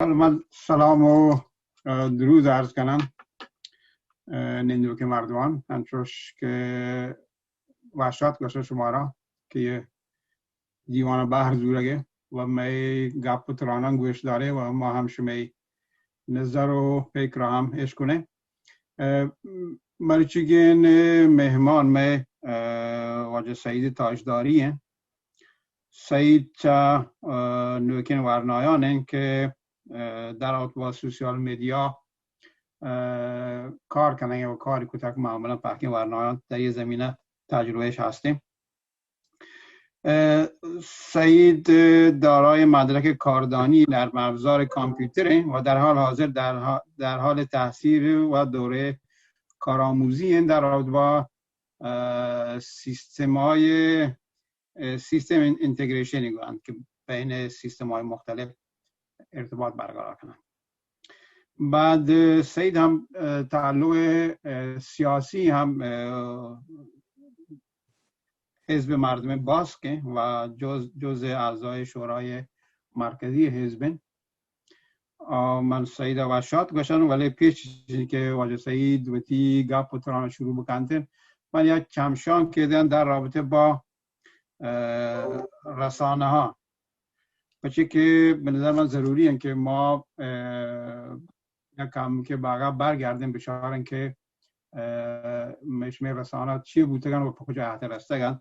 من سلام و، اه، درود عرض کنم، اه، نندوکیں مردمان، انچوش که وشات گوشن شمارا که یه دیوان بحر زورگه و مئے گپ و ترانان گوش داره و ما هم شمئے نظر و فکر هم اشکنه. اه، مرچیگین مهمان مئے، اه، واجه سعید تاجداری ہیں. سعید چہ، اه، نوکین ورنایان ہیں که، اه، در رابطه با سوسیال میدیا، اه، کار کنگ و کاری کتگ، معمولاً پهکین ورنایان در یه زمینه تجربهش هستیں. اه، سعید دارای مدرک کاردانی نرم افزار کامپیوتر ہیں و در حال حاضر در حا-، در حال تحصیل و دوره کارآموزی ہیں در رابطه با، اه، سیستم‌های، اه، سیستم این-، اینتگریشنی گویند که بین سیستم‌های مختلف ارتباط برقرار کنند. بعد، اه، سعید هم، اه، تعلق، اه، سیاسی هم، اه، حزب مردم باسک ہیں و جز-، جزء اعضای شورای مرکزی حزب ہیں. آ، من سعید وشات گوشن، ولی پیش از این که واجه سعید وتی گپ و تران شروع بکنت، من یک چمشان کردن در رابطه با، اه، رسانه ها، پچه که به نظر من ضروری ہیں که ما، اه، یک کم که باگا برگردیں، بچاریں که، اه، مشمه رسانه چی بوتگن و په کجا حد رستگن.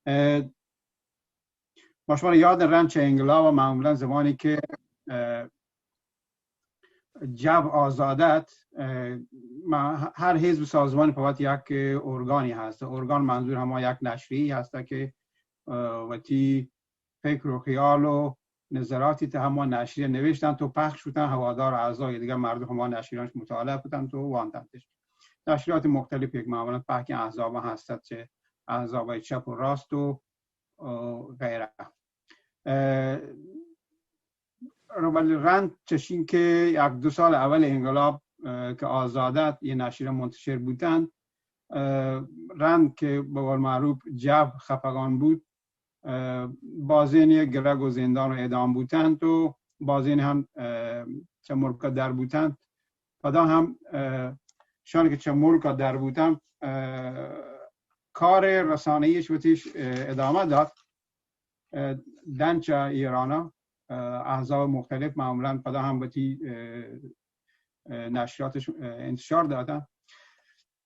اه، ما شما را یاد رند چه انقلاب و معمولاً زمانی که، اه، جب آزادت، اه، ما هر حزب سازمان په وقت یک ارگانی هست. ارگان منظور هما یک نشریه هست که، اه، وتی فکر و خیال و نظراتی ته هما نشریه نوشتن تو پخش بوتن، هوادار اعضای دیگه مردم هما نشریانش مطالعه بوتن تو واندنتش. نشریات مختلف یک معمولاً پهکین احزاب هستد، چه احزاب چپ و راست و، و غیره. اه، ولی رند چشین که یک دو سال اول انقلاب، اه، که آزادت یه نشریه منتشر بوتن، اه، رند که به قول معروف جب خفگان بود، اه، بازین یک گرگ و زندان و اعدام بوتن تو بازین هم، اه، چه ملک در بوتن. پدا هم، اه، شان که چه ملک در بوتن، اه، کار رسانه‌ایش وتیش، اه، ادامه داد. اه، دن چه ایرانا، اه، احزاب مختلف معمولاً پدا هم وتی، اه، اه، نشریاتش، اه، انتشار دادن.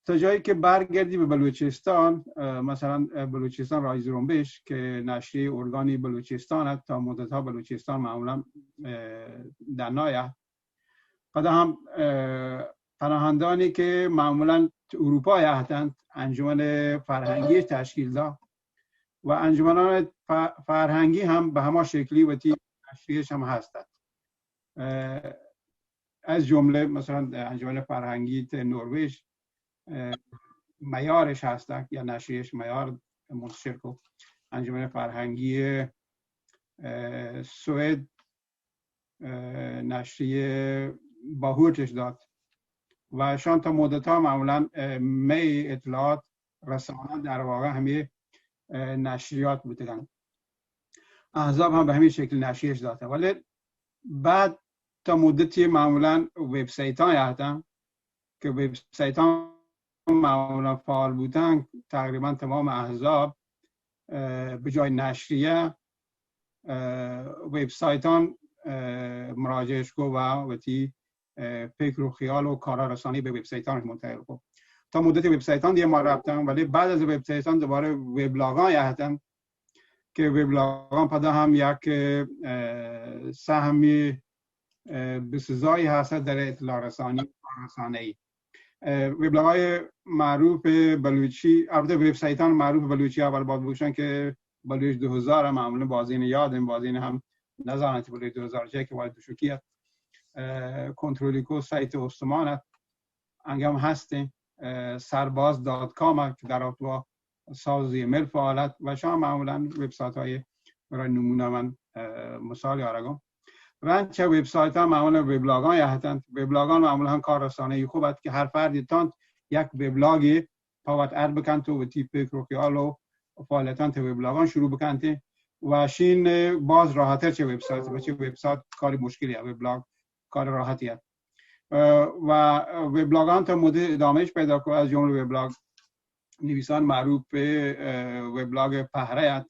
تا جایی که برگردی به بلوچستان، اه، مثلاً، اه، بلوچستان رایزی جنبش که نشریه ارگانی بلوچستان است، تا مدت‌ها بلوچستان معمولاً، اه، دنای است. پدا هم، اه، پناهندانی که معمولاً اروپا یا هستند، انجمن فرهنگی تشکیل داد و انجمنان ف-، فرهنگی هم به هما شکلی وتی نشریه‌اش هم هستند. اه، از جمله مثلاً انجمن فرهنگی ته نروژ، اه، میارش هستند یا نشریه‌اش میار منتشر کو. انجمن فرهنگی، اه، سوئد، اه، نشریه باهوتش داد و شان تا مدت‌ها معمولاً، اه، می اطلاعات رسانه در واقع همی، اه، نشریات بوتگن. احزاب هم به همین شکل نشریه‌اش داته، ولی بعد تا مدتی معمولاً وبسایتان یهتن که وبسایتان معمولاً فعال بوتن، تقریباً تمام احزاب، اه، به جای نشریه، اه، وبسایتان، اه، مراجعه‌اش کو و وتی، اه، فکر و خیال و کارا رسانی به وبسایتان منتقل کو. تا مدت وبسایتان دیگه ما رفتن، ولی بعد از وبسایتان دوباره وبلاگان یهتن که وبلاگان پدا هم یک، اه، سهمی، اه، بسزایی هست در اطلاع رسانی، رسانه‌ای. اه، وبلاگ‌های معروف بلوچی، البته وبسایتان معروف بلوچی اول باید بگوشن که بلوچ دو هزار هم معمولاً بازین یادن، بازین هم نزانن که بلوچ دو هزار چه که وارد دوشوکی است. اه، کنترلی کو سایت استمان است. انگه هم هستیں، اه، سرباز دات کام که در رابطه با ساز ایمیل فعال است و شما معمولاً وبسایت‌های برای نمونه من، اه، مثال یارگم. رند چه وبسایت‌ها معمولاً وبلاگان یهتن. وبلاگان معمولاً هم کار رسانه‌ای خوب است که هر فردی تان یک وبلاگی پاوت اد بکنت و وتی فکر و خیال و فعالیتان ته وبلاگان شروع بکنت و شین باز راحت‌تر چه وبسایت و چه وبسایت کاری مشکلی است. وبلاگ کار راحتی است. و وبلاگان تا مدت ادامهش پیدا کرد، از جمله وبلاگ نویسان معروف، وبلاگ پهره است،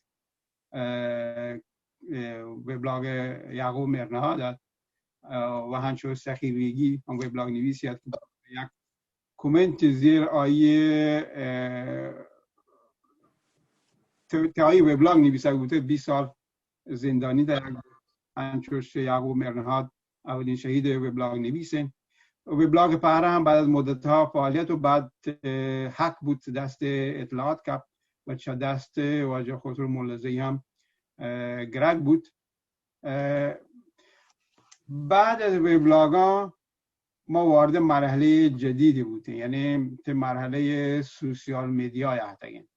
وبلاگ یعقوب مرنهاد است، و همچون سخیر ریگی هم وبلاگ نویسی است که یک کامنت زیر آیه، اه، ت-، تا آیه وبلاگ نویسه بوده، بیست سال زندانی در، انچوش یعقوب مرنهاد اولین شهید وبلاگ نویسه. وبلاگ پهره هم بعد از مدت ها فعالیت و بعد، اه، هک بوت دست اطلاعات کپ و چه دست واجه خسرو مولزی هم، اه، گرگ بوت. اه، بعد از وبلاگان ما وارد مرحله جدیدی بوتیم، یعنی تی مرحله سوسیال میدیا یهتگین.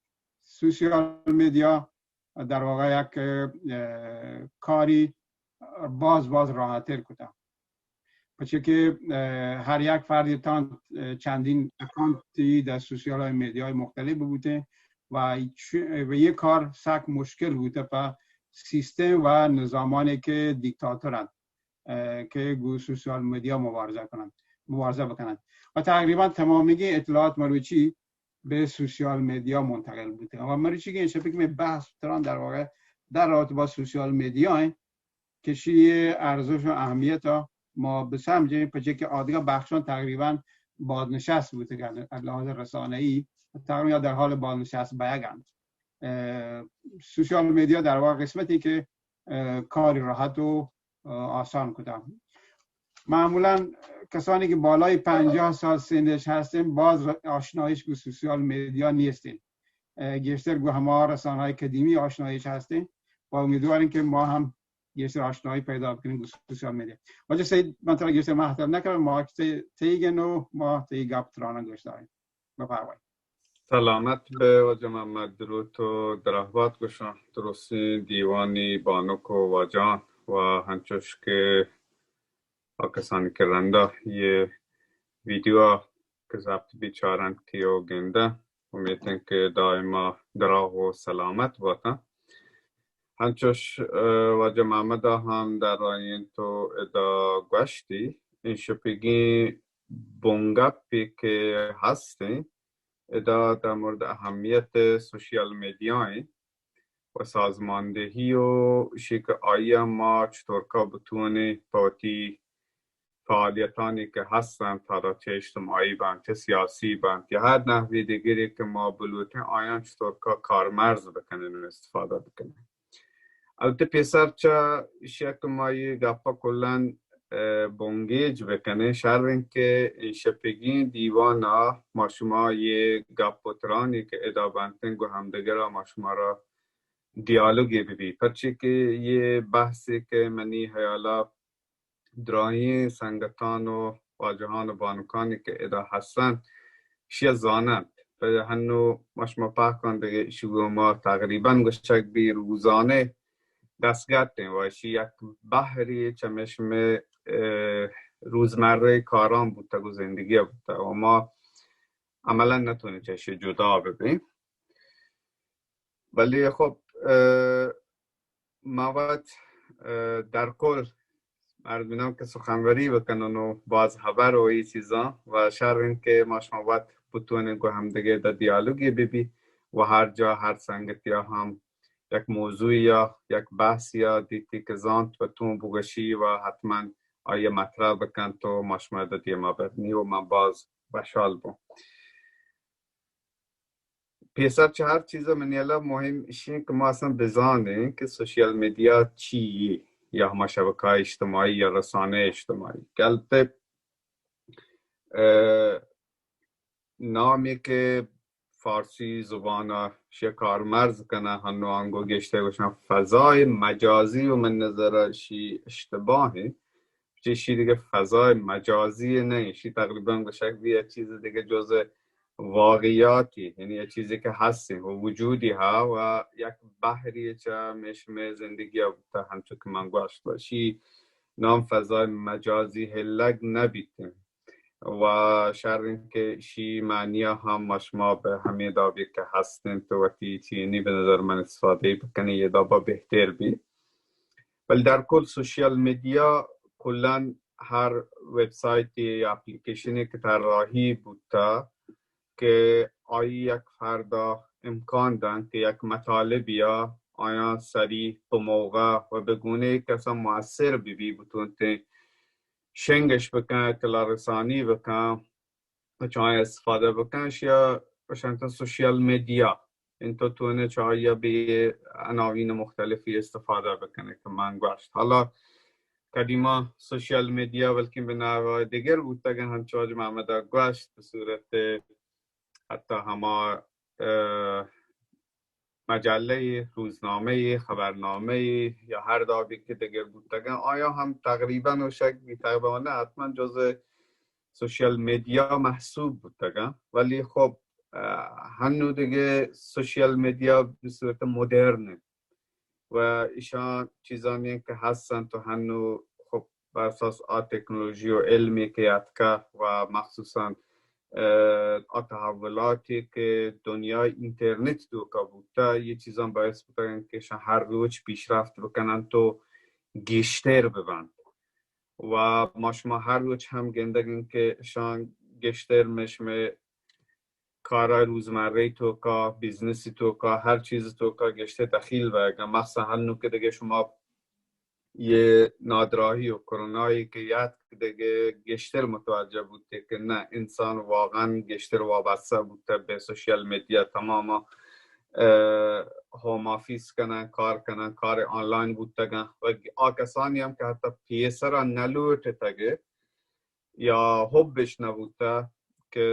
سوسیال میدیا در واقع یک، اه، کاری باز، باز راحتر کتا. پچه که، اه، هر یک فردی تان، اه، چندین اکانتی در سوسیال میدیای مختلف بوته و چ-، و یه کار سک مشکل بوته په سیستم و نظامانی که دیکتاتورند، اه، که گو سوسیال میدیا مبارزه کنند، مبارزه بکنند. و تقریباً تمامی اطلاعات مروچی به سوسیال میدیا منتقل بوته. و مروچی که این شپی که می بحث تران در واقع در رابطه با سوسیال میدیا این که شی ارزش و اهمیت ها ما بسمجیم، پچه که آدگه بخشان تقریباً بازنشست بوته که از لحاظ رسانه‌ای تقریباً یا در حال بازنشست بیگند. اه، سوسیال میدیا در واقع قسمتی که، اه، کار راحت و، اه، آسان کتا. معمولاً کسانی که بالای پنجاه سال سنش هستن باز ر-، آشنایش گو سوسیال میدیا نیستن. اه، گیشتر گو همه رسانه‌های قدیمی آشنایش هستن و امیدواریم که ما هم گیشتر آشنایی پیدا بکنیم گو سوسیال میدیا. واجه سعید، من ترا گیشتر محتل نکنم، ما تی-، تیگن و ما تی گپ ترانه گوش داریم. بفرمایید. سلامت بے واجہ محمد، دروت و درہبات گوشاں درستیں دیوانی بانک و واجہاں و ہنچوش کہ آ کسانی کہ رندا یہ ویڈیو کہ ضبط بی چارنت تی و گندہ، امیت انت کہ دائما دراہ و سلامت باتاں. ہنچوش، اه، واجہ محمد ء ہم در آئینت و ادا گوشتی، این شپگیں بنگپے کہ ہستیں، ادا در مورد اہمیت سوشیال میدیا ایں و سازماندہی و شی کہ آئی ء ما چطورکا بتونیں پہ وتی فعالیتانی کہ ہستنت، حالا چہ اجتماعی بنت، چہ سیاسی بنت، یا ہر نحوی دیگری کہ ما بلوٹیں، آیاں چطورکا کارمرز بکنیں و استفادہ بکنیں. البتہ پیسر چہ ایشی ء کہ ما یہ گپا کلن، اه، بنگیج بکنیں، شر انت کہ این شپگیں دیوان ء ما شما یہ گپ و ترانی کہ ادا بنتیں گو ہمدگر ء ما شما را دیالوگے بہ بیت، پرچے کہ یہ بحثے کہ منی حیالا دراہیں سنگتان و واجہان و بانکانی کہ ادا ہستنت، شی زاننت. پہ ہنو ما شما پہکان دگہ ایشی گو ما تقریباً گوشگ بی روزانہ دستگٹ ایں و ایشی یک بحری چمیش میں، اه، روزمرہ کاران بوتگ و زندگی بوتگ و ما عملاً نتونیں چہ ایشی جدا ببیں. ولی خب، اه، ما وت، اه، در کل مردمینان کہ سخنوری بکنن و باز خبر و ای چیزاں و شر انت کہ ما شما وت بتونیں گو ہمدگہ دا دیالوگی ببی و ہر جا ہر سنگتیا ہم یک موضوعی یا یک بحثی یا دیتی کہ زانت و تون بگوشی و حتماً آئی مطرح بکنت و ما شما دا دیما برنی و من باز وشحال بوں. پیسر چہ ہر چیز ء منی ہیال ء مہم ایشی انت کہ ما اصلاً بزانیں کہ سوشیال میڈیا چی یے یا ہما شبکہ اجتماعی یا رسانہ اجتماعی کہ البتہ، اه، نامی کہ فارسی زبان ء شی کارمرز کنن، ہنو آنگو گیشتر گوشن فضای مجازی و من نظر ء شی اشتباہ انت. چہ ایشی دگہ فضای مجازی نہ انت، ایشی تقریباً گوشگ بی یک چیز دگہ جز واقعیاتی، یعنی یک چیزی کہ ہستیں و وجودی ہا و یک بحری چہ میش میں زندگی بوتا، ہنچو کہ من گوشت، و شی نام فضای مجازی ہلگ نہ بیتیں و شر انت کہ شی معنی ہم ما شما بہ ہمے دابی کہ ہستیں تو وتی چینی بہ نظر من استفادہ بکنی، یہ دابا بہتر بی. ولی در کل سوشیال میڈیا کلاً ہر ویب سائٹے یا اپلیکیشنے کہ طراحی بوتہ کہ آئی یک فردا امکان دنت کہ یک مطالبیا آیاں سریع، پہ موقع و بہ گونے کسا مؤثر بہ بی، بتونتیں شنگش بکن، اطلاع رسانی بکن، چاہیں استفادہ بکن، اشیا گوشنت سوشل میڈیا۔ انت تو تونے چہ آئیا بہ عناوین مختلفی استفادہ بکنے کہ من گوشت۔ حالا قدیما سوشل میڈیا بلکن بہ نحو دگر بوتگن، ہنچو حاج محمد گوشت، بہ صورت حتی ہما، اه، مجلہ، روزنامہ، خبرنامہ یا ہر دابی کہ دگر بوتگن، آیا ہم تقریباً و شک بی تقریباً نہ، حتماً جزء سوشل میڈیا محسوب بوتگن، ولی خب، اه، ہنو دگہ سوشل میڈیا بہ صورت مدرن انت و ایشان چیزانی انت کہ ہستن تو ہنو خب بر اساس آ تکنولوژی و علمی کہ اتکہ و مخصوصاً، اه، آ تحولاتی کہ دنیای اینترنت توکا بوتہ، یہ چیزاں باعث بوتگن کہ ایشان ہر روچ پیشرفت بکنن تو گیشتر ببنت۔ و ما شما ہر روچ ہم گندگن کہ ایشان گیشتر مشمے کارا روزمرہ توکا، بزنس توکا، ہر چیز توکا گیشتر دخیل بئیگن۔ مخصوصاً ہنو کہ دگہ شما یہ نادراہی و کرونائی کہ یاتک دگہ گیشتر متوجہ بوتے کہ نہ، انسان واقعاً گیشتر وابستہ بوتہ بہ سوشل میڈیا، تماما، اه، ہوم آفیس کنن، کار کنن، کار آنلائن بوتگن و آ کسانی ہم کہ حتی پیسرا نلوٹتگ یا حبش نبوتہ کہ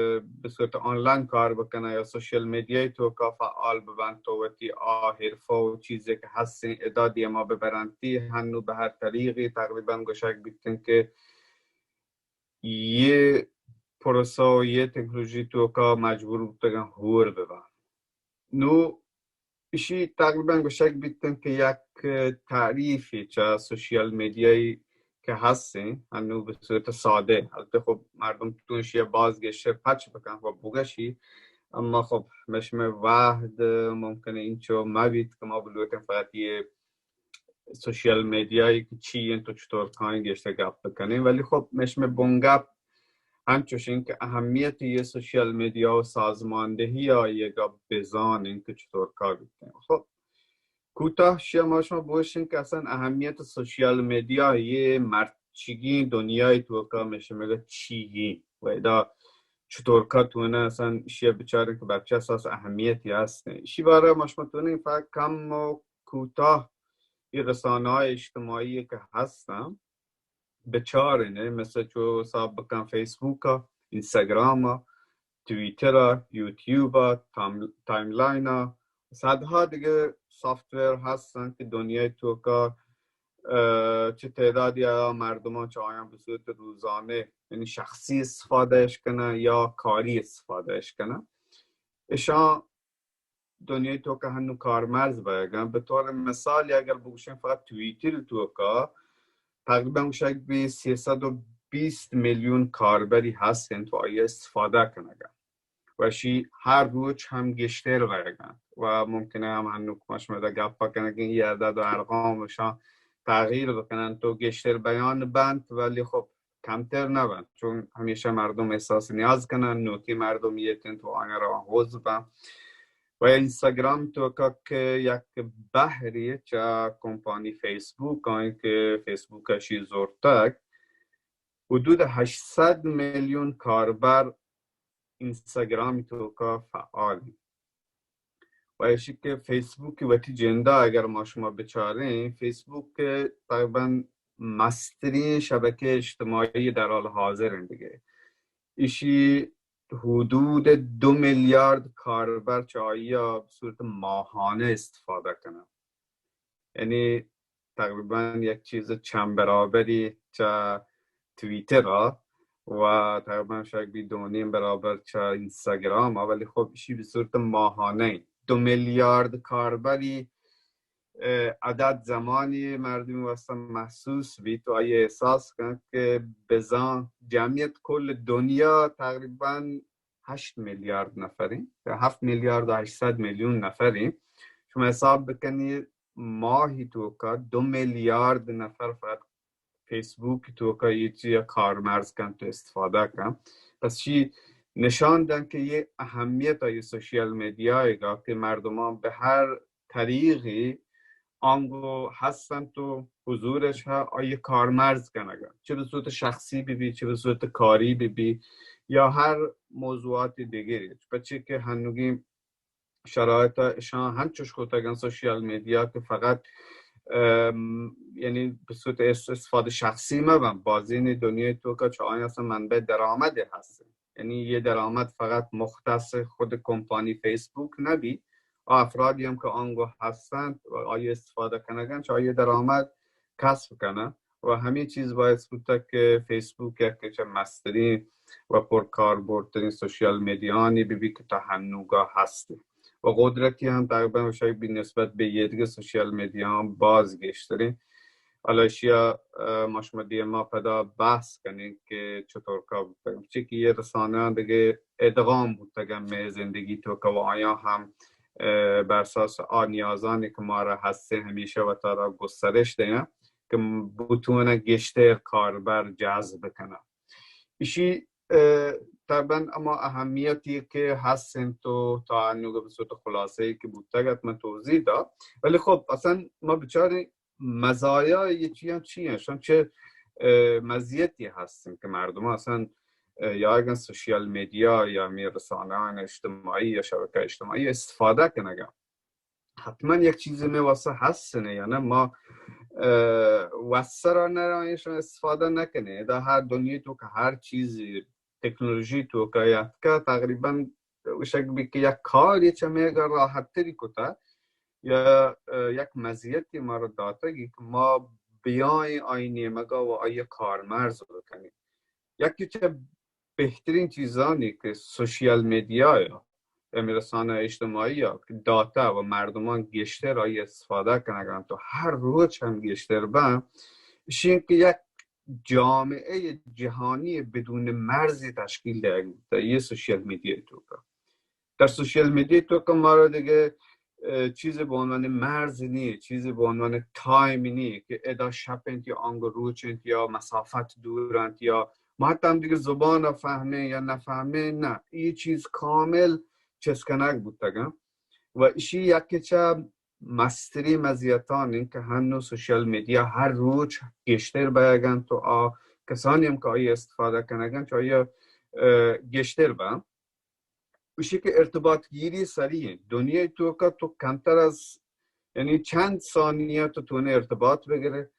بہ صورت آنلائن کار بکنن یا سوشل میڈیای توکا فعال ببنت و وتی آ حرفہ و چیزے کہ ہستیں ادا دیما ببرنتی، ہنو بہ ہر طریقی تقریباً گوشگ بیتن کہ یہ پروسہ و یہ تکنولوژی توکا مجبور بوتگن ہور ببن۔ نو ایشی تقریباً گوشگ بیتن کہ یک تعریفی چہ سوشل میڈیای کہ ہستیں، ہنو بہ صورت سادہ، البتہ خب مردم تو ایشی باز گیشتر پچ بکن و بگشی، اما خب مشمے وہد ممکن انچو مبیت کہ ما بلوٹیں فقط یہ سوشل میڈیای کہ چی انت و چطور کائیں گیشتر گپ بکنیں، ولی خب مشمے بنگپ ہنچوش انت کہ اہمیت یہ سوشل میڈیا و سازماندہی آئیگا بزان انت کہ چطور کار بیتیں۔ خب کوتاہ شیا ما شما بوشن کہ اصلاً اہمیت سوشل میڈیا یہ مرچیگیں دنیای توکا مشمگا چیگیں و ادا چطور کا تونا اصلاً شیا بچارن کہ بچہ اساس اہمیتی ہستیں۔ اشی بارہ ما شما تونا فقط کم و کوتاہ یہ رسانہ اجتماعی کہ ہستن بچارن، مثل چو حساب بکن فیسبوک، اینستاگرام، تویتر، یوٹیوب، تام-، تایملائن، صدہا دگہ سافت وئیر ہستن کہ دنیای توکا، اه، چہ تعدادی آ مردمان چہ آیان بہ صورت روزانہ یعنی شخصی استفادہ اش کنن یا کاری استفادہ اش کنن۔ اشان دنیای توکا ہنو کارمرز بئیگن۔ بہ طور مثال اگر بگوشن فقط تویتر توکا تقریباً گوشگ بی سیصد و بیست میلیون کاربری ہست انت و آئی استفادہ کنگا و اشی ہر روچ ہم گیشتر بئیگن و ممکنہ ہم ہنو کہ ما شما دا گپا کنگیں یہ اعداد و ارقام اشان تغییر بکنن تو گیشتر بیان بنت، ولی خب کمتر نبنت، چون ہمیشہ مردم احساس نیاز کنن، نوکی مردم یہ انت و آیان روان حوز بن۔ و اینستاگرام توکا کہ یک بہری چہ کمپانی فیسبوک آئیں کہ فیسبوک اشی زورتگ، حدود ہشت صد میلیون کاربر اینستاگرام توکا فعال انت۔ و ایشی کہ فیسبوک وتی جندا اگر ما شما بچاریں، فیسبوک تقریباً مسترین شبکہ اجتماعی در حال حاضر انت دگہ۔ ایشی حدود دو میلیارد کاربر چہ آئیا بہ صورت ماہانہ استفادہ کنن۔ یعنی تقریباً یک چیز چند برابری چہ تویتر ء و تقریباً شاید بی دو نیم برابر چہ اینستاگرام ء، ولی خب ایشی بہ صورت ماہانہ انت۔ دو میلیارد کاربری، اه، عدد زمانی مردمی واسطہ محسوس بیت و آئی احساس کنت کہ بزاں جمعیت کل دنیا تقریباً ہشت میلیارد نفریں، ہفت میلیارد و ہشت صد میلیون نفریں۔ شما حساب بکنی ماہی توکا دو میلیارد نفر فقط فیسبوک توکا یہ چیز کارمرز کن تو استفادہ کن. پس چی نشان دن کہ یہ اہمیت آئی سوشل میڈیا گا کہ مردمان به هر طریقی آنگو هستن تو حضورش ها آئی کارمرز کنگا، چه به صورت شخصی ببی، چه به صورت کاری ببی، یا هر موضوعات دیگری. پچه که هنوگی شرایط اشان هنچوش کتگن سوشیال میدیا که فقط، ام، یعنی به صورت اس-، استفاده شخصی مبن، بازین دنیای توکا چه آیان اصلاً منبع درآمد هست. یعنی یه درآمد فقط مختص خود کمپانی فیسبوک نبی، افرادی هم که آنگو هستند و آیا استفاده کنگن، چه آیا درآمد کسب کنن. و همین چیز باعث بوده که فیسبوک یکی چه مسترین و پرکاربردترین سوشیال میدیانی ببی که تا هنوگا هستی و قدرتی هم تقریباً شاید به نسبت به یه دیگه سوشیال میدیا هم باز گیشترین. حالا اشیا، اه، ما شما دیما پدا بحث کنین که چطور کار بوتگن. چی که یه رسانه هم دیگه ادغام بوتگن می زندگی توکا و آیا هم، اه، بر اساس آ نیازانی که ما را هسته همیشه و تا را گسترش دین که بتونه گیشتر کاربر جذب کنه. ایشی، اه، طبعاً اما اهمیتی که هستین تو تا انوگه به صورت خلاصه ای که بوتگ حتماً توضیح دا. ولی خب اصلاً ما بچارین مزایا یه چی هم چی هستن، چه، اه، مزیتی هستن که مردم اصلاً، اه، یا اگر سوشیال میدیا یا می رسانه‌های اجتماعی یا شبکه اجتماعی استفاده کنگن. حتماً یک چیزی می واسه هستنه، یعنی ما، اه، واسه را نرایشن استفاده نکنه. در هر دنیای توکا هر چیزی تکنولوژی توکا یاتکا تقریباً وشک بی که یک کاری چه میگا راحت تری کتا یا، اه، یک مزیتی ما را داتگی که ما بیاین آئی نیمگا و آئی کارمرز بکنین. یکی چه بهترین چیزانی که سوشیال میدیا یا، یعنی رسانه اجتماعی یا که داتا و مردمان گیشتر آئی استفاده کنگن تو هر روز هم گیشتر بن، اشین که یک جامعه جهانی بدون مرزی تشکیل دهگ بوته، یه سوشیال میدیا توکا. در سوشیال میدیا توکا ما را دیگه، اه، چیزی به عنوان مرز نیه، چیزی به عنوان تایم نیه که ادا شپ انت یا آنگو روچ انت یا مسافت دور انت یا ما حتی هم دیگه زبان فهمه یا نفهمه، نه، یه چیز کامل چسکنگ بوتگن. و اشی یکی چه مستری مزیتان این که هنو سوشیال میدیا هر روز گیشتر بیگن تو آ کسانی هم که آئی استفاده کنگن چه آئی، اه، گیشتر بن. اشی که ارتباط گیری سریع انت. دنیای توکا تو کمتر از، یعنی چند ثانیه تو تونه ارتباط بگره.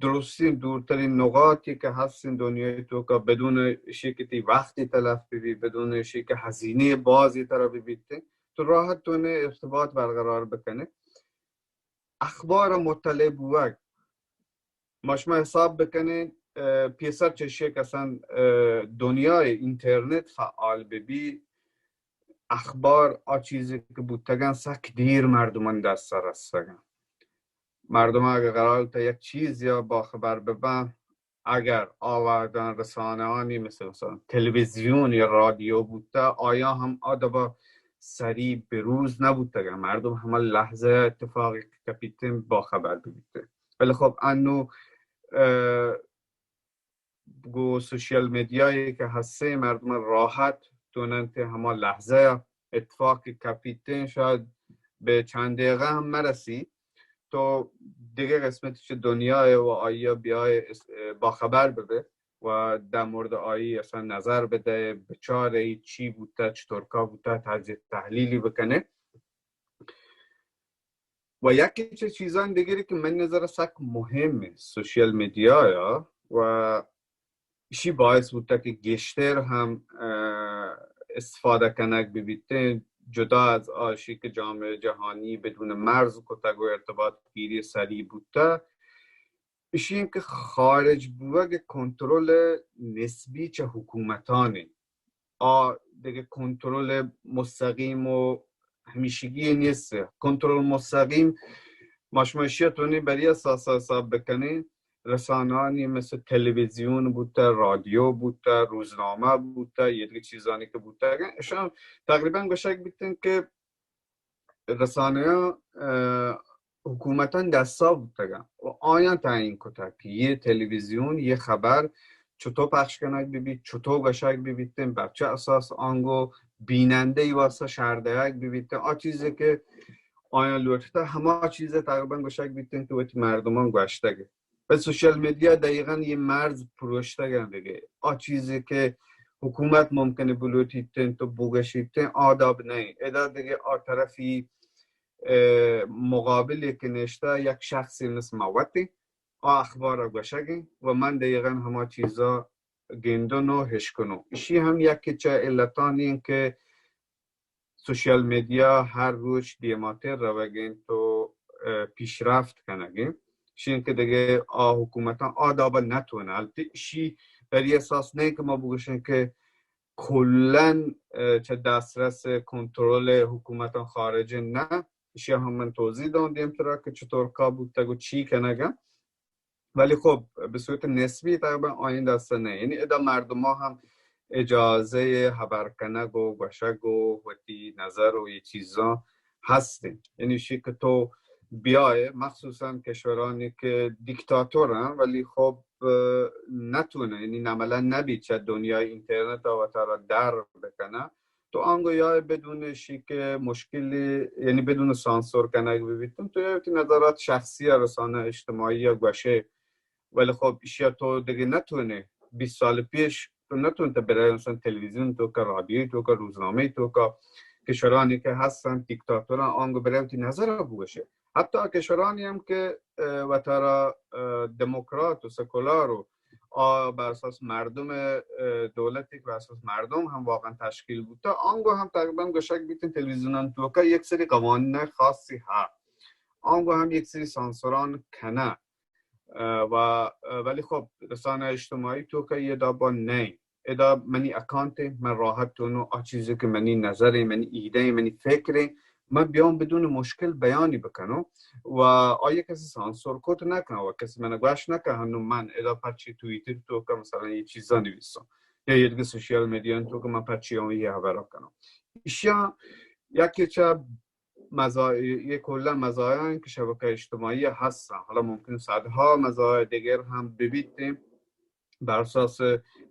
درستین دورترین نقاطی که هستین دنیای توکا بدون اشی که تی وقتی تلف ببی، بدون اشی که هزینهٔ بازی ترا ببیت، تو راحت تونه ارتباط برقرار بکنه. اخبار مطلع بوگ، ما شما حساب بکنین، اه، پیسر چشیه که اصلاً، اه، دنیای اینترنت فعال ببی، اخبار آ چیزی که بوتگن سک دیر مردمان دست رستگن. مردم اگه قرار تا یک چیز یا باخبر ببن، اگر آوردن رسانه‌هانی مثل مثلاً تلویزیون یا رادیو بوته، آیا هم آ دبا سریع به روز نبوتگن. مردم همه لحظه اتفاقی که کپیتن باخبر ببیتن. ولی خب انو، اه، گو سوشیال میدیایی که هسته مردم راحت توننت هما لحظه اتفاقی کپیتن شاید به چند دقیقه هم مرسی تو دیگه قسمتی چه دنیای و آیا بیای اس-، باخبر ببه و در مورد آیی اصلاً نظر بده، بچاره ای چی بوته، چطور کا بوته، تجزیه تحلیلی بکنه. و یکی چه چیزان دیگری که من نظر سک مهمه سوشیال میدیا یا و ایشی باعث بوته که گیشتر هم، اه، استفاده کنگ ببیتن، جدا از آشی که جامعه جهانی بدون مرز کتگ و ارتباط گیری سریع بوته، ایشی که خارج بوگ کنترل نسبی چه حکومتانی. آ دیگه کنترل مستقیم و همیشگی نیست. کنترل مستقیم ما شما اشیا تونی بری اساس حساب بکنین، رسانه‌هایی مثل تلویزیون بوته، رادیو بوته، روزنامه بوته، یه دیگه چیزانی که بوته، اشان تقریباً گوشک بیتن که رسانه ها، اه، حکومتاں دستا بوتگاں و آیاں تعیین کتگ کہ یہ تلویزیون، یہ خبر چطور پخش کنگ ببیت، چطور گوشگ ببیت، بر چه اساس آنگو بینندہ ای واسطہ شر دیگ ببیت. آ چیزی کہ آیاں لوٹتہ، ہما چیز تقریباً گوشگ بیت کہ وتی مردمان گوشتگ. پہ سوشل میڈیا دقیقاً یہ مرز پروشتگ انت دگہ. آ چیزی کہ حکومت ممکنہ بلوٹیت تو بگوشیت، آ داب نہ انت. ادا دگہ آ طرفی، اه، مقابلی کہ نشتہ یک شخصی مثل ما وتی آ اخبار گوشگ انت و من دقیقاً ہما چیزا گندن و ہشکنن. اشی ہم یکی چہ علتانی انت کہ سوشل میڈیا ہر روچ دیماتر روگ انت و، اه، پیشرفت کنگ انت. شین کہ دگہ آ حکومتاں آ دابا نتونن. البتہ اشی بری اساس نہ انت کہ ما بگوشن کہ کلاً، اه، چہ دسترس کنترل حکومتاں خارج انت. نہ، اشی ہم من توضیح دان دیمترا کہ چطور کا بوتگ و چی کنگا. ولی خب، به صورت نسبی تقریباً آیین دست نہ. یعنی ادا مردم ها ہم اجازہ ہبر کنگ و گوشگ و وتی نظر و یہ چیزاں ہستیں. یعنی شی کہ تو بیائے، مخصوصاً کشورانی کہ دیکتاتور ہیں، ولی خب، اه، نتونه، یعنی عملاً نبی چه دنیای اینترنت و ترا در بکنه. تو آنگو یا بدون شی که مشکلی، یعنی بدون سانسور کنگ ببیتن، تو یا وتی نظرات شخصی رسانه اجتماعی گوشه. ولی خب، اشیا تو دیگه نتونه. بیست سال پیش تو نتونته برای مثلاً تلویزیون توکا، رادیوی توکا، روزنامه‌ی توکا، کشورانی که هستن دیکتاتورن، آنگو برای وتی نظر بگوشه. حتی کشورانی هم که، اه، وتارا، اه، دموکرات و سکولار و آ بر اساس مردم، اه، دولتی که بر اساس مردم هم واقعاً تشکیل بوته، آنگو هم تقریباً گوشگ بیتن تلویزیونان توکا یک سری قوانین خاصی ها. آنگو هم یک سری سانسوران کنه. اه، و، اه، ولی خب، رسانه اجتماعی توکا یہ دابا نئیں. ادا منی اکانت، من راحت تونو آ چیزی که منی نظر، منی ایده، منی فکر، من بیام بدون مشکل بیانی بکنم و آیا کسی سانسور کت نکنه و کسی من گوش نکنه هنو من ادا پرچی توییتر توکا مثلاً یہ چیزا نویسم یا یه دیگه سوشیال میدیا توکا من پرچی آن یہ خبرا کنم. ایشیا یکی چه مزایای، کلا مزایای که شبکه اجتماعی هستن، حالا ممکن صدها مزایای دیگر هم ببیتیم، بر اساس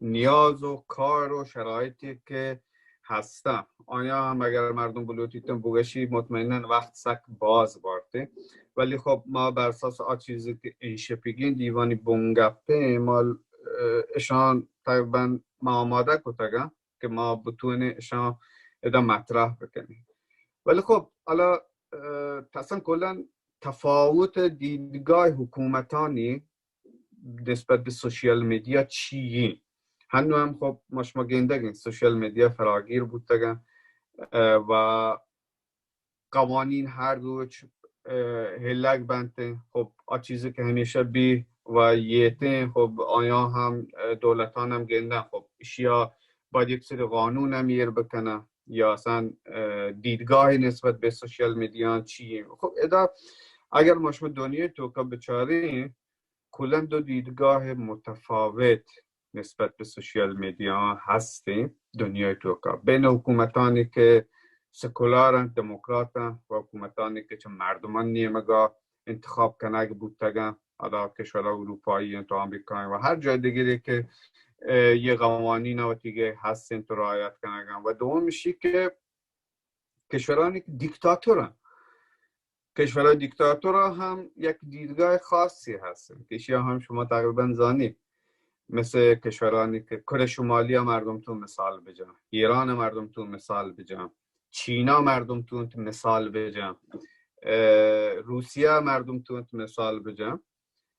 نیاز و کار و شرایطی که هستن، آیا هم اگر مردم بلوٹیتن بگشی، مطمئناً وقت سک باز بارته. ولی خب، ما بر اساس آ چیزی که این شپیگین دیوانی بنگپه، ما، اه، اشان تقریباً ما آماده کتگن که ما بتونیم اشان ادا مطرح بکنیم. ولی خب، حالا، اه، اصلاً کلاً تفاوت دیدگاه حکومتانی نسبت به سوشیال میدیا چی؟ هنو هم خب ما شما گندگین سوشیال میدیا فراگیر بوتگن، اه، و قوانین هر روچ، اه، هلگ بنتن. خب آ چیزی که همیشه بی و یهتن، خب آیا هم، اه، دولتان هم گندن. خب اشیا باید یک سری قانون هم ایر بکنن یا اصلاً، اه، دیدگاهی نسبت به سوشیال میدیا چی؟ خب ادا اگر ما شما دنیای توکا بچارین، کلاً دو دیدگاه متفاوت نسبت به سوشیال میدیا هستیں دنیای توکا. بین حکومتانی که سکولارن، دموکراتن و حکومتانی که چه مردمان نیمگا انتخاب کنگ بوتگن، حالا کشور اروپایی انت و آمریکایی و هر جای دیگری که، اه، یه قوانین و دیگه هستن تو رعایت کنگن. و دوم میشی که کشورانی که دیکتاتورن، کشورهای دیکتاتورا هم یک دیدگاه خاصی هستن که اشیا هم شما تقریباً زانید، مثل کشورانی که کره شمالی ها مردم تو مثال بجم، ایران مردم تو مثال بجم، چینا مردم تو مثال بجم، اه، روسیه مردم تو مثال بجم.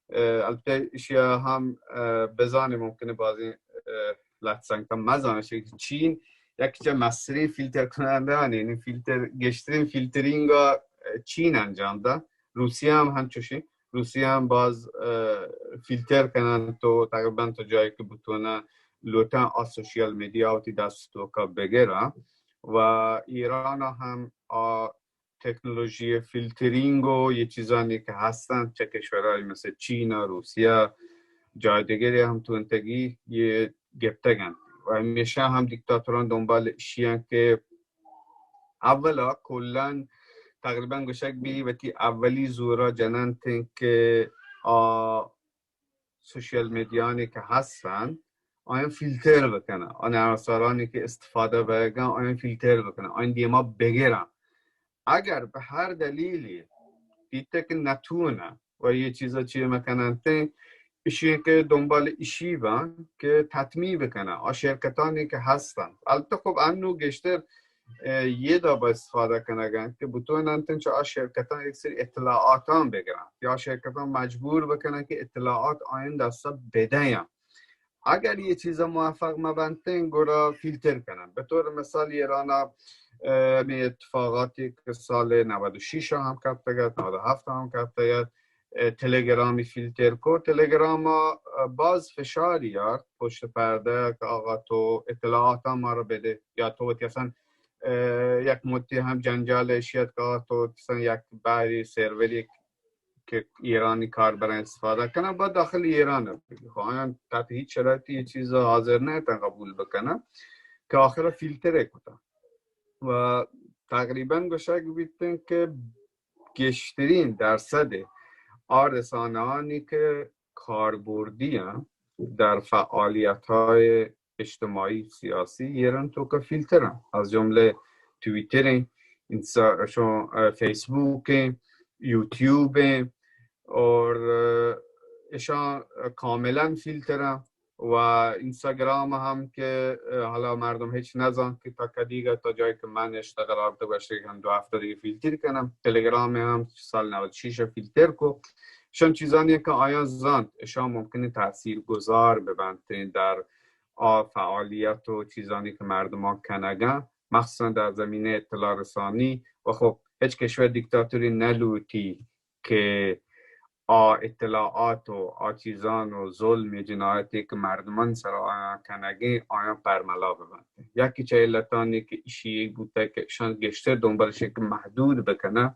اه، البته اشیا هم، اه، بزانه ممکنه بازی، اه، لات سنگتان مزانه چین یکی چه مسترین فیلتر کننده هن، یعنی فیلتر، گشترین فیلترینگ، اه، چین انجام ده. روسیه هم همچوشی. روسیه هم باز، اه، فیلتر کنن تو تقریباً تو جایی که بتونه لوتن آ سوشیال میدیا و تی دست توکا بگیرن. و ایران هم آ تکنولوژی فیلترینگ و یه چیزانی که هستن، چه کشورهایی مثل چین و روسیه، جای دیگری هم تونتگی یه گپتگن. و همیشه هم دیکتاتوران دنبال اشیان که اولا کلاً تقریباً گوشگ بی وتی اولی زورا جننت کہ آ سوشل میدیانی کہ ہستن آیان فیلتر بکنن، آن عناصرانی کہ استفادہ بگن آیان فیلتر بکنن، آیان دیما بگرن. اگر به هر دلیلی دیته که نتونه و یه چیزا چی مکننت، اشی که دنبال اشی بن که تطمیع بکنن آ شرکتانی که هستن. البته خب انو گشتر یه دا با استفاده کنگن که بتونن چه آ شرکتان یک سری اطلاعاتان بگرن یا شرکتان مجبور بکنن که اطلاعات آین دستا بدین. اگر یه چیز موفق مبنتین گڑا فیلتر کنن. به طور مثال ایران می اتفاقاتی که سال نود و شش هم کپتگت، نود و هفت هم کپتگت، تلگرامی فیلتر کو. تلگرام باز فشاری آرد پشت پرده که آقا تو اطلاعات ما رو بده، یا تو وتی اصلاً یک مدتی هم جنجال اشیت که آقا تو اصلاً یک بحری سروری که ایرانی کاربران استفاده کنن با داخل ایران بگی. خب آیان تحت هیچ شرایطی یه چیز حاضر نه تن قبول بکنن که آخر فیلتر کتن و تقریباً گوشگ بیتن که گشترین درصد آ رسانه‌انی که کاربردی هم در فعالیت‌های اجتماعی سیاسی ایران تو که فیلتر هم، از جمله توییتر، فیسبوک، یوتیوب، اور اشان کاملاً فیلتر هم و اینستاگرام هم که حالا مردم هیچ نزان که تا کدیگه، تا جایی که من اشتا قرار داشته هم دو هفته دیگه فیلتر کنم. تلگرام هم سال نود و شش فیلتر کو. شان چیزانی که آیان زانت اشان ممکنه تأثیر گذار ببنت در آ فعالیت و چیزانی که مردمان کنگن، مخصوصاً در زمینه اطلاع رسانی. و خب هیچ کشور دیکتاتوری نلوتی که آ اطلاعات و آ چیزان و ظلم و جنایتی که مردمان سر آیان کنگی آیان پرملا ببنت. یکی چه علتانی که ایشی بوته که اشان گشتر دنبالش که محدود بکنه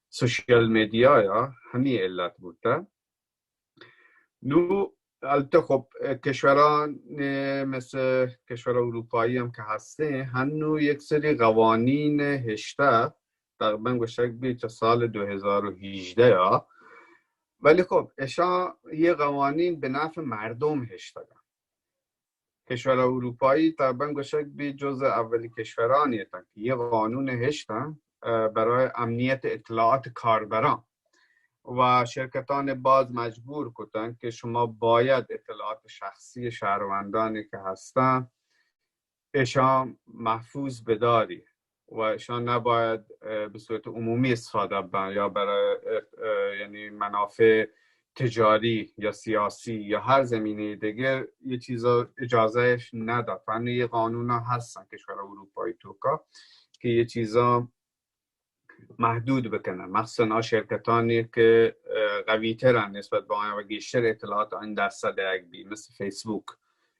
سوشیال میدیا یا همی علت بوته. نو البته خب کشوران مثل کشور اروپایی هم که هسته هنو یک سری قوانین هشته تقریباً گوشگ بی چه سال دو هزار و هیجده یا، ولی خب اشان یه قوانین به نفع مردم هشتگن. کشور اروپایی تقریباً گوشگ بی جز اولی کشورانی هستن که یه قانون هشتن برای امنیت اطلاعات کاربران و شرکتان باز مجبور کتن که شما باید اطلاعات شخصی شهروندانی که هستن اشان محفوظ بداری و اشان نباید به صورت عمومی استفاده ببن یا برای یعنی منافع تجاری یا سیاسی یا هر زمینه دیگر یه چیزا اجازهش نداد. فنی یه قانون ها هستن کشور اروپایی توکا که یه چیزا محدود بکنن، مخصوصاً آ شرکتانی که قوی ترن نسبت به آیان و گیشتر اطلاعات آن دست دهگ بی، مثل فیسبوک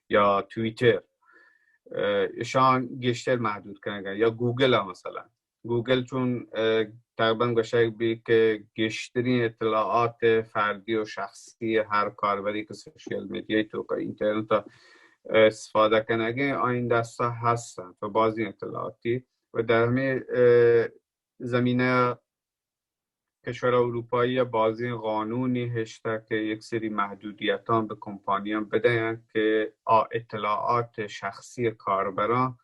یا توییتر، اشان گیشتر محدود کنگن یا گوگل هم مثلاً. گوگل چون تقریباً گوشگ بی که گیشترین اطلاعات فردی و شخصی هر کاربری که سوشیال میدیای توکا اینترنت استفاده کنگه آین دستا هستن و بازی اطلاعاتی و در همین زمینه کشور اروپایی بازی قانونی هشته که یک سری محدودیتان به کمپانیان بدهند که آ اطلاعات شخصی کاربران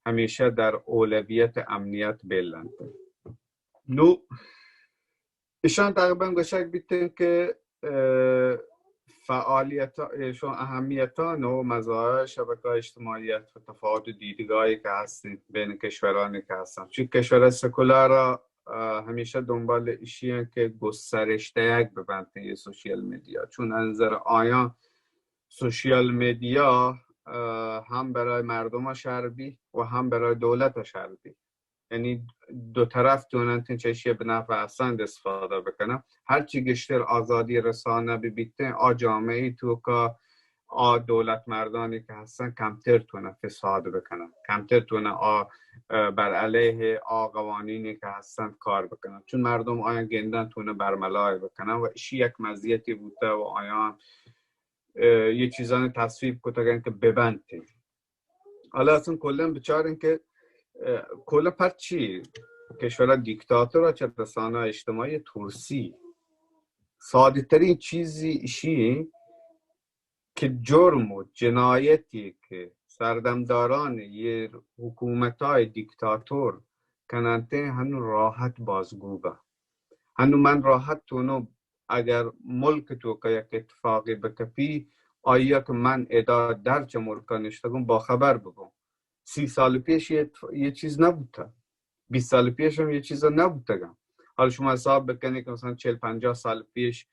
همیشه در اولویت امنیت بلند. نو اشان تقریباً گوشگ بیتن که فعالیت ایشان اهمیتان و مزایای شبکه اجتماعیت و تفاوت دیدگاهی که هستین بین کشورانی که هستن، چون کشور سکولار همیشه دنبال ایشی هن که گسترش دهگ ببنت یه سوشیال میدیا، چون انظر آیان سوشیال میدیا هم برای مردم شر بی و هم برای دولت شر بی. یعنی دو طرف تونن تین چشی به نفع هستند استفاده بکنن. هرچی گشتر آزادی رسانه ببیتن، آ جامعه توکا آ دولت مردانی که هستن کمتر تونن فساد بکنن، کمتر تونن آ بر علیه آ قوانینی که هستن کار بکنن، چون مردم آیان گندن تونن برملای بکنن و اشی یک مزیتی بوده و آیان یه چیزانی تصویب کتگن که ببنتین. حالا اصلاً کلاً بچارین که کلاً پر چی کشور دیکتاتور چہ رسانه اجتماعی ترسی. ساده ترین چیزی اشی که جرم و جنایتی که سردمداران یه حکومتای دیکتاتور کننت، هنو راحت بازگو به. هنو من راحت تونو اگر ملک توکا یک اتفاقی بکپی، آیا که من ادا در چه ملکا نشتگم باخبر ببم. سی سال پیش یه اتف-، یه چیز نبوده. بیست سال پیش هم یه چیزا نبوتگن. حالا شما حساب بکنید که مثلاً چهل پنجاه سال پیش،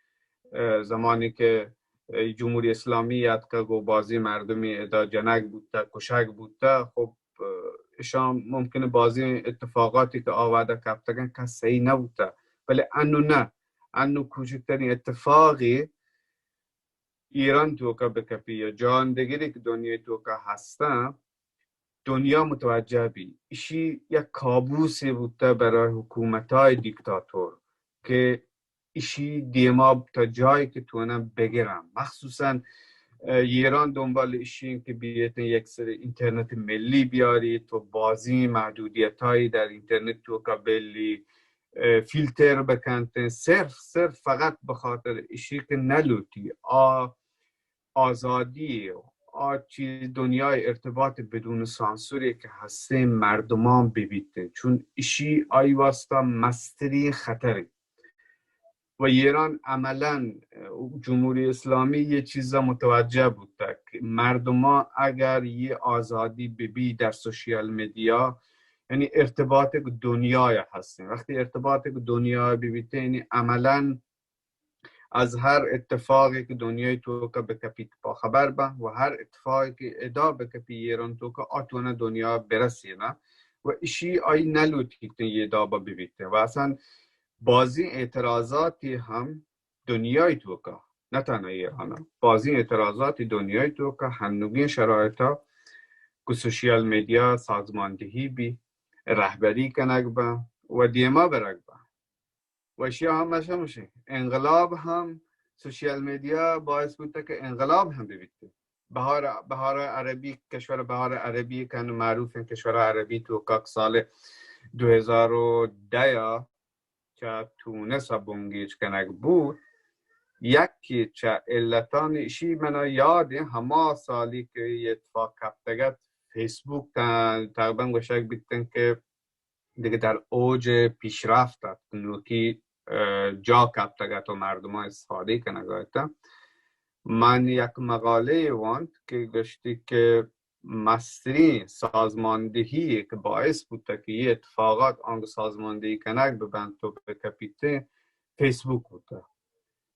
اه، زمانی که، اه، جمهوری اسلامی یاد که گو بازی مردمی ادا جنگ بوته، کشگ بوته، خب، اه، اشان ممکنه بازی اتفاقاتی که آواده کپتگن که صحیح نبوته. ولی انو نه، انو کوچکترین اتفاقی ایران توکا بکپی یا جان دگری که دنیای توکا هستن، دنیا متوجه بی. اشی یک کابوسی بوته برای حکومتای دیکتاتور که اشی دیما تا جایی که تونن بگرن. مخصوصاً، اه، ایران دنبال اشی که بیتن یک سر اینترنت ملی بیاری، تو بازی محدودیتایی در اینترنت توکا بلی، اه، فیلتر بکنتن، صرف، صرف فقط به خاطر اشی که نلوتی آ آزادی و آ چیز دنیای ارتباط بدون سانسوری که هستن مردمان ببیتن، چون اشی آی واسطه مسترین خطری. و ایران عملاً، اه، جمهوری اسلامی یه چیزا متوجه بوته که مردمان اگر یه آزادی ببی در سوشیال مدیا، یعنی ارتباط دنیای هستن. وقتی ارتباط دنیای ببیتن، یعنی عملاً از هر اتفاقی که دنیای توکا بکپیت باخبر به و هر اتفاقی که ادا بکپی ایران توکا آتونه دنیا برسینه و اشی آی نلوتیتن یه دابا ببیتن. و اصلاً بازی اعتراضاتی هم دنیای توکا، نه تنها ایران، بازی اعتراضاتی دنیای توکا هنوگین شرایطا که سوشیال مدیا سازماندهی بی، رهبری کنگ به و دیما برگ به. و اشیا همش همشه. انقلاب هم سوشیال مدیا باعث بوته که انقلاب هم ببیته. بهار، بهار عربی، کشور بهار عربی که معروف این کشور عربی توکا سال دو هزار و ده چه تونس بنگیج کنگ بود، یکی چه علتان اشی منا یاد، هما سالی که یه اتفاق کپتگت، فیسبوک تا-، تقریباً گوشگ بیتن که دیگه در اوج پیشرفت ات، نوکی، اه، جا کپتگ ات و مردمان استفاده کنگ ات. من یک مقاله واند که گشتی که مسترین سازماندهی که باعث بوته که یه اتفاقات آنگ سازماندهی کنگ ببند تو بکپیته، فیسبوک بوته.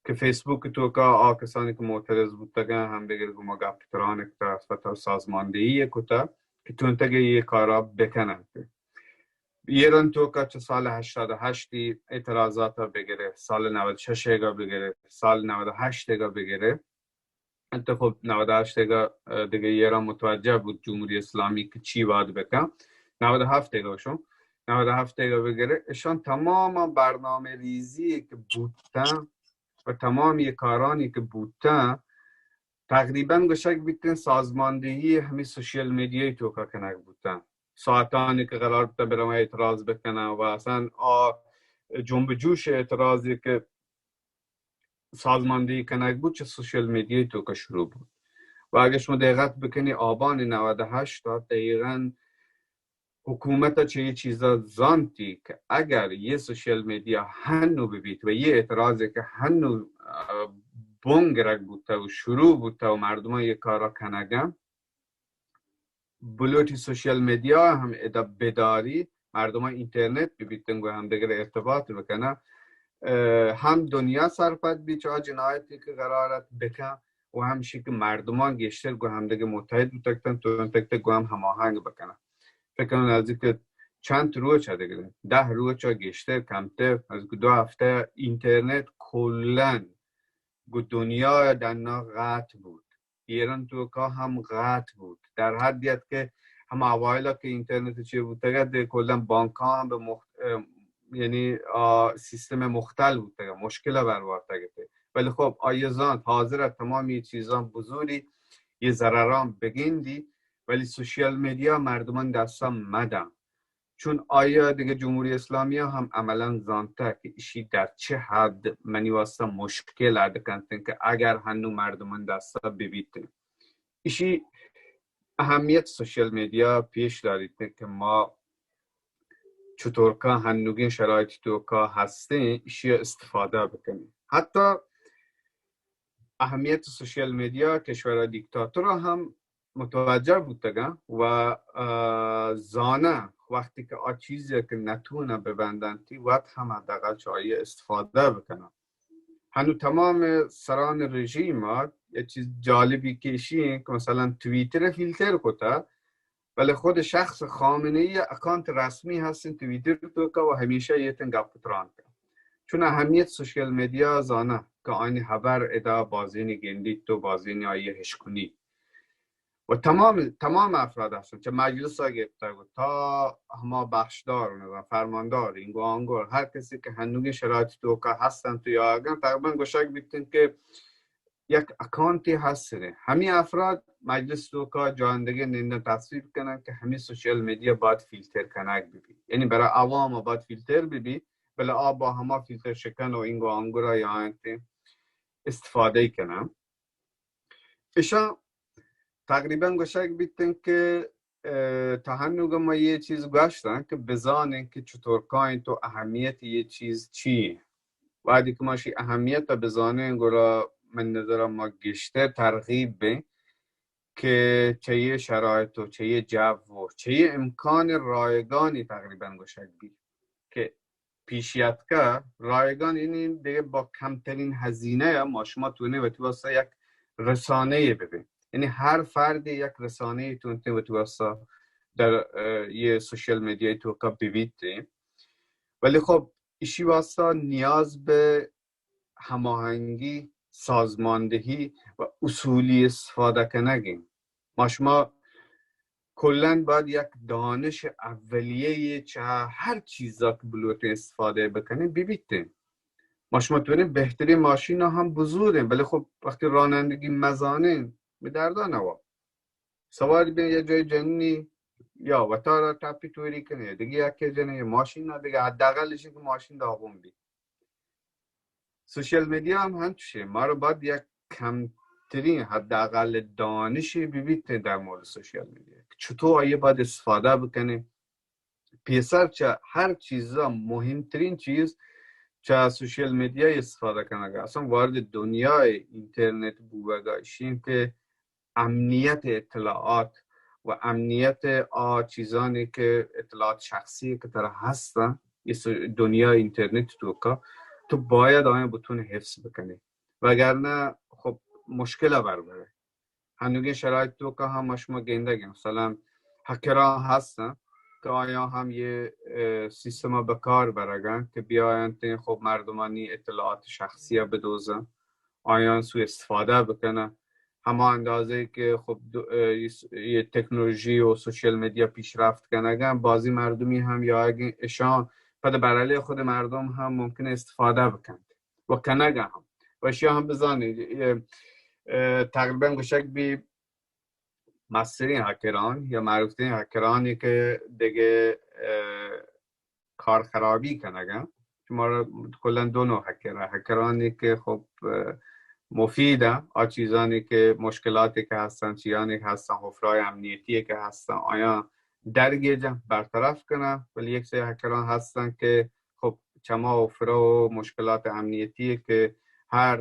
که فیسبوک توکا آ کسانی که معترض بوتگن، هم بگر گما گپ تران کتا، فتح سازماندهی کتا که تونتگه یه کارا بکنن. ایران توکا چه سال هشتاد و هشت اعتراضات بگره، سال نود و شش گا بگره، سال نود و هشت گا بگره. حتی خب نود و هشت گا، اه، دیگه ایران متوجه بود جمهوری اسلامی که چی باید بکن. نود و هفت گا شو، نود و هفت گا بگره، اشان تمام برنامه ریزی که بوتن و تمام یه کارانی که بوتن، تقریباً گوشگ بیتن سازماندهی همین سوشیال میدیای توکا کنگ بوتن. ساعتانی که قرار بوتن برن اعتراض بکنن و اصلاً آ جنب جوش اعتراضی که سازماندهی کنگ بود، چه سوشیال میدیای توکا شروع بود. و اگه شما دقت بکنی، آبان نود و هشت تا دقیقاً حکومت چه یه چیزا زانتی که اگر یه سوشیال میدیا هنو ببیت و یه اعتراضی که هنو، اه، بنگرگ بوته و شروع بوته و مردمان یه کارا کنگن، بلوٹی سوشیال میدیا هم ادا بداری، مردمان اینترنت ببیتن گو هم دیگر ارتباط بکنن، اه، هم دنیا سرپد بی چه آ جنایتی که قرارت بکن و همشی که مردمان گیشتر گو هم دیگه متحد بوتکتن، تونتکتن گو هم هماهنگ بکنن. فکر کنم نزدیک چند روچ دیگه، ده روچ گیشتر کمتر، از دو هفته اینترنت کلاً گو دنیا دنا قطع بود. ایران توکا هم قطع بود، در حدی ات که هم اوایل که اینترنت چی بوتگه، ده کلاً بانک ها هم به مخت-، اه، یعنی، آ، سیستم مختل بوتگه، مشکل برواردگه. ولی خب، آیه زانت حاضر ات تمام یه چیزان بزوری، یه ضرران بگندی، ولی سوشیال میدیا مردمان دستا مدن. چون آیا دیگه جمهوری اسلامی هم عملا زانته که ایشی در چه حد منی واسطه مشکل اڈ کنتن که اگر هنو مردمان دستا ببیتن. ایشی اهمیت سوشیال میدیا پیش داریت که ما چطور که هنوگین شرایط توکا هستین ایشی استفاده بکنیم. حتی اهمیت سوشیال میدیا کشور دیکتاتور هم متوجه بوتگن و زانه وقتی که آ چیزی که نتونه ببندن تی وقت هم حداقل چه آیه استفاده بکنن. هنو تمام سران رژیم ها یه چیز جالبی که ایشی که مثلا توییتر فیلتر کتا، ولی خود شخص خامنه ای اکانت رسمی هستن توییتر توکا و همیشه یه تن گپ تران کن. چون اهمیت سوشیال میدیا زانه که آنی خبر ادا بازینی گندی تو بازینی آیه هشکنی و تمام تمام افراد هستن چه مجلس ها گرفته و تا هما بخشدار و نظام فرماندار اینگو آنگور هر کسی که هنوگی شرایط توکا هستن تو یا اگر تقریبا گوشک بیتن که یک اکانتی هستن. همی افراد مجلس توکا جاندگی نندن تصویب کنن که همی سوشیال میدیا باید فیلتر کنک ببی، یعنی برای عوام باید فیلتر ببی، بله آ با هما فیلتر شکن و اینگو آنگورا یا انت استفاده کنن. اشان تقریبا گوشک بیتن که تا هنوگا ما یه چیز گوشتن که بزانن که چطور کاین تو اهمیت یه چیز چی. وقتی که ما شی اهمیت بزانن گرا من نظر ما گشتر ترغیب بین که چه یه شرایط و چه یه جو و چه یه امکان رایگانی تقریبا گوشک بی که پیشیتکه رایگان اینی دیگه با کمترین هزینه ما شما تونه و تو واسه یک رسانه ببین، یعنی هر فردی یک رسانه تونته و تو واسه در یه سوشیال میدیای توکا ببیت. ولی خب ایشی واسه نیاز به هماهنگی، سازماندهی و اصولی استفاده کنگیم. ما شما کلا باید یک دانش اولیه چه هر چیزا که بلوتین استفاده بکنین ببیتین. ما شما تونین بهترین ماشین هم بزورین، ولی خب وقتی رانندگی مزانین به دردا نوا. سوار بین یه جای جنی یا وتارا ٹاپی توری کنه یا دیگه یکی جنه یا ماشین نه دیگه، حداقلش که ماشین داغون بی. سوشیال میدیا هم همچشه، ما رو باید یک کمترین حداقل دانشی ببیت در مورد سوشیال میدیا که چطور آیه باید استفاده بکنه. پیسر چه هر چیزا مهمترین چیز چه سوشیال میدیا استفاده کنگا، اصلا وارد دنیای اینترنت بوگا شیم که امنیت اطلاعات و امنیت آ چیزانی که اطلاعات شخصی که ترا هستن، دنیا اینترنت توکا تو باید آیان بتون حفظ بکنی، وگرنه خب مشکل بربره. هنوگین شرایط توکا هم شما گندگی مثلا هکران هستن که آیا هم یه سیستم به کار برگن که بیاین خب مردمانی اطلاعات شخصی بدوزن، آیان سو استفاده بکنن. هما اندازه که خب یه تکنولوژی و سوشیال میدیا پیشرفت کنگن، بازی مردمی هم یا اگه اشان پد برعلیه خود مردم هم ممکنه استفاده بکنن و کنگن هم. و اشیا هم بزانید تقریبا گوشک بی مسترین هکران یا معروفترین هکرانی که دیگه کار خرابی کنگن. شما را کلا دو نوع هکر، هکرانی که خب مفیدن، آ چیزانی که مشکلاتی که هستن، چیانی که هستن، حفرای امنیتی که هستن، آیا درگیجن، برطرف کنن. ولی یک سری هکران هستن که خب چما حفره و مشکلات امنیتی که هر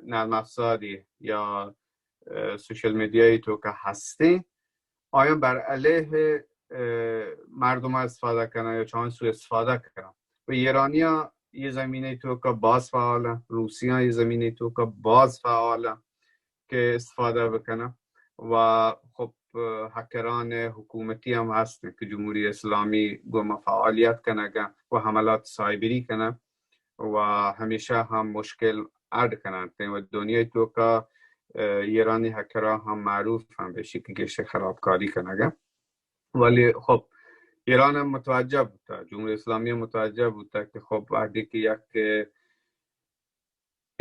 نرم افزاری یا سوشیال میدیایی توکا هستین، آیا بر علیه مردم استفاده کنن یا چون سو استفاده کنن. و ایرانیا یه زمینه توکا باز فعالن، روسیا یه زمینه توکا باز فعالن که استفاده بکنن. و خب هکران حکومتی هم هستن که جمهوری اسلامی گوما فعالیت کنگن و حملات سایبری کنن و همیشه هم مشکل اڈ کنن و دنیای توکا ایرانی هکران هم معروف هم بشی که گشت خرابکاری کنگن. ولی خب ایران هم متوجه بوده، جمهوری اسلامی هم متوجه بوده که خب وقتی که یک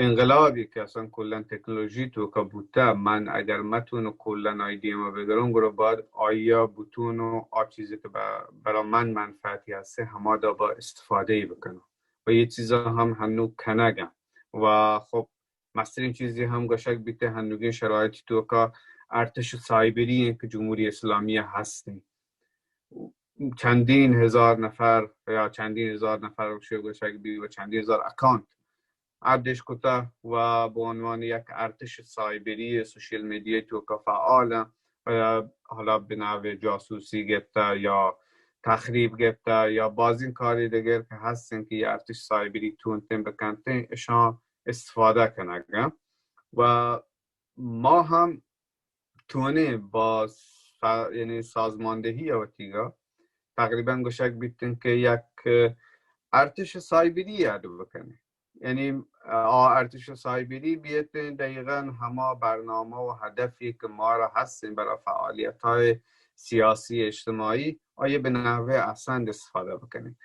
انقلابی که اصلاً کلاً تکنولوژی توکا بوته، من اگر متونو کلاً آئی دیما بگرم، گڑا باید آیا بتونو آ چیزی که ب-، برا من منفعتی هسته، هما دا با استفاده بکنم. و یه چیزا هم هنو کنگم. و خب، مسترین چیزی هم گوشگ بیته، هنوگین شرایطی توکا ارتش سایبری این که جمهوری اسلامی هستین. چندین هزار نفر یا چندین هزار نفر، گوشگ بی، و چندین هزار اکانت اردش کته و به عنوان یک ارتش سایبری سوشیل میدیای توکا فعالن و حالا به نحو جاسوسی گپته یا تخریب گپته یا بازین کاری دیگر که هستن که یه ارتش سایبری تونتن بکنتن، اشان استفاده کنگن. و ما هم تونیں با سا-، یعنی سازماندهی وتیگا تقریباً گوشگ بیتن که یک ارتش سایبری اڈ بکنه. یعنی آ ارتش سایبری بیتن دقیقاً هما برنامه و هدفی که ما را هستن برای فعالیت‌های سیاسی اجتماعی، آیا به نحوه احسن استفاده بکنیم.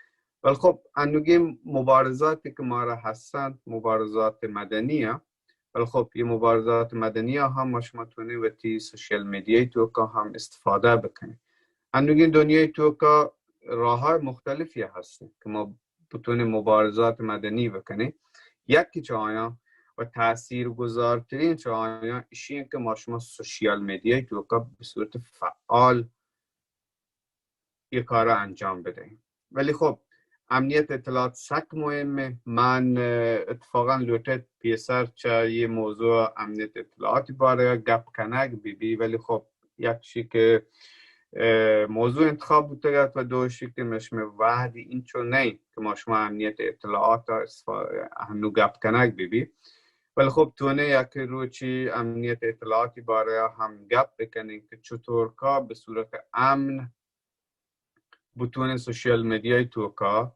ولی خب، انوگین مبارزاتی که ما را هستن، مبارزات مدنی هست. ولی خب، یه مبارزات مدنی هم ما شما تونی وتی سوشیل میدیای توکا هم استفاده بکنیم. انوگین دنیای توکا راه های مختلفی هستن که ما بتونیم مبارزات مدنی بکنیم. یکی چه آیان و تأثیر گذارترین چه آیان ایشی که ما شما سوشیال میدیای توکا به صورت فعال یه کار انجام بدهیم. ولی خب، امنیت اطلاعات سک مهمه. من، اه، اتفاقاً لوٹت پیسر چه یه موضوع امنیت اطلاعاتی باره گپ کنگ بی بی، ولی خب، یک شی که، اه، موضوع انتخاب بوتگت و دو شی که مشمه وحدی اینچو نهی که ما شما امنیت اطلاعات هنو گپ کنگ بی بی. ولی خب، تونه یک روچی امنیت اطلاعاتی باره هم گپ بکنیم که چطور کا به صورت امن بتونن سوشیال میدیای توکا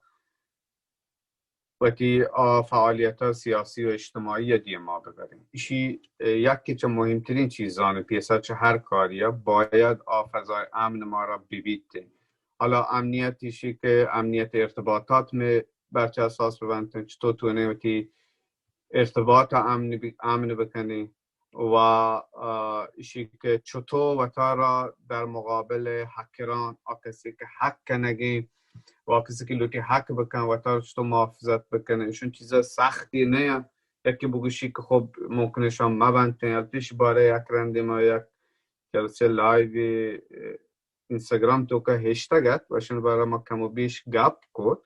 وتی آ فعالیت سیاسی و اجتماعی دیما ببرن. ایشی، اه، یکی چه مهمترین چیزان پیسر چه هر کاری باید آ فضای امن ما را ببیت. حالا امنیت ایشی که امنیت ارتباطات می بر چه اساس ببنت، چطور تونه وتی ارتباط امن بی-، امن بکنی و، اه، ایشی که چطور وتارا در مقابل هکران، آ کسی که هک کنگی و آ کسی که لوٹی هک بکن، وتارا چطور محافظت بکنی. ایشون چیز سختی نه. یکی بگوشی که خب ممکنه شما مبنتین، البته ایشی باره یک رندی ما یک جلسه لایوی، اه، اینستاگرام توکا هشتگ ات و اشان باره ما کم و بیش گپ کت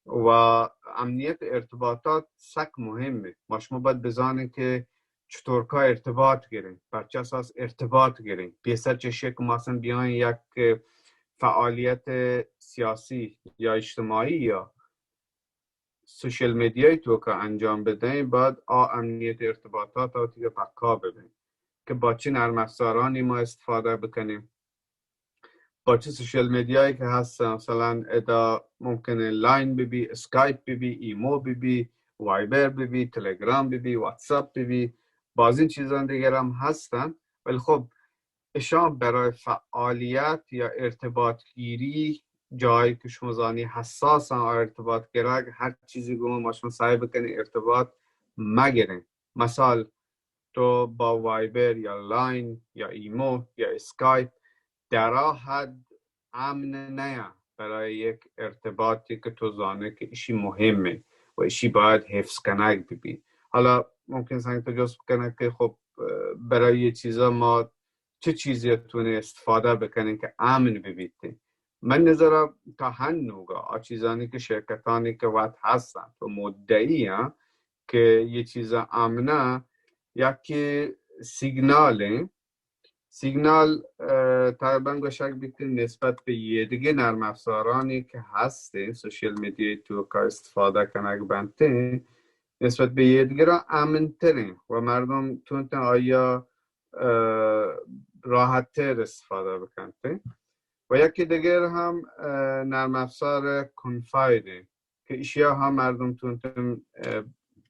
و امنیت ارتباطات سک مهمه. ما شما باید بزانین که چطور کا ارتباط گرین، بر چه اساس ارتباط گرین. پیسر چه شک ما اصلاً بیاین یک فعالیت سیاسی یا اجتماعی یا سوشیال میدیای توکا انجام بدهین، باید آ امنیت ارتباطات آ تیگه پکا ببین که با چه نرم افزارانی ما استفاده بکنیم، با چه سوشیال میدیایی که هست، مثلاً ادا ممکنه لاین ببی، اسکایپ ببی، ایمو ببی، وایبر ببی، تلگرام ببی، واتساپ ببی، بازین چیزان دیگر هم هستن. ولی خب، اشان برای فعالیت یا ارتباط گیری، جایی که شما زانی حساسن آ ارتباط گرگ، هر چیزی گون ما شما سعی بکنین ارتباط مگرین. مثال، تو با وایبر یا لاین یا ایمو یا اسکایپ در آ حد امن نیه برای یک ارتباطی که تو زانه که ایشی مهمه و ایشی باید حفظ کنگ ببی. حالا ممکن سنگ تو جست بکنه که خب، اه، برای یه چیزا ما چه چیزی تونه استفاده بکنین که امن ببیت؟ من نظر تا هنوگا آ چیزانی که شرکتانی که وت هستن و مدعی هن که یه چیز امنه، یکی سیگنال، سیگنال، اه، تقریباً گوشگ بیتین نسبت به یه دیگه نرم افزارانی که هستین، سوشیال میدیای توکا استفاده کنگ بنتین، نسبت به یه دیگه را امن ترین و مردم تونتن آیا، اه، راحت تر استفاده بکنتین. و یکی دیگر هم، اه، نرم افزار کنفایدین که ایشیا هم مردم تونتن، اه،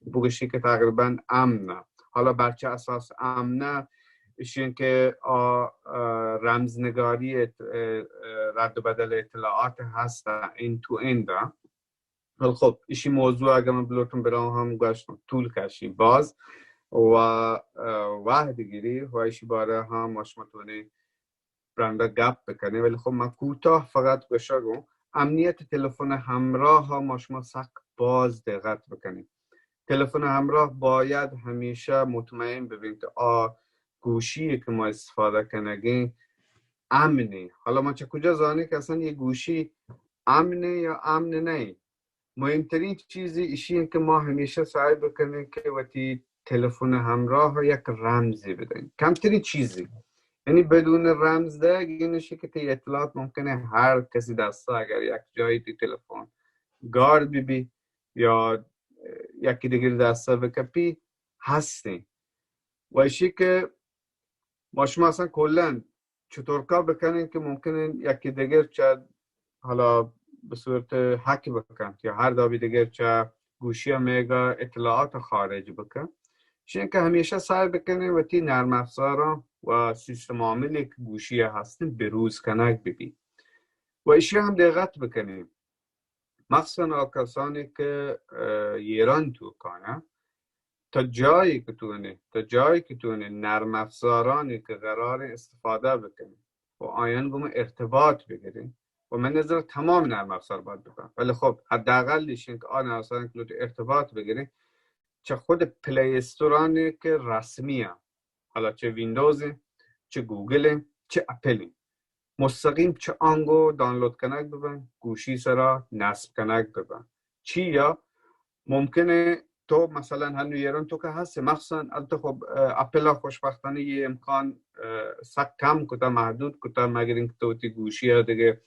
بگوشی که تقریباً امنه. حالا بر چه اساس امنه؟ ایشین که آ، اه، رمزنگاری ات-، اه، اه، رد و بدل اطلاعات هست، این تو این دا. ولی خب، ایشی موضوع اگر من بلوٹم برام هم گوشتم طول کشی باز و، اه، وحد گیری و ایشی باره هم ما شما تونی برنده گپ بکنی. ولی خب، من کوتاه فقط گوشگم، امنیت تلفن همراه ها ما شما سخت باز دقت بکنی. تلفن همراه باید همیشه مطمئن ببین که آ گوشی که ما استفاده کنگی امنی. حالا ما چه کجا زانی که اصلاً یه گوشی امنه یا امن نه؟ مهمترین چیزی ایشی که ما همیشه سعی بکنیم که وتی تلفن همراه یک رمزی بدیم، کمترین چیزی، یعنی بدون رمز ده اینشه که تی اطلاعات ممکنه هر کسی دسته، اگر یک جایی تی تلفن گار ببی یا یکی دیگر دسته بکپی، هستین. و ایشی که ما شما اصلاً کلاً چطور کار بکنین که ممکنه یکی دیگر چه حالا به صورت هک بکن یا هر دابی دیگر چه گوشی میگا اطلاعات خارج بکن، چون که همیشه سعی بکنین وتی نرم افزارا و سیستم عاملی که گوشی هستین بروز کنگ ببی. و ایشی هم دقت بکنین، مخصوصاً آ کسانی که، اه، ایران توکاین، تا جایی که تونی، تا جایی که تونی نرم افزارانی که قرار استفاده بکنی و آیان گم ارتباط بگیری، و من نظر تمام نرم افزار باید بکنم، ولی خب حداقل ایشین که آ نرم افزارانی که لوٹ ارتباط بگیری، چه خود پلی استورانی که رسمی هم، حالا چه ویندوز، چه گوگل، چه اپل، مستقیم چه آنگو دانلود کنگ ببن، گوشی سرا نصب کنگ ببن. چی یا ممکنه تو مثلاً هنو ایران تو که هستی، مخصوصاً البته خب، اه، اپل ها خوشبختانه یه امکان، اه، سک کم کتا، محدود کتا، مگر اینکه تو تی گوشی ها دیگه،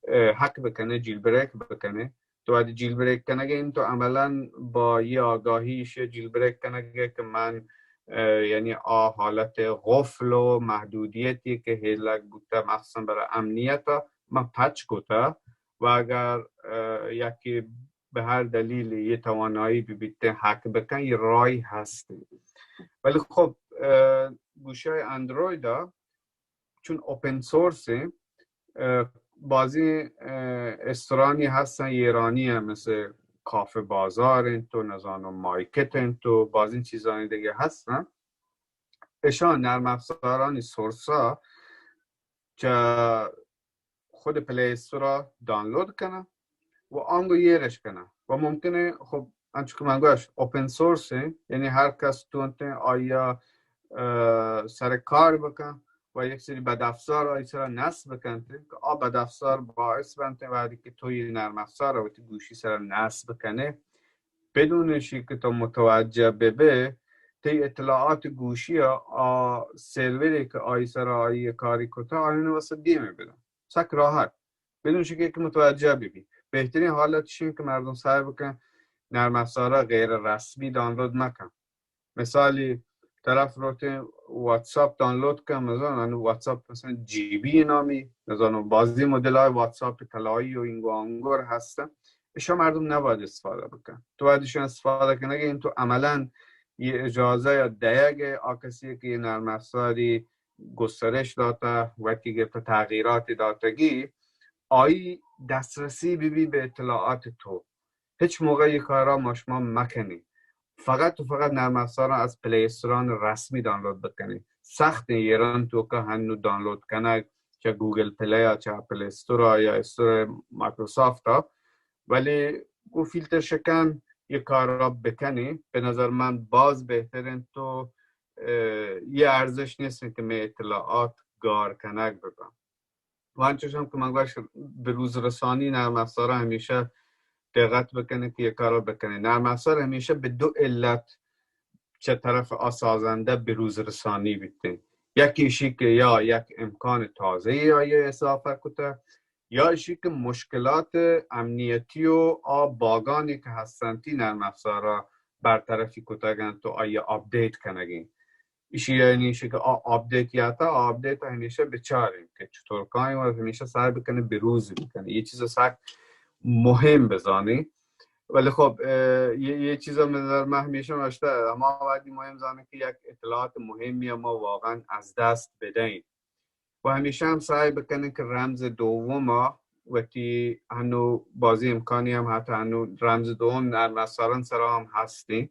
اه، هک بکنه، جیل بریک بکنه. تو وقتی جیل بریک کنگه این تو عملاً با یه آگاهی ایشی جیل بریک کنگه که من، اه، یعنی آ حالت قفل و محدودیتی که هیلک بوته مخصوصاً برای امنیت من پچ کتا و اگر، اه، یکی به هر دلیل یه توانایی ببیته هک بکن، یه راهی هستی. ولی خب، اه، گوشی اندروید ها چون اوپن سورس، اه، بازی، اه، استرانی هستن، ایرانی هم مثل کافه بازار انت و نزانم مایکت انت و بازی چیزانی دیگه هستن. اشان نرم افزارانی سورسا چه خود پلی استورا دانلود کنه و آنگو یه رش کنه و ممکنه خب انچو که من گوش اوپن سورس، یعنی هر کس تونته آیا، اه، سر کار بکن و یک سری بدافزار آی سر نصب بکنته که آ بدافزار باعث بنته وقتی که تو یه نرم افزار وتی گوشی سر نصب کنه بدون شی که تو متوجه ببه، تی اطلاعات گوشی آ سروری که آی سر آی کاری کتا آیون واسه دیمه بدن. سک راحت، بدون شی که متوجه ببی. بهترین حالت شین که مردم سعی بکن نرم افزارا غیر رسمی دانلود مکن. مثالی طرف روتین واتساپ دانلود کن، مثلاً انو واتساپ مثلاً جی بی نامی، نزانم بازی مدل های واتساپ طلایی و اینگو آنگور هستن. اشا مردم نباید استفاده بکن. تو باید اشان استفاده کنگه این تو عملاً یه اجازه یا دیگه آ کسی که یه نرم افزاری گسترش داته، وقتی گرفته تغییرات داتگی، آی دسترسی ببی به اطلاعات تو. هیچ موقع یه کارا ما شما مکنی. فقط و فقط نرم افزاران از پلی استوران رسمی دانلود بکنی. سخت ایران تو که هنو دانلود کنگ، چه گوگل پلی ها، چه اپل استور ها یا استور مایکروسافت ها، ولی گو فیلتر شکن یه کارا بکنی. به نظر من باز بهترین تو، اه، یه ارزش نیست که می اطلاعات گار کنگ ببن. و انچوش هم که من گوش، به روز رسانی نرم افزارا همیشه دقت بکنه که یه کارا بکنه. نرم افزار همیشه به دو علت چه طرف آ سازنده به روز رسانی بیتین. یکی ایشی که یا یک امکان تازه ای آیا اضافه کته، یا ایشی که مشکلات امنیتی و آ باگانی که هستنتی نرم افزارا برطرفی کتگن تو آیا آپدیت کنگین. ایشی یعنی ایشی که آ آپدیت یا تا آپدیت همیشه بچارین که چطور کاین و همیشه سعی بکنه بروز بکنه. یه چیز سک مهم بزانی. ولی خب، اه، یه، یه چیز به نظر من همیشه نوشته، اما وقتی مهم زانه که یک اطلاعات مهمی ما واقعاً از دست بدهیم. و همیشه هم سعی بکنین که رمز دوم ها وتی ہنو بازی امکانی ہم حتی ہنو رمز دوم نرم افزاران سرا ہم ہستیں،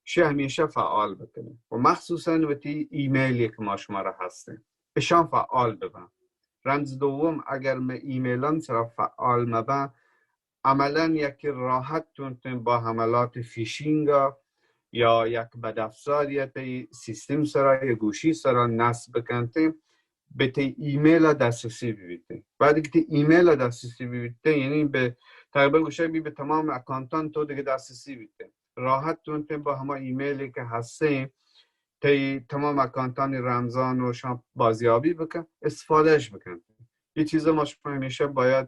شی ہمیشہ فعال بکنیں و مخصوصاً وتی ایمیلی کہ ما شما را ہستیں، اشان فعال ببن. رمز دوم اگر مئے ایمیلان سرا فعال مبن، عملاً یک راحت تونتیں با حملات فیشینگ یا یک بدافزاری تئی سیستم سرا یا گوشی سرا نصب بکنتیں، به تئی ایمیل دسترسی ببیتیں. بعد که تئی ایمیل دسترسی ببیتیں، یعنی به تقریباً گوشه بی به تمام اکانتان تو دیگه دسترسی بیتیں. راحت تونتیں با ہما ایمیلی که ہستیں، تئی تمام اکانتانی رمزان و شان بازیابی بکن، استفادهش بکن. یہ چیزا ما شما ہمیشہ باید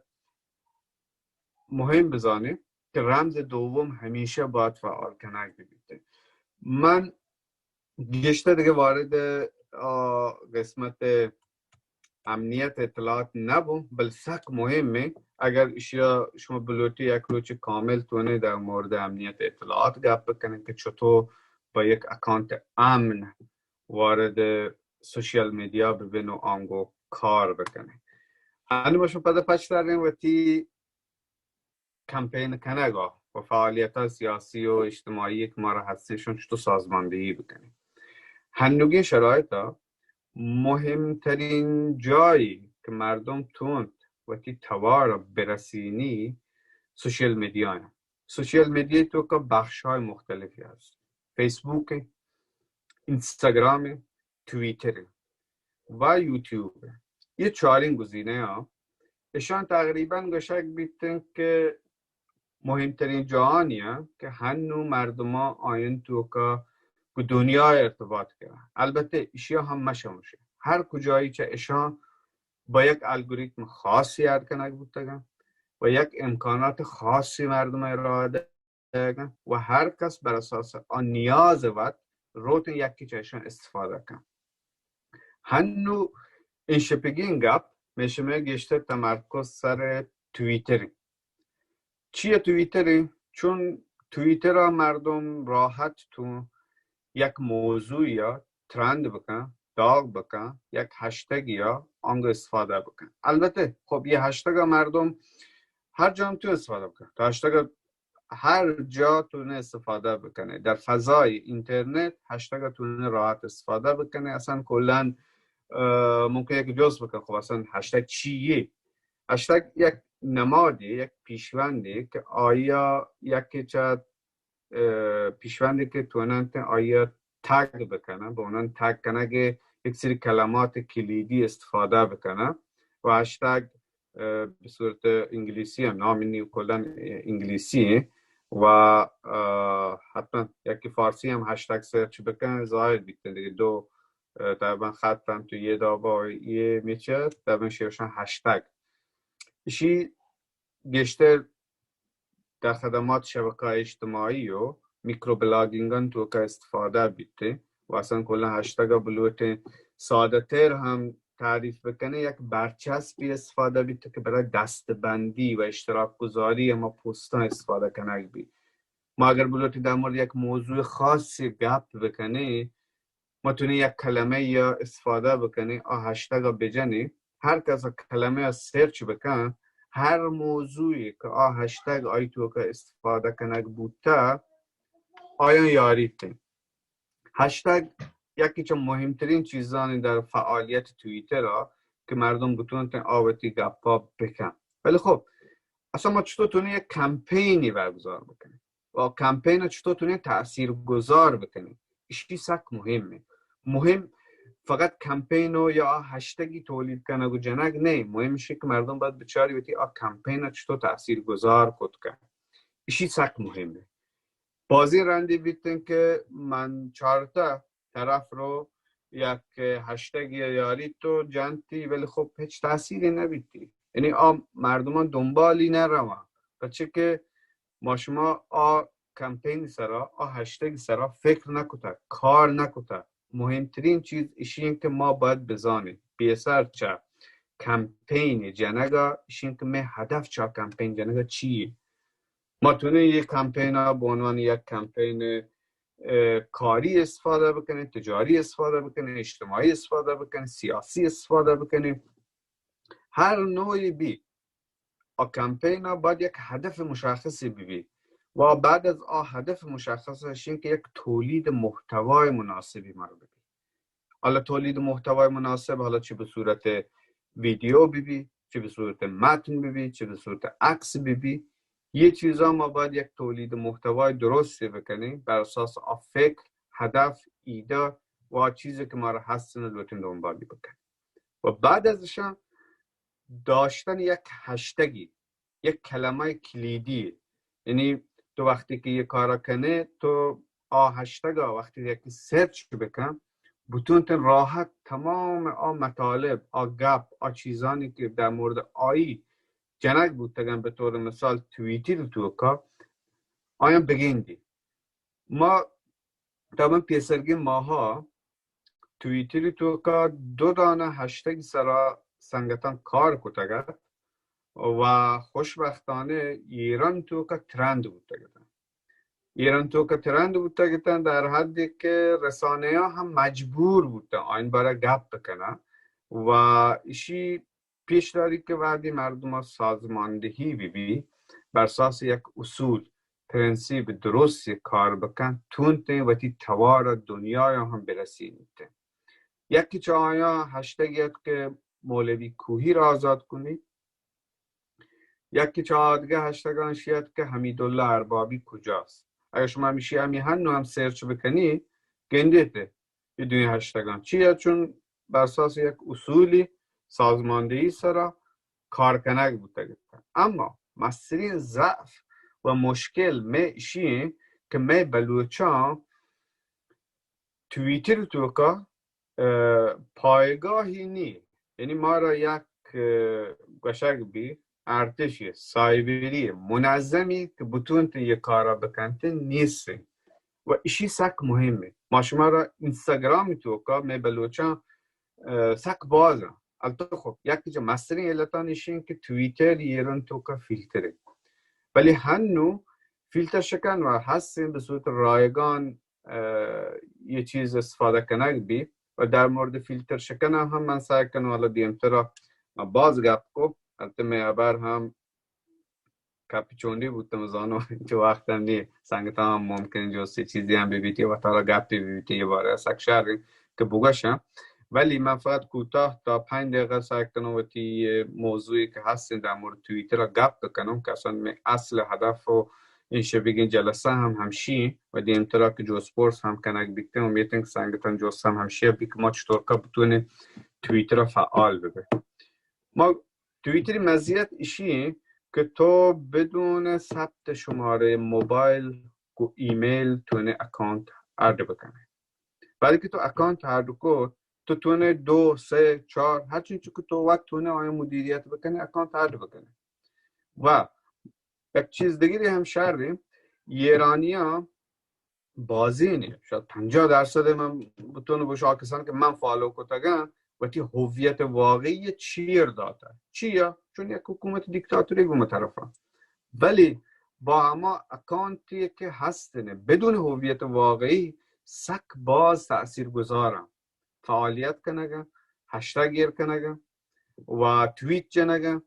مہم بزانیں کہ رمز دوم ہمیشہ باید فعال کنگ ببیت. من گیشتر دیگه وارد، آ، قسمت امنیت اطلاعات نبوں، بل سک مہمیں. اگر اشیا شما بلوٹی یک روچ کامل تونیں در مورد امنیت اطلاعات گپ بکنیں کہ چطور با یک اکانت امن وارد سوشل میڈیا ببن و آنگو کار بکنیں. ہنو ما شما پدا پچ داریں وتی کمپین کنگا و فعالیت سیاسی و اجتماعی که ما را ہستیں شون چطور سازماندهی بکنیں. ہنوگیں شرایطا مہمترین جایی که مردم تونت وتی توار برسینی سوشل میڈیا ہیں. سوشل میڈیا تو کا بخش های مختلفی هست، فیسبوک، اینستاگرام، توییتر و یوتیوب. یہ چارین گزینه ها اشان تقریباً گشگ بیتن که مہمترین جاہانی ہیں کہ ہنو مردمان آیان توکا گو دنیا ارتباط کرن. البته اشیا ہم مشموشه، ہر کجایی چه اشان با یک الگوریتم خاصی اڈ کنگ بوتگن و یک امکانات خاصی مردم ارائه دگن و ہر کس بر اساس آ نیاز وت روتن یکی چه اشان استفاده کن. ہنو این شپگین گپ می شمئے گیشتر تمرکز سر توییتر. چیه توییتر؟ چون توییترا مردم راحت تو یک موضوعی یا ترند بکن، داغ بکن، یک هشتگی یا آنگو استفاده بکن. البته خب یہ هشتگ مردم هر جا هم تو استفاده بکن، تو هشتگ هر جا تونه استفاده بکنه، در فضای اینترنت هشتگ تونه راحت استفاده بکنه. اصلاً کلاً، اه، ممکن یک جز بکن، خب اصلاً هشتگ چیه؟ هشتگ یک نمادی، یک پیشوندی که آیا یکی چه، اه، پیشوندی که توننت آیا تگ بکنن، به عنوان تگ کنگ یک سری کلمات کلیدی استفاده بکنن و هشتگ، اه، به صورت انگلیسی هم نام نی کلاً انگلیسی و، اه، حتماً یکی فارسی هم هشتگ سرچ بکن ظاهر بیتن دیگه. دو، اه، تقریباً خط هم تو یه دابا یه میچه تقریباً شیوشن هشتگ. اشی گیشتر در خدمات شبکه‌های اجتماعی و میکرو بلاگینگان توکا استفاده بیته و اصلاً کلاً هشتگ بلوٹیں ساده تر هم تعریف بکنه، یک برچسبی استفاده بیته که برای دستبندی و اشتراک گذاری اما پوستان استفاده کنگ بی. ما اگر بلوٹی در مورد یک موضوع خاصی گپ بکنه، ما تونی یک کلمه یا استفاده بکنی، آ هشتگ بجنی، هر کس کلمه سرچ بکن، هر موضوعی که آ هشتگ آی توکا استفاده کنگ بوتا، آیان یاریتن. هشتگ یکی چه مهمترین چیزانی در فعالیت توییتر ها که مردم بتونتن آ وتی گپا بکن. ولی خب، اصلاً ما چطور تونی یک کمپینی برگزار بکنیم؟ و کمپین چطور تونی تأثیر گذار بکنی؟ اشی سک مهمه. مهم فقط کمپین و یا هشتگی تولید کنگ و جنگ نه، مهم اشی که مردم باید بچاری وتی آ کمپین چطور تأثیر گذار کت کن. اشی سک مهمه. بازی رندی بیتن که من چارتا طرف رو یک هشتگی یاری تو جنتی، ولی خب هیچ تأثیری نبیتی. یعنی آ مردمان دنبالی نروان، پچه که ما شما آ کمپین سرا، آ هشتگ سرا فکر نکتا، کار نکتا. مهمترین چیز اشی که ما باید بزانیم پیسر چه کمپین جنگا، اشی که می هدف چه کمپین جنگا چیه. ما تونی یک کمپین ها به عنوان یک کمپین، اه، کاری استفاده بکنیم، تجاری استفاده بکنیم، اجتماعی استفاده بکنیم، سیاسی استفاده بکنیم، هر نوعی بی. آ کمپین ءَ باید یک هدف مشخصی ببی و بعد از آ هدف مشخص اشین که یک تولید محتوای مناسبی مارا ببی. حالا تولید محتوای مناسب، حالا چه به صورت ویدیو ببی، چه به صورت متن ببی، چه به صورت عکس ببی، یه چیزا ما باید یک تولید محتوای درستی بکنیم بر اساس آ فکر، هدف، ایده و آ چیزی که ما را هستن لوٹین دنبالی بکنیم. و بعد ازشان داشتن یک هشتگی، یک کلمه کلیدی. یعنی تو وقتی که یه کارا کنه، تو آ هشتگا وقتی یکی سرچ بکن، بتونتن راحت تمام آ مطالب، آ گپ، آ چیزانی که در مورد آیی جنگ بوتگن، به طور مثال توییتر توکا، آیان بگندی. ما تمام پیسرگی ماها توییتری توکا دو دانه هشتگی سرا سنگتان کار کتگ ات و خوشبختانه ایران توکا ترند بوتگ اتن. ایران توکا ترند بوتگ اتن، در حدی که رسانه ها هم مجبور بوتن آین بارا گپ بکنن و اشی پیش داری که وهدی مردم سازماندهی ببی، بر اساس یک اصول، پرنسیپ درستی کار بکن، تونتیں وتی توار دنیا هم برسینیتیں. یکی چه آیا هشتگی ات که مولوی کوهی را آزاد کنید، یکی چه آدگه هشتگان شیت که حمیدالله اربابی کجاست. اگر شما میشی همی هنو هم سرچ بکنی، گندیته. بدون هشتگان چیا؟ چون بر اساس یک اصولی سازماندهی سرا کار کنگ بوتگ ات. اما مسترین ضعف و مشکل می اشی که می بلوچان توییتر توکا، اه، پایگاهی نی. یعنی ما را یک، اه، گوشگ بی ارتشی سایبری منظمی که بتونت یه کارا بکنت نیست. و اشی سک مهمه. ما شما را اینستاگرام توکا می بلوچان، اه، سک بازن. البته خب، یکی جا مسترین علتان اشین که توییتر ایران توکا فیلتره. ولی هنو فیلتر شکن و هستین به صورت رایگان، اه، یه چیز استفاده کنگ بی. و در مورد فیلتر شکن هم من سعی کنم حالا دیمترا باز گپ کو. البته می خبر هم کپی چونڈی بوتم، زانو چه وقت هم نی سنگتان هم ممکن جستی چیزی هم ببیتی و تارا گپی ببیتی یه باره سک شر که بگوشم. ولی من فقط کوتاه تا پنج دقیقه سعی کنم وتی موضوعی که هستین در مورد توییتر گپ بکنم که اصلا می اصل هدف و این شبیگین جلسه هم همشی و دیمترا که جست پرس هم کنگ بیتن و میتن که سنگتان جست هم همشی بی که ما چطور که بتونیم توییتر فعال ببه. ما توییتری مزیت اشی که تو بدون ثبت شماره موبایل و ایمیل تونه اکانت اڈ بکنه. وقتی که تو اکانت اڈ کو، تو تونه دو، سه، چار، هر چون که تو وقت تونه آیا مدیریت بکنه، اکانت اڈ بکنه. و یک چیز دیگری هم شر، ایرانیان بازینی، شاید پنجاه درصد من بتون بگوش، آ کسان که من فالو کتگن، وتی هویت واقعی چیر داته. چیا؟ چون یک حکومت دیکتاتوری گومه طرفا. ولی با هما اکانتی که هستنه بدون هویت واقعی سک باز تأثیر گذارن. فعالیت کنگن، هشتگ ایر کنگن و توییت جنگن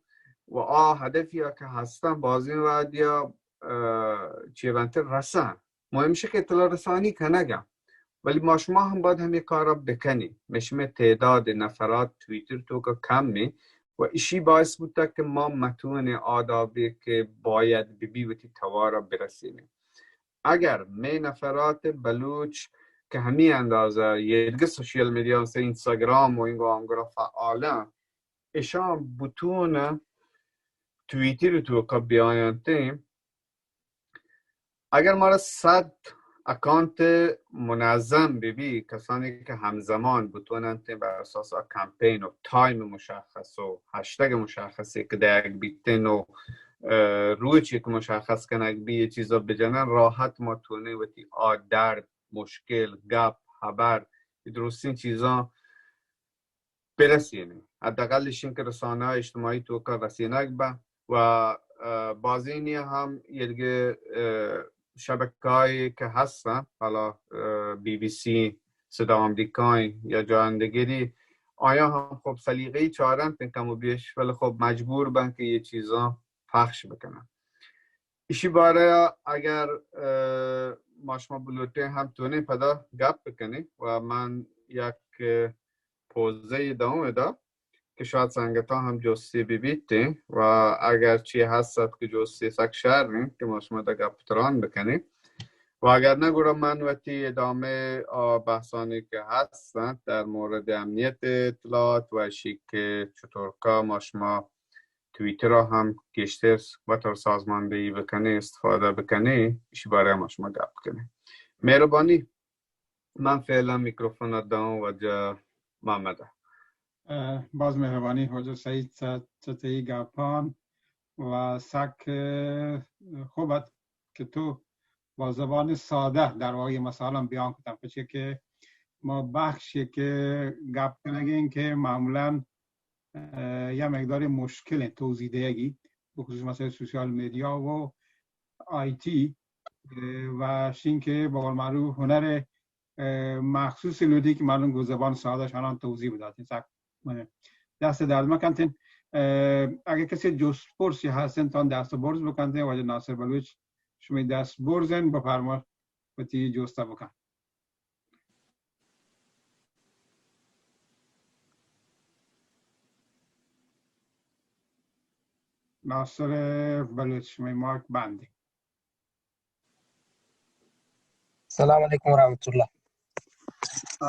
و آ هدفی که هستن بازین وعدیا، اه، چیونتر رسن. مهم شه که اطلاع رسانی کنگن. ولی ما شما هم باید همی کارا بکنی. مشمه تعداد نفرات توییتر توکا کم می و اشی باعث بوده که ما متون آدابی که باید ببی وتی توارا برسینیم. اگر می نفرات بلوچ که همی اندازه یه دیگه سوشیال میدیا مثل اینستاگرام و اینگو آنگرا فعالن، اشان بتون توییتر توکا بیاینتیم، اگر مارا صد اکانت منظم ببی، کسانی که همزمان بتوننت بر اساس کمپین و تایم مشخص و هشتگ مشخصی که دیگ بیتن و، اه، روچی که مشخص کنگ بی، یه چیزا بجنن، راحت ما تونه وتی آ درد، مشکل، گپ، خبر، درستین چیزا برسینی. حداقلش این که رسانه های اجتماعی توکا رسینگ به و، اه، بازینی هم یه دیگه، اه، شبکه‌هایی که هستن، حالا، اه، بی بی سی، صدا آمریکایی یا جاندگیری، آیا هم خب سلیقه‌ای چارنت کم و بیش، ولی خب مجبور بن که یه چیزا پخش بکنن. ایشی بارہ ءَ اگر، اه، ما شما بلوٹیں ہم تونیں پدا گپ بکنیں و من یک، اه، پوزے داؤں ادا کہ شاید سنگتاں ہم جستی بہ بیتیں و اگر چی ہست کہ جستی سک شر انت کہ ما شما دا گپ تران بکنیں و اگر نہ گڑا من وتی ادامہ آ بحثانی کہ ہستن در مورد امنیت اطلاعات و اشی کہ چطور کا ما شما تویتر ءَ ہم گیشتر وتر سازماندہی بکنیں، استفادہ بکنیں، ایشی بارہ ءَ ما شما گپ کنیں. مہربانی، من فعلا میکروفون ءَ داؤں واجہ محمد ءَ. اه، باز مہربانی واجہ سعید چہ، چہ تئی گپان و سک، اه، خوب ات کہ تو با زبان سادہ در واقع مسائل بیان کتن، پچے کہ ما بخشی کہ گپ کنگیں کہ معمولاً، اه، یا مقدار مشکل ہیں توضیح دیگی، بخصوص مسئلہ سوشال میڈیا و آئی ٹی، اه، و شین کہ بقول معروف ہنر، اه، مخصوص لوٹی کہ مردم گو زبان سادہ شانان توضیح بداتیں. سک من دست درد مکنتیں. اه، اگه کسی جست پرسی هستن تان دست برز بکنتیں، واجہ ناصر بلوچ شمی دست برزن، بفرما وتی جستا بکن. ناصر بلوچ، شمی مایک بندی. سلام علیکم ورحمت اللہ.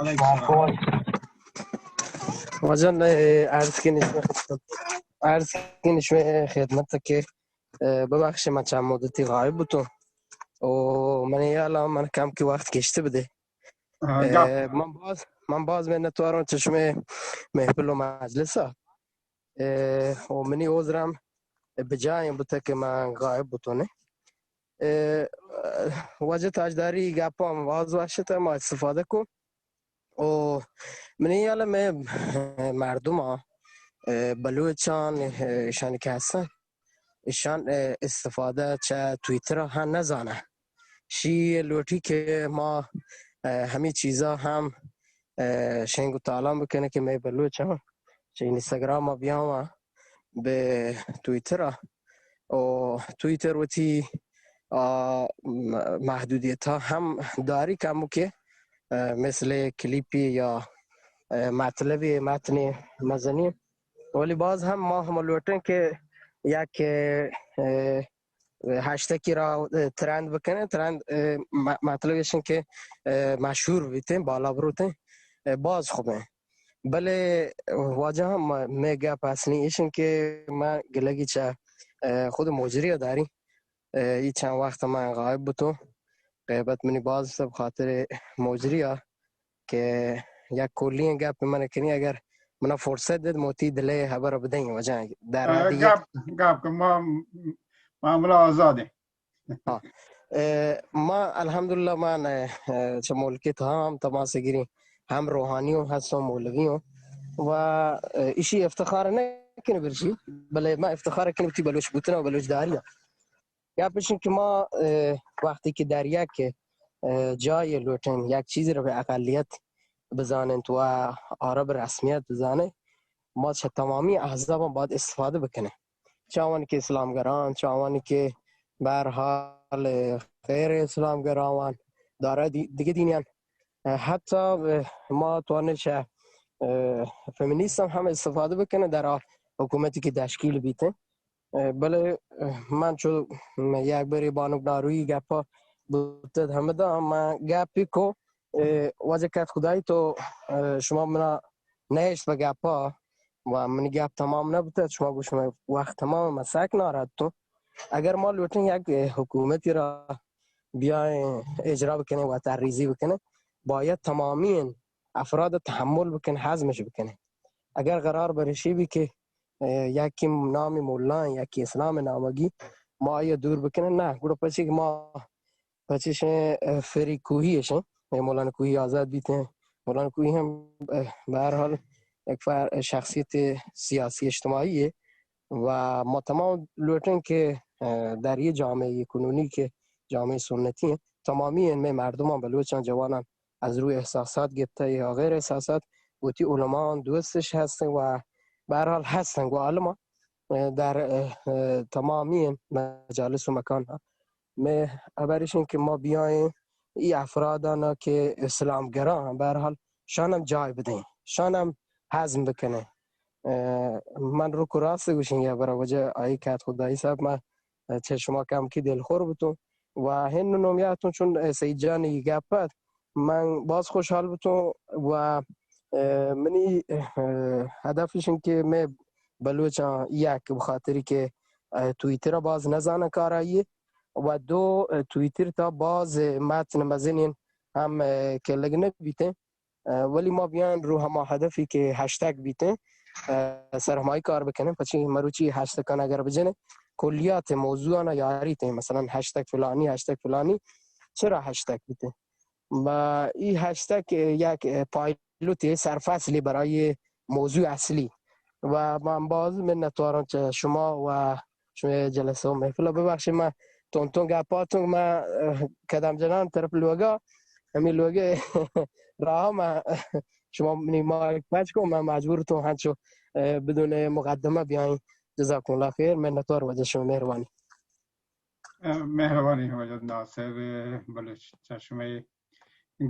علیکم السلام. واجہ، عرض کنی شمئے خدمت، عرض کنی شمئے خدمت کہ، اه، ببخشے من چند مدتی غائب بوتوں و منی یالا من کم کہ وقت گشتے بدے. اه، من باز، من باز منتواروں چہ شمئے محفل و مجلس ءَ. اه، و منی عذرم بجائیں بوتہ کہ من غائب بوتوں. اه، واجہ تاجداری گپاں باز وشت ما استفادہ کو. و منی یال میں مردم، اه، بلوچان، اه، ایشان کہ ہستن، ایشان، اه، استفادہ چہ تویتر ہم نزانہ. شی لوٹی کہ ما، اه، ہمی چیزا ہم، اه، شنگ و تالان بکنیں کہ میں بلوچاں چہ انستاگرام بیاواں بہ تویتر ءَ. و تویتر وتی، آ، م-، محدودیت ها ہم داری کمو کہ، اه، مثل کلیپی یا، اه، مطلبی متنی مزنی. ولی باز ہم ما ہم لوٹیں کہ یک، اه، ہشتکی را، اه، ترند بکنیں، ترند، اه، م-، مطلب ایشن کہ، اه، مشہور بیتیں، بالا بروتیں، اه، باز خوبیں. بلے واجہ ہم مئے گپ اصلی ایشن کہ من گلگی چہ، اه، خود موجری داری. اه، ای چند وقت من غائب بوتوں. غیبت منی باز سب خاطر موجری ءَ کہ یک کلی گپ من کنی، اگر منا فرصت دید موتی دلے خبر بدیں واجہ در اه، حدیقت. گپ، گپ کہ ما معاملہ آزاد ہیں. ہاں. اه، ما الحمدللہ من، اه، چہ ملک تہا ہم تماس گریں، ہم روحانی ہوں ہستوں، مولوی ہوں. و، اه، ایشی افتخار نہ کنی برشی، بلے ما افتخار کنی وتی بلوچ بوتن و بلوچ داری. یا پیشن کہ ما، اه، وقتی کہ در یک، اه، جای لوٹن یک چیزی رو به اقلیت بزانن و عرب رسمیت بزانن، ما چہ تمامی احزاب باید استفادہ بکنیں. چاوانی کہ اسلامگران، چاوانی کہ بہر حال غیر اسلامگران دارای دی-، دیگه دینیان. اه، حتی، اه، ما توانیں چہ، اه، فمینیست ہم، ہم استفادہ بکنیں در آ حکومتی کہ تشکیل بیتیں. اه، بلے، اه، من چو یک بری بانک ناروی گپا بوتد ہمدا من گپی کو، اه، واجہ کت خدای تو، اه، شما منا نہشت بہ گپا و منی گپ تمام نہ بوتد، شما گو شما وقت تمام، من سک ناراحت تو. اگر ما لوٹیں یک، اه، حکومتی را بیائیں اجرا بکنیں و تحریزی بکنیں، باید تمامی افراد تحمل بکنیں، ہضمش بکنیں. اگر قرار برشی بی کہ، اه، یکی نام مولا ہیں، یکی اسلام نامگی، ما آئی دور بکنیں، نہ، گڑا پچی کہ ما پچیشیں، اه، فری کوہی اشیں، اے مولانا کوہی آزاد بیتیں. مولانا کوہی ہم، اه، بہرحال یک فر-، شخصیت سیاسی اجتماعی ہے و ما تمام لوٹیں کہ، اه، در یہ جامعہ کنونی کہ جامعہ سنتی ہیں، تمامی ان میں مردمان، بلوچان، جوانان از روی احساسات گپتہ یا غیر احساسات وتی علماء دوستش ہستن و بہرحال ہستن گو عالمان در تمامی مجالس و مکان ها. می خبر ایشین که ما بیاین ای افرادانا که اسلام گرا هن، به هر حال شانم جای بدین، شانم هضم بکنین. من رو کو راست گوشین یا برا وجه آئی کت خدایی صاحب، من چه شما کم کی دلخور بتون و هن نومیاتون چون سعید جان ای گپت من باز خوشحال بتون و منی هدفش این که می بلوچاں یک بخاطری که تویتر باز نزانن کارایی و دو تویتر تا باز متن مزنین هم کلگ نبیتن. ولی ما بیان رو هما هدفی که هشتگ بیتن سر همایی کار بکنن. پچی مروچی هشتگان اگر بجنه کلیات موضوعانا یاریتن، مثلا هشتگ فلانی، هشتگ فلانی، چرا هشتگ بیتن؟ و ای هشتگ یک پایلوت سرفصلی برای موضوع اصلی. و من باز منتوارم چه شما و شما جلسه و محفل. ببخشید من تون تون گپاتون، من کدم جنان طرف لوگا، همی لوگه راه من شما منی مایک پچ کن، من مجبور تو هنچو بدون مقدمه بیاین. جزاکم الله خیر، منتوار وجه شما، مهربانی. مهربانی وجد ناصر بلوچ چشمه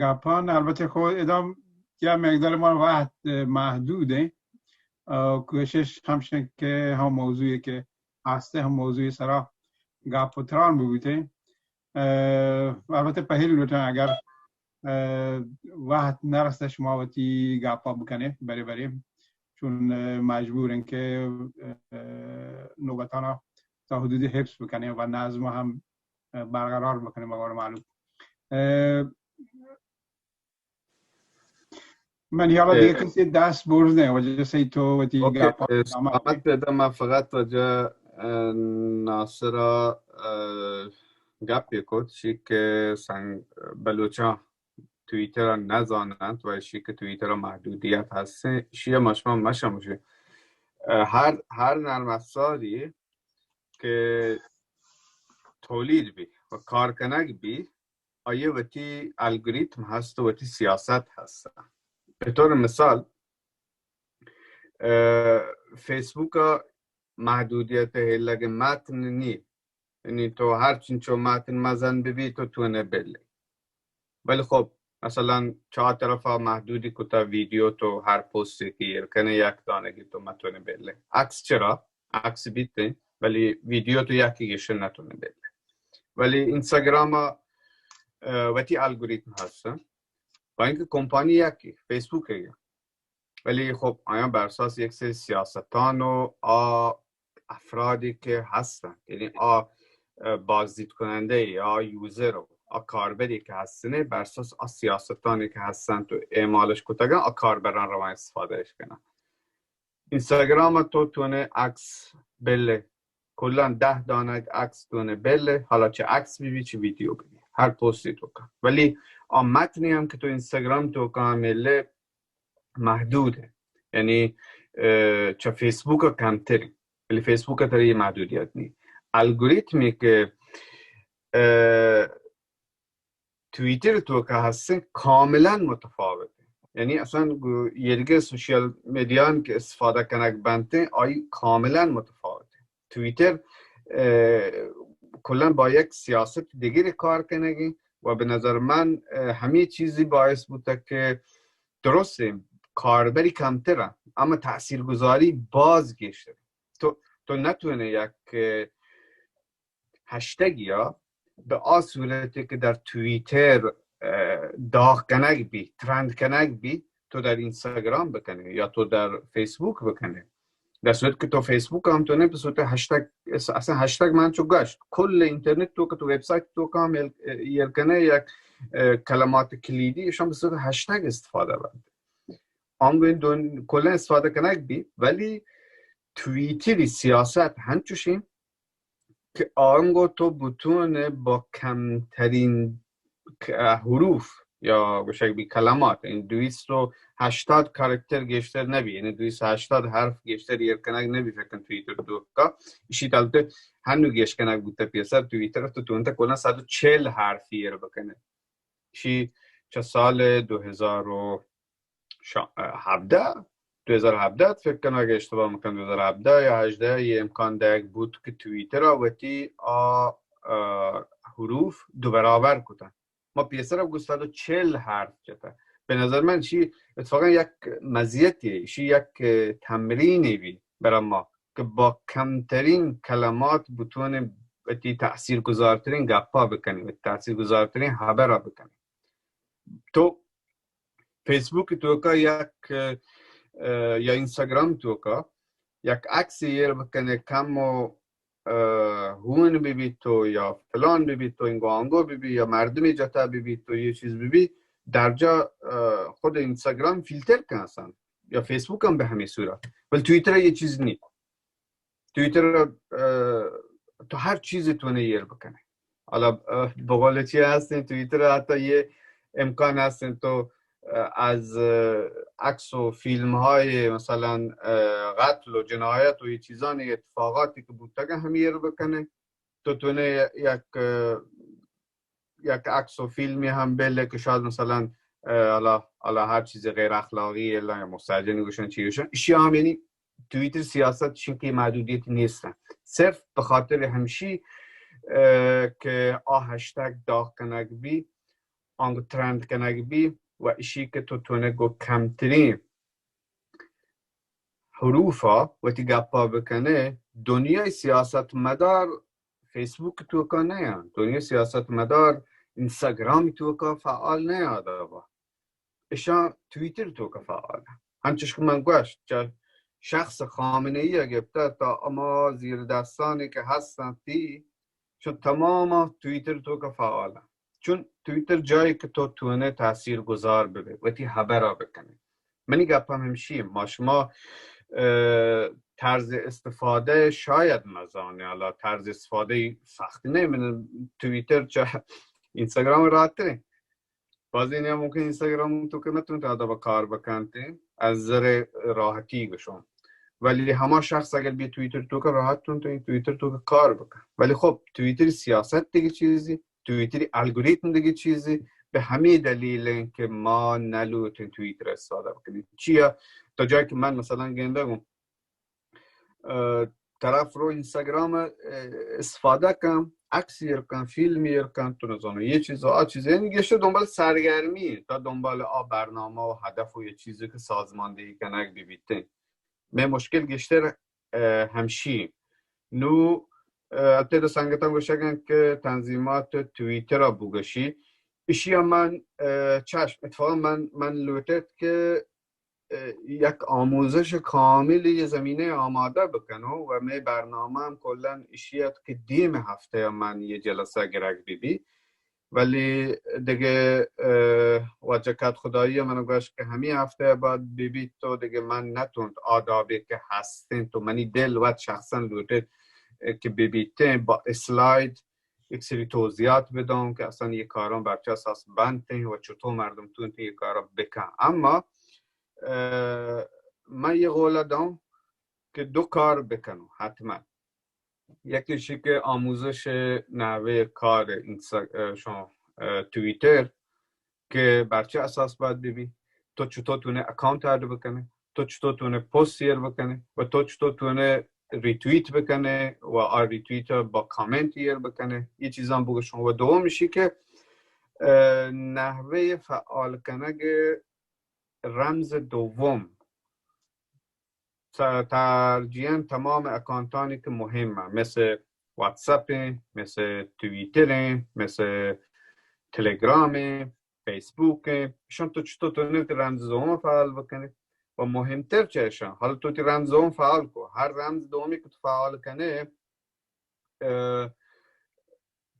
گپان. البته خو ادام یا مقدار ما وقت محدوده، کوشش همشن که هم موضوعی که هسته هم موضوعی سرا گپ و تران ببوته. البته پهل لوٹن اگر وقت نرسته شما وتی گپا بکنه بره بره، چون مجبورن که نوبتانا تا حدودی حفظ بکنه و نظم هم برقرار بکنه. بقول معلوم من یالا دیگه کسی دست برز نه وجه سی تو وتی گپا ادامه بده. من فقط وجه ناصر گپی کت، شی که سنگ بلوچان تویتر نزاننت و شی که تویتر محدودیت هستن، شی ما شما مشم شی. هر هر نرم افزاری که تولید بی و کار کنگ بی، آئی وتی الگوریتم هست و وتی سیاست هست. به طور مثال فیسبوک محدودیت هلگ متن نی، یعنی تو هر چنچو متن مزن ببی تو تونه بلی. ولی خب مثلا چهار طرفا محدودی کتا، ویدیو تو هر پستی که ایر کنه یک دانگی تو متونه بلی. عکس چرا؟ عکس بیته ولی ویدیو تو یکی گیشه نتونه بلی. ولی اینستاگرام وتی الگوریتم هستن، با اینکه کمپانی یکی فیسبوک یکی، ولی خب آیان بر اساس یک سری سیاستان و آ افرادی که هستن، یعنی آ بازدید کننده یا یوزر و آ کاربری که هستنه، بر اساس آ سیاستانی که هستن تو اعمالش کتگن، آ کاربران روان استفادهش کنن. اینستاگرام تو تونه عکس بله، کلا ده دانگ عکس تونه بله، حالا چه عکس ببی چه ویدیو ببی، هر پستی تو کن. ولی آ متنی هم که تو اینستاگرام تو کن مله محدوده، یعنی چه فیسبوک کمتری، ولی فیسبوک تر یه محدودیت نی. الگوریتمی که تویتر تو که هستن کاملا متفاوته. یعنی اصلا یه دیگه سوشیال میدیان که استفاده کنگ بنته آئی کاملا متفاوته. تویتر کلا با یک سیاست دیگری کار کنگی و به نظر من همه چیزی باعث بوده که درسته کاربری کمتره اما تاثیرگذاری باز گیشتره. تو تو نتونه یک هشتگ یا به آ صورتی که در توییتر داغ کنگ بی، ترند کنگ بی، تو در اینستاگرام بکنی یا تو در فیسبوک بکنی. در صورت که تو فیسبوک هم تو نه به صورت هشتگ، اصلا هشتگ من چو گشت کل اینترنت تو که تو وبسایت تو کام ایر کنه یک کلمات کلیدی اشان به صورت هشتگ استفاده بند. آنگو این دون کلا استفاده کنگ بی، ولی توییتری سیاست هنچوشین که آنگو تو بتون با کمترین حروف یا گوشگ بی کلمات، این دویست و هشتاد کارکتر گیشتر نبی، یعنی دویست و هشتاد حرف گیشتر ایر کنگ نبی. فکر کن توییتر دوکا اشی تالت هنو گیش کنگ بوتا پیسر توییتر تو تونتا کلا صد و چهل حرف ایر بکنه. اشی چه سال دو هزار و هفده دو هزار و هفده فکر کنم، اگه اشتباه مکنم، دو هزار و هفده یا هجده، یه امکان دهگ بود که توییتر ءَ وتی آ، آ، حروف دو برابر کتن. ما پیسر هم گوشت صد و چهل حرف جتا. به نظر من شی اتفاقا یک مزیتی، شی یک، اه، تمرینی بی برای ما که با کمترین کلمات بتونیم وتی تاثیرگذارترین گپا بکنیم، وتی تاثیرگذارترین خبرا بکنیم. تو فیسبوک توکا یک، اه، یا اینستاگرام توکا یک عکسی ایر بکنه، کم و، اه، هون ببیت و یا فلان ببیت و اینگو آنگو ببیت یا مردمی جتا ببیت و یه چیز ببیت، در جا، اه، خود اینستاگرام فیلتر کن اصلاً، یا فیسبوک هم به همین صورت، ولی توییتر یه چیز نی. توییتر، اه، تو هر چیزی تونه ایر بکنه. حالا، اه، به قول چی هستین، توییتر حتی یه امکان هستین تو، اه، از، اه، عکس و فیلم های مثلاً، اه، قتل و جنایت و یه چیزانی، اتفاقاتی که بوتگه هم ایر بکنه. تو تونه یک، اه، یک عکس و فیلمی هم بله که شاید مثلاً، اه، حالا، حالا هر چیز غیر اخلاقی الا یا مستجنی گوشن چی گوشن، اشی هم یعنی توییتر سیاست چین که محدودیت نیستن، صرف به خاطر همشی، اه، که آ هشتگ داغ کنگ بی، آنگو ترند کنگ بی و اشی که تو تونه گو کمترین حروفا وتی گپا بکنه، دنیای سیاستمدار فیسبوک توکا نیان، دنیای سیاستمدار اینستاگرام توکا فعال نیان، آدابا اشان توییتر توکا فعال. همچوش که من گوشت، چه شخص خامنه ای گپته تا اما زیر دستانی که هستن تی، چون تمام توییتر توکا فعالن. چون توییتر جایی که تو تونه تاثیر گذار ببی، وتی خبرا بکنی. منی گپم همشی، ما شما، اه، طرز استفاده شاید مزانه، حالا طرز استفاده سختی نه، من توییتر چه اینستاگرام راحت‌ترین. باز این هم ممکن اینستاگرام توکا نتونت آدابا کار بکنت از نظر راحتی گشون، ولی هما شخص اگر بی توییتر توکا راحت تون تو این توییتر توکا کار بکن. ولی خب توییتر سیاست دیگه چیزی، توییتر الگوریتم دیگه چیزی. به همین دلیل که ما نلوتین توییتر استفاده بکنیم. چیا؟ تا جایی که من مثلاً گنده گم، اه، طرف رو اینستاگرام، اه، استفاده کن، عکس ایر کن، فیلم ایر کن، تو نزانو یه چیز، آ چیز، یعنی گشته دنبال سرگرمی تا دنبال آ برنامه و هدف و یه چیزی که سازماندهی کنگ ببیتین. می مشکل گشتر، اه، همشی. نو، اه، البته دو سنگتان گوشگن که تنظیمات توییتر را بگشی. اشی هم من، اه، چشم، اتفاقا من، من لوٹت که اه، یک آموزش کاملی یه زمینه آماده بکنو و می برنامه هم کلاً اشی ات که دیم هفته من یه جلسه گرگ ببی. ولی دیگه، اه، واجه کت خدایی من گوشت که همی هفته بعد ببیت تو دیگه من نتونت آدابی که هستین تو منی دل وت شخصاً لوٹت، اه، که ببیتین با اسلاید یک سری توضیحات بدم که اصلاً یه کاران بر چه اساس بنتین و چطور مردم تونتین یه کارا بکن. اما، اه، من یه قول دام که دو کار بکنم حتماً. یکیشی که آموزش نحوه کار اینستا-، اه، شما، اه، توییتر که بر چه اساس باید ببی، تو چطور تونه اکاونت اڈ بکنه، تو چطور تونه پست شیر بکنه و تو چطور تونه ریتویت بکنه و آ ریتویت با کامنت شیر بکنه، یه چیزان بگشون. و دومشی که، اه، نحوه فعال کنگ رمز دوم، ت-، ترجیحاً تمام اکانتانی که مهمه، مثل واتساپ، مثل توییتر، مثل تلگرام، فیسبوک، ایشان تو چطور تونی وتی رمز دوم فعال بکنی و مهمتر چه ایشان، حالا تو وتی رمز دوم فعال کو، هر رمز دومی که تو فعال کنی، اه،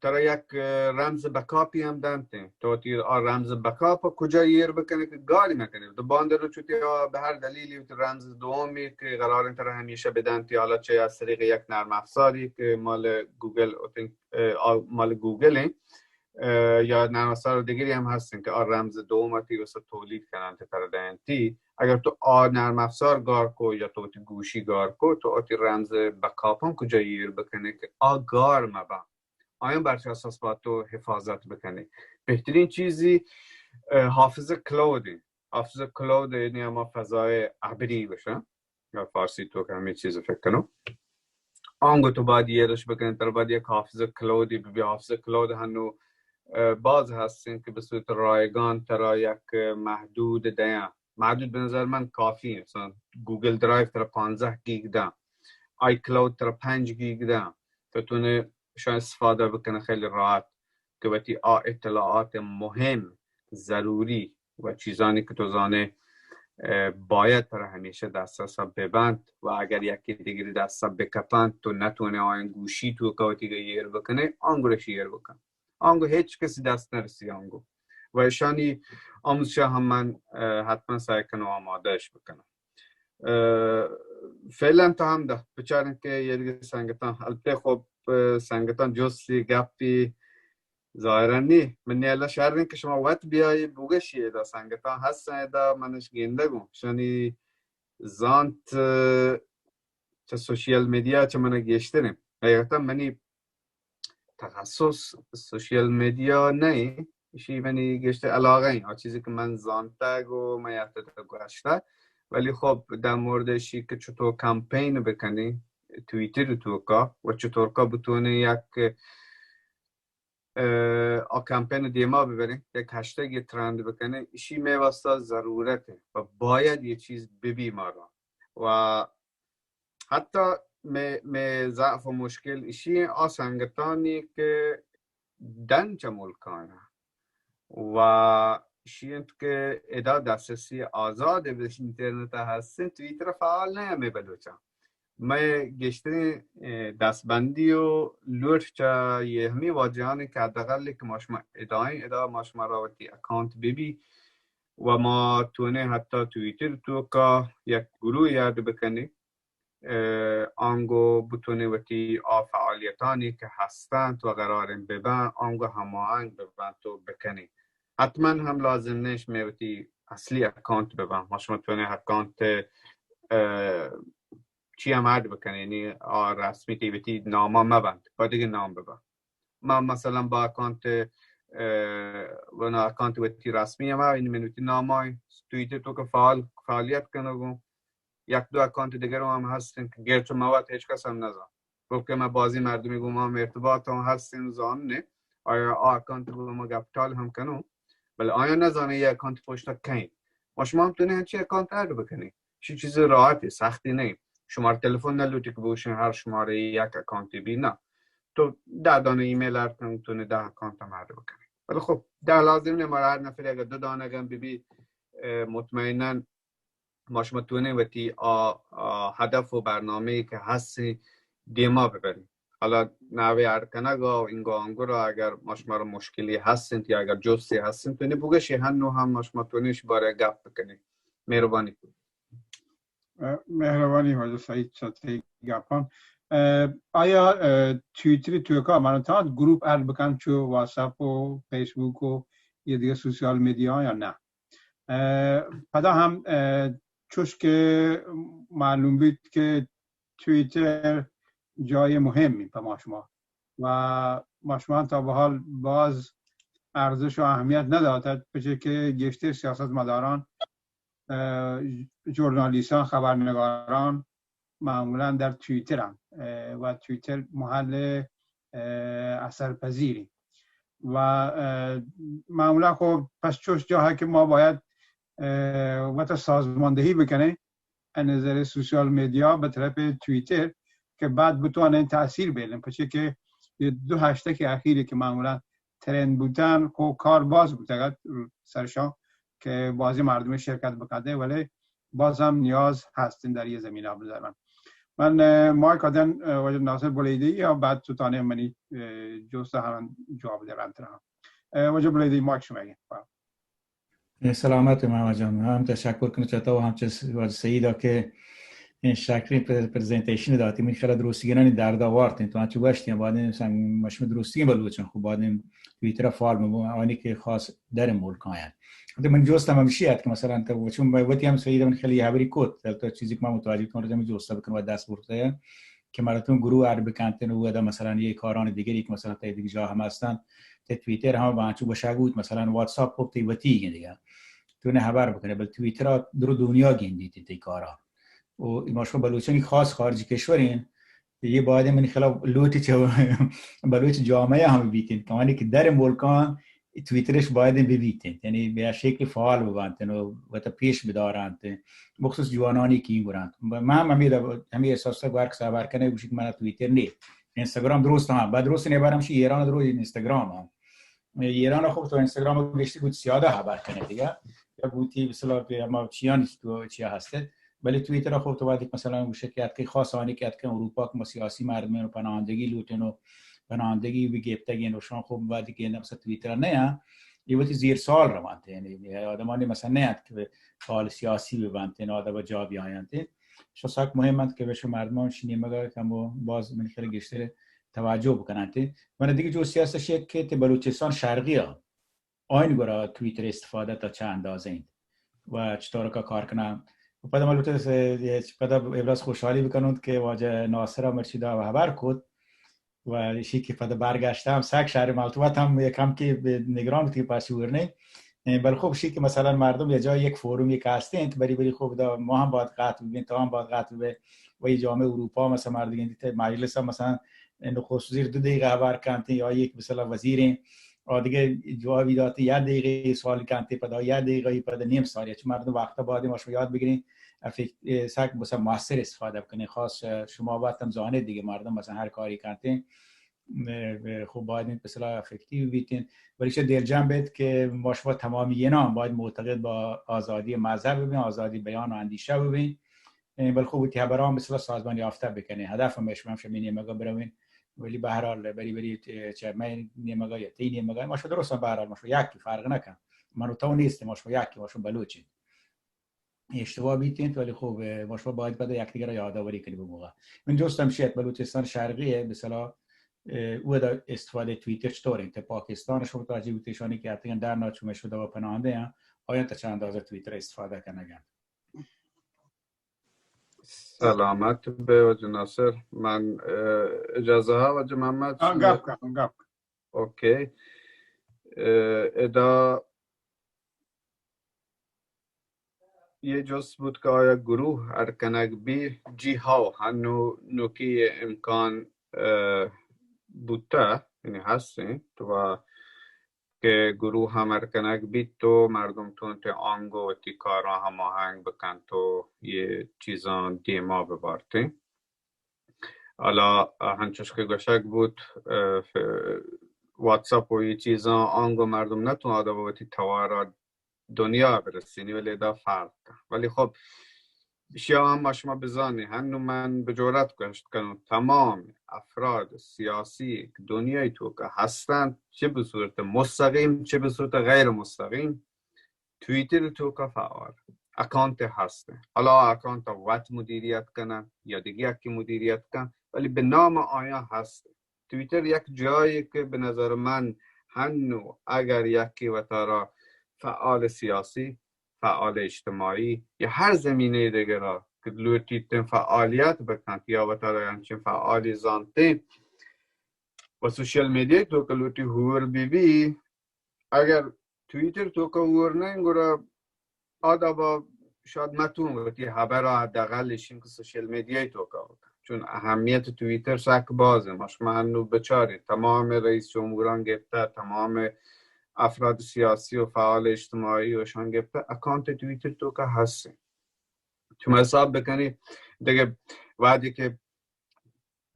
ترا یک، اه، رمز بکاپی هم دنتین. تو وتی آ رمز بکاپ کجا ایر بکنی که گاری مکنی. تو باند رو چوتی آ به هر دلیلی وتی رمز دومی که قرار ترا همیشه بدنتی، حالا چه از طریق یک نرم افزاری که مال گوگل، اه، آ، مال گوگل این، اه، یا نرم افزار دیگری هم هستن که آ رمز دوم تی واسه تولید کنن تی ترا دنتی. اگر تو آ نرم افزار گار کو یا تو وتی گوشی گار کو، تو وتی رمز بکاپان کجا ایر بکنی که آ گار مبن. آیان بر چه اساس باید تو حفاظت بکنی؟ بهترین چیزی، اه، حافظه کلاودی. حافظ کلاود، یعنی ہما فضائے ابری گوشن، یا فارسی توکا ہمے چیز فکر کنوں. آنگو تو باید ایرش بکنے، ترا باید یک حافظ کلاودی ببی. حافظ کلاود ہنو، اه، باز ہستن کہ بہ صورت رایگان ترا یک محدود دیاں. محدود بہ نظر من کافی ایں. مثلاً گوگل درائیو ترا پانزدہ گیگ داں، آئی کلاود ترا پنج گیگ داں، تو تونے شان استفادہ بکنے خیلی راحت کہ وتی آ اطلاعات مہم، ضروری و چیزانی کہ تو زانے، اه، باید ترا ہمیشہ دسترس ببنت و اگر یکی دیگری دست بکپنت تو نتونے آیان گوشی توکا وتی گہ ایر بکنے، آنگو رشی ایر بکن. آنگو ہچ کسی دست نرسی آنگو. و اشانی آموزشا ہم من، اه، حتماً سعی کنم آمادهش بکنم. اه، فعلاً تا ہمدا بچاریں کہ یہ دیگه سنگتاں، البته خب، اه، سنگتاں جستی گپی ظاہراً نی. منی اللہ شر انت کہ شما وت بیائی بگشی، ادا سنگتاں ہستن، ادا منش گندگوں. شانی زانت، اه، چہ سوشیل میڈیا چہ من گیشتر انت. حقیقتاً منی تخصص سوشیل میڈیا نہ انت، اشی منی گیشتر علاقہ انت، آ چیزی کہ من زانتگ و من یہتہ گوشتگ. ولی خب در مورد اشی کہ چطور کمپین بکنی تویتر توکا و چطور کا بتونی یک، اه، آ کمپین دیما ببریں، یک ہشتگی ترند بکنیں، اشی مئے واسطہ ضرورت انت و باید یہ چیز ببی مارا. و حتی مئے، مئے ضعف و مشکل اشی انت، آ سنگتانی کہ دن چہ ملکانا و اشی انت کہ ادا دسترسی آزاد بہ اینترنت ہستن، تویتر فعال نہ مئے بلوچاں. مئے گیشتریں، اه، دستبندی و لوٹ چہ یہ ہمیں واجہانی کہ حداقل کہ ما شما ادائیں، ادا ما شما را وتی اکاؤنٹ ببی و ما تونیں حتی تویتر توکا یک گروہ ایڈ بکنی، اه، آنگو بتونی وتی آ فعالیتانی کہ ہستنت و قراریں ببن، آنگو ہماہنگ ببن تو بکنی. حتماً ہم لازم نیش مئے وتی اصلی اکاؤنٹ ببن. ما شما تونی اکاؤنٹ، اه، چی ہم ایڈ بکنی، یعنی آ رسمی تی وتی ناما مبند، با دیگه نام ببن. من مثلاً با اکانت، اه، ونا اکانت وتی رسمی ہم، یعنی من وتی نام آئی تویتر توکا فعال، فعالیت کنگوں. یک دو اکانت دیگر ہم ہستن کہ گرچہ ما وت ہچ کس ہم نزان. بلکہ ما بازی مردمی گوما ہم ارتباط ہم ہستن، زان نے آیا آ اکانت گوما گپٹال ہم کنوں، بلے آیا نزانے یہ اکانت پشتا کئیں. ما شما ہم تونی ہنچی اکانت ایڈ بکنی. چی چیز راحت، سختی نہیں. شمار تلفن نہ لوٹی کہ بوشن ہر شمارے یک اکانتی بی، نہ. تو دہ دانہ ایمیل ایڈ کن، تو نے دہ اکانت ہم ایڈ بکنی. ولی خب، دہ لازم نے، مارا ہر نفری اگر دو دانہ گم بی بی، اه، مطمئناً ما شما تونیں وتی آ، آ، ہدف و برنامہ کہ ہستیں دیما ببریں. حالا ناوے ایڈ کنگ و انگو آنگو را اگر ما شما را مشکلی ہستیں یا اگر جستی ہستیں، تو نے بگشی، ہنو ہم ما شما تونیں اش بارے گپ بکنیں. مہربانی. اه، مہربانی واجہ سعید چہ تئی گپان. اه، آیا، اه، تویتر توکا من تاں گروپ ایڈ بکن چو واتساپ و فیسبوک و یہ دیگه سوشیال میڈیا یا نہ؟ اه، پدا ہم، اه، چوش کہ معلوم بیت کہ تویتر جای مهمی پہ ما شما و ما شما تا به حال باز ارزش و اهمیت نداتد، پچه که گیشتر سیاستمداران، اه، ژورنالیستان، خبرنگاران معمولاً در تویتر هم، اه، و تویتر محل، اه، اثرپذیری و، اه، معمولاً خب پس چوش جاهایی که ما باید، اه، وت سازماندهی بکنه از نظر سوشیال میدیا به طرف تویتر که بعد بتوانن تاثیر بیلن، پچه که یه دو هشتگ اخیری که معمولاً ترند بوتن، خب کار باز بوتگت سرشان که بازی مردم شرکت بکنه، ولی باز هم نیاز هستن در یه زمینه بزرگ. من، اه، مایک آدن، اه، واجہ ناصر بلیدی یا بعد تو تانے منی، اه، جوست ہران جواب دے رنت رہا. اه، واجہ بلیدی مایک شما گے. سلامت محمد جان، ہم تشکر کنم چہ تو ہم چہ واجہ سعید کہ این شکری پر-، پریزنٹیشن داتی، من خیال درستگینانی درد آوارت انت. تو انچو گوشتی، بعد این سنگ مشم درستگین بلوچن، خب بعد این تویتر فارم بو، آنی که خاص در ملک آیان. حتی من جوست هم ہمشی ات کہ مثلاً تو وچم وتی ہم سعید من خیلی حبری کت، تو چیزی که من متوجه کنم، من جوست بکنم و دست برته که مردم گروه ار بکنتن و ادا مثلاً یه کاران دیگری که مثلاً تا دیگه جا هم هستن، تا تویتر هم با انچو گوشاگ بود، مثلاً واتساپ خب تی وتی دیگه. کنه، خبر بکنه، بل تویتر ءَ درو دنیا گندیت تئی کارا. و ما شما بلوچانی خاص خارجی کشور ایں، یہ باید من خلاف لوٹ چه بلوچ جامعه هم بیتین، کمانی که در ملکان تویترش باید ببیتین، یعنی به شکل فعال ببنتین و وتا پیش بدارنت، بخصوص جوانانی که این گرانت. من هم همی دا، همی احساس تا گوار که خبر کنه، گوشی که من تویتر نی، اینستاگرام درست هم، بعد درست نه برم شی ایران درو اینستاگرام هم. ایران خب تو اینستاگرام گشتی بود سیاده خبر کنه دیگه. یا بوتی مثلا که ما چیان تو چیا هسته. بلے تویتر خب تو وقتی مثلا گوشه که اتکه خاص آنی که اتکه اروپا که ما سیاسی مردمین و پناهندگی لوٹن و پناهندگی بی گپتگین و شان خب وقتی که مثلا تویتر نه، یہ وتی زیر سال روانت، یعنی آدمانی مثلا نه ات که فعال سیاسی ببنت، آدم جا بیاینت. شو سک مهم انت که به شو مردمان شی نیمگا کم و باز من خیلی گشتر توجه بکننت. من دیگه جو سیاست شد که تی بلوچستان شرقی ها آین گورا تویتر استفاده تا چه اندازه انت و چطور که کار کنن. و پدا من لوٹه س-، پدا ابراز خوشحالی بکنند که واجه ناصر مرچی دا خبر کد و ایشی که پدا برگشته هم سک شهر ملتوت هم یک کم که به نگران بود که پاسی ورنه. بل خب شی که مثلا مردم یه جای یک فورومی که هستین، بری بری خب دا ما هم باید قطع ببین، تا هم باید قطع ببین و یه جامعه اروپا مثلا مردم دیگه مجلس هم مثلا نخست وزیر دو دقیقه خبر کنت یا یک مثلا وزیر آ دیگه جوابی داتی، یه دقیقه سوال کنت، پدا یه دقیقه، پدا نیم ساعت. چون مردم وقت باید ما شما یاد بگیرین، افکت-، اه، سک بس موثر استفاده بکنین. خاص، اه، شما وقت هم زانه دیگه مردم مثلا هر کاری کنت، اه، خب باید این مثلا افکتیو بیتین. ولی چه دلجم بید که ما شما تمامی اینا باید معتقد با آزادی مذهب ببین، آزادی بیان و اندیشه ببین. اه، بل خب تی خبران مثلا سازمان یافته بکنین. هدف هم شما هم شما نیمگا بروین. ولی به هر حال بری بری چه من نیمگا یا تی نیمگا، ما شو درست به هر حال ما شو یکی فرق نکن. من و تو نیست، ما شو یکی، ما شو بلوچین. اشتباه بیتین، ولی خب، اه، ما شو باید پدا یکدیگر را یادآوری کنیم به موقع. من جستم شیت بلوچستان شرقی به صلاح، اه، او دا استفاده تویتر چطور انت؟ پاکستان شو متوجه بوتیشانی که اتگن در ناچومه شده و پناهنده هم، آیا تا چند اندازه تویتر استفاده کنگن؟ سلامت بے واجہ ناصر. من، اه، اجازہ ہا واجہ محمد؟ ہاں، گپ کن، گپ کن. اوکے. اه، ادا یہ جست بود کہ آیا گروہ اڈ کنگ بی؟ جی ہاو، ہنو نوکی امکان، اه، بوتا، یعنی ہستیں تو کہ گروہ ہم اڈ کنگ بیت و مردم تونت آنگو وتی کاراں ہماہنگ بکنت و یہ چیزاں دیما ببارتیں. حالا ہنچوش کہ گوشگ بوت، اه، ف-، واتساپ و یہ چیزاں آنگو مردم نتون آدم وتی توارا دنیا برسینی، ولی ادا فرق کن. ولی خب، اشیا ہم ما شما بزانیں، ہنو من بجورت گوشت کنوں، تمام افراد سیاسی کہ دنیای توکا ہستند، چہ بہ صورت مستقیم، چہ بہ صورت غیر مستقیم، تویتر توکا فعال اکانت ہستن. حالا اکانت وت مدیریت کنن یا دیگه یکی مدیریت کن، ولی به نام آیان هستن. تویتر یک جایی که به نظر من هنو اگر یکی وتارا فعال سیاسی، فعال اجتماعی یا هر زمینهٔ دیگه را که لوٹیتن فعالیت بکنت یا وتارا همچین فعالی زانتن و سوشل میڈیا توکا لوٹی هور بی بی، اگر تویتر توکا هور نین گڑا آ دابا شاید متون وتی خبرا حداقل اشین که سوشل میڈیای توکا بکن. چون اهمیت تویتر سک بازه. ما شما هنو بچارین تمام رئیس جمهوران گپته، تمام افراد سیاسی و فعال اجتماعی و شان گپته اکانت تویتر توکا هستن. شما حساب بکنی دیگه وقتی که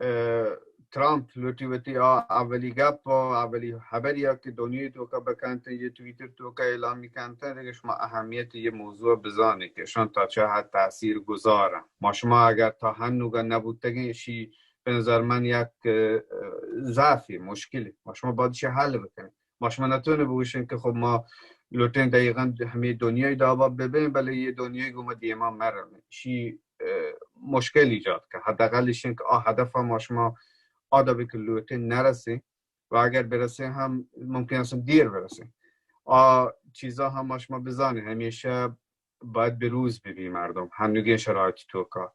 اه، ترامپ لوٹی وتی آ اولی گپ و اولی خبری ها که دنیای توکا بکنت، یه تویتر توکا اعلان میکنت، دیگه شما اهمیت یه موضوع بزانید که شان تا چه حد تأثیر گذارن. ما شما اگر تا هنوگا نبودتگین، شی به نظر من یک، اه، ضعفی، مشکلی. ما شما باید شی حل بکنید. ما شما نتونه بگوشین که خب ما لوٹین دقیقاً همه دنیای دابا ببین، بلے یه دنیای گو ما دیما مرم. شی، اه، مشکل ایجاد که حداقل ایشین که آ هدف ما شما آ دابه که لوٹین نرسین و اگر برسین هم ممکن است دیر برسین. آ چیزا هم ما شما بزانین همیشه باید به روز ببی مردم هنوگین شرایط توکا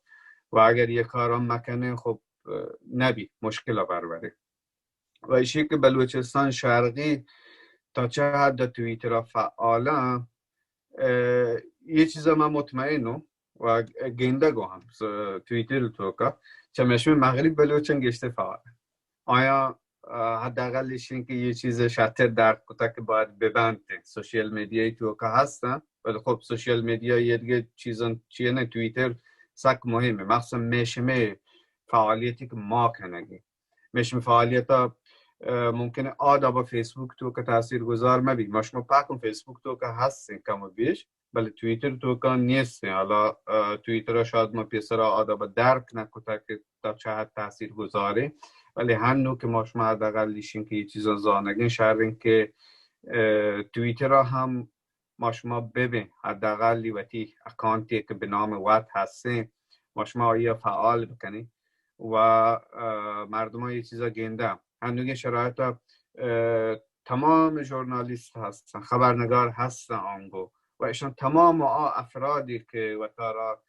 و اگر یه کارا مکنین خب، اه، نبی مشکل برورین. و ایشی که بلوچستان شرقی تا چه حد تویتر فعالن، اے چیزا ما مطمئن و گندگ و ہم تویتر توکا چہ مشمی مغرب بلوچن گیشتر فعال آیا، حداقل ایشین کہ یہ چیز شرتر درک کتا کہ باید ببنت، سوشل میڈیای توکا ہستن، ولی خب سوشل میڈیا یہ دیگه چیزن چیه نه، تویتر سک مهمه، مخصوصا مشمی فعالیتی که ما کنگی، مشمی فعالیتا ممکنه آ دابا فیسبوک توکا تاثیر گذار مبی، ما شما پاکم فیسبوک توکا هستین کم و بیش، بلے تویتر توکا نیستیں. حالا تویتر شاید ما پیسرا آ دابا درک نکتا کہ تا چه حد تاثیر گذاریں، ولی هنو که ما شما حداقل ایشین که یہ چیزا زانگیں شریں که تویتر هم ما شما ببیں، حداقل وتی اکانتی که به نام وت هستیں، ما شما آیا فعال بکنیں و مردمان یہ چیزا گنده. هنوگیں شرایطا تمام ژورنالیست هستن، خبرنگار هستن آنگو و ایشان تمام آ افرادی که وتارا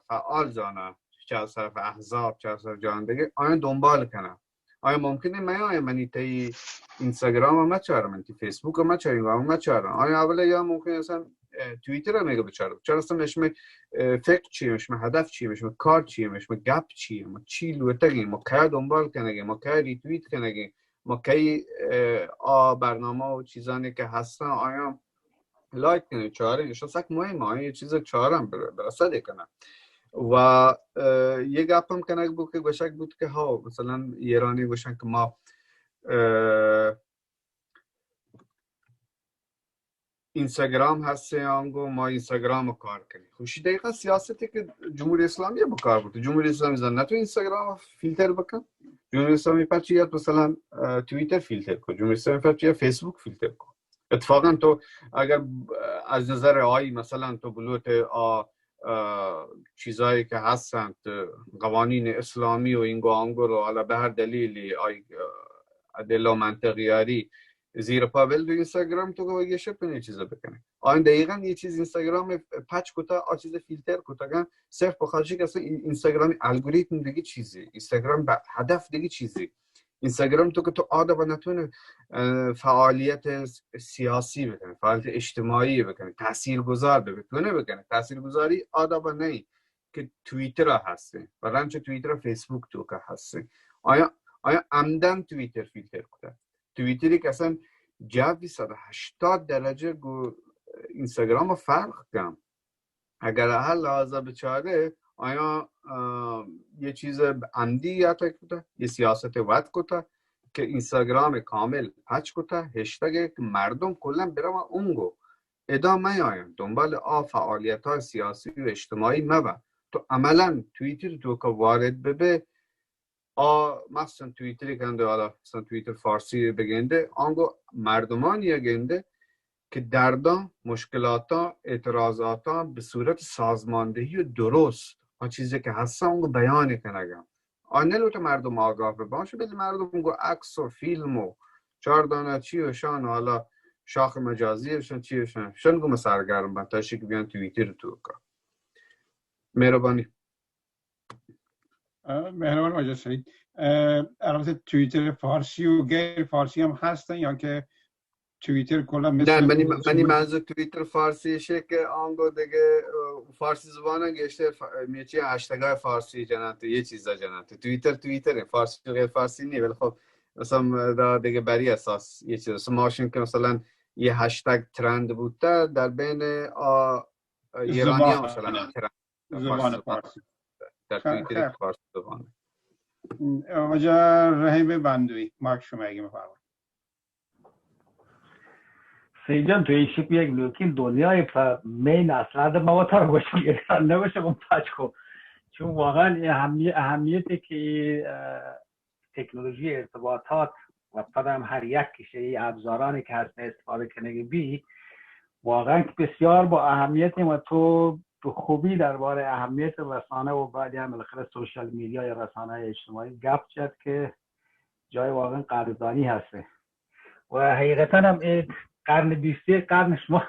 فعال زانن، چه از طرف احزاب، چه از طرف جهان دیگه، آیان دنبال کنن. آیا ممکنه من آیا منی تی اینستاگرام هم مچارم، منی تی فیسبوک هم مچارم، هم مچارم؟ آیا اولا یا ممکن اصلا تویتر هم میگه بچارم؟ چرا اصلا مشمه فکر چیه، مشمه هدف چیه، مشمه کار چیه، مشمه گپ چیه، ما چی لوتگیم، ما کیا دنبال کنگیم، ما کیا ریتویت کنگیم، ما کی آ برنامه و چیزانی که هستن آیا لایک کنه، چاره، ایشان سک مهمه، آیا یه چیز چارم برسه کنه. و یه گپم کنگ بود که گوشک بود که ها مثلا ایرانی گوشن که ما اینستاگرام هستیں آنگو ما اینستاگرام کار کنیں. خوشی دقیقا سیاستی که جمهوری اسلامی بکار بود. جمهوری اسلامی زن نتو اینستاگرام فیلتر بکن. جمهوری اسلامی پرچی یاد مثلا تویتر فیلتر کو، جمهوری اسلامی پرچی یاد فیسبوک فیلتر کو. اتفاقا تو اگر از نظر آئی مثلا تو بلوت آ چیزایی که هستند، قوانین اسلامی و اینگو آنگو رو، حالا به هر دلیلی آی ادله و منطقیاری زیر پا بل، تو اینستاگرام تو که یه شب کنی چیزا بکنه. آن دقیقا یه چیز اینستاگرام پچ کتا، آ چیز فیلتر کتا گن، صرف بخاطر که اصلا اینستاگرام الگوریتم دیگه چیزی، اینستاگرام به هدف دیگه چیزی. اینستاگرام تو که تو آدم نتونه فعالیت سیاسی بکنه، فعالیت اجتماعی بکنه، تاثیرگذار بکنه، تو نمی‌کنه. تاثیرگذاری آدم نه که توییتر ها هستیں و رنچ توییتر ها فیسبوک توکا هستیں. آیا، آیا عمدن توییتر فیلتر کتگ؟ توییتری که اصلا جوی صد و هشتاد درجه گو اینستاگرام فرق کن. اگر هر لحاظه بچاره، آیا یه چیز عمدی یا تک کته، یه سیاست وت کته که اینستاگرام کامل پچ کته، هشتگ که مردم کلا برن اونگو. ادا میاین دنبال آ فعالیت‌های سیاسی و اجتماعی مبه. تو عملا توییتر توکا وارد ببه، آ مخصوصا توییتری که انده، حالا مثلا توییتر فارسی بگنده، آنگو مردمانی گنده که دردان، مشکلاتان، اعتراضاتان به صورت سازماندهی و درست، آ چیزی که هستن اونگو بیان کنگن. آ نلوٹه مردم آگاه ببان، شو بل مردم گو عکس و فیلم و چهار دانه چی و شان، حالا شاخ مجازی و شان چی و شان، شان گو مسرگرم بان تا شی که بیان توییتر توکا. مهربانی. مهربان واجه سعید. البته توییتر فارسی و غیر فارسی هم هستن یا که توییتر کلا مثل نه، منی، منی منظور توییتر فارسی شه که آنگو دیگه فارسی زبان گشته، میچی هشتگای فارسی جننت، یه چیزا جننت. توییتر، توییتر فارسی و غیر فارسی نیه، ولی خب مثلا دا دیگه بری اساس یه چیز. مثلا ماشین که مثلا یه هشتگ ترند بوده در بین آ ایرانی ها مثلا ترند زبان فارسی، در توییتر فارسی زبان. واجه رحیم بندوی، مایک شما اگه بفرمایید. سید جان، تو ایشی یک نوکین دنیای په مین اصلا ده ما وتر گوشم، نگوشم پچ کو. چون واقعا اهمیتی که تکنولوژی ارتباطات و پدا هم هر یک کشه ای ابزارانی که هست استفاده کنگی بی، واقعا که بسیار با اهمیت و تو به خوبی درباره اهمیت رسانه و بعدی هم بالاخره سوشال میدیا یا رسانه اجتماعی گپ زد که جای واقعا قدردانی هسته. و حقیقتا هم این قرن بیست قرن شما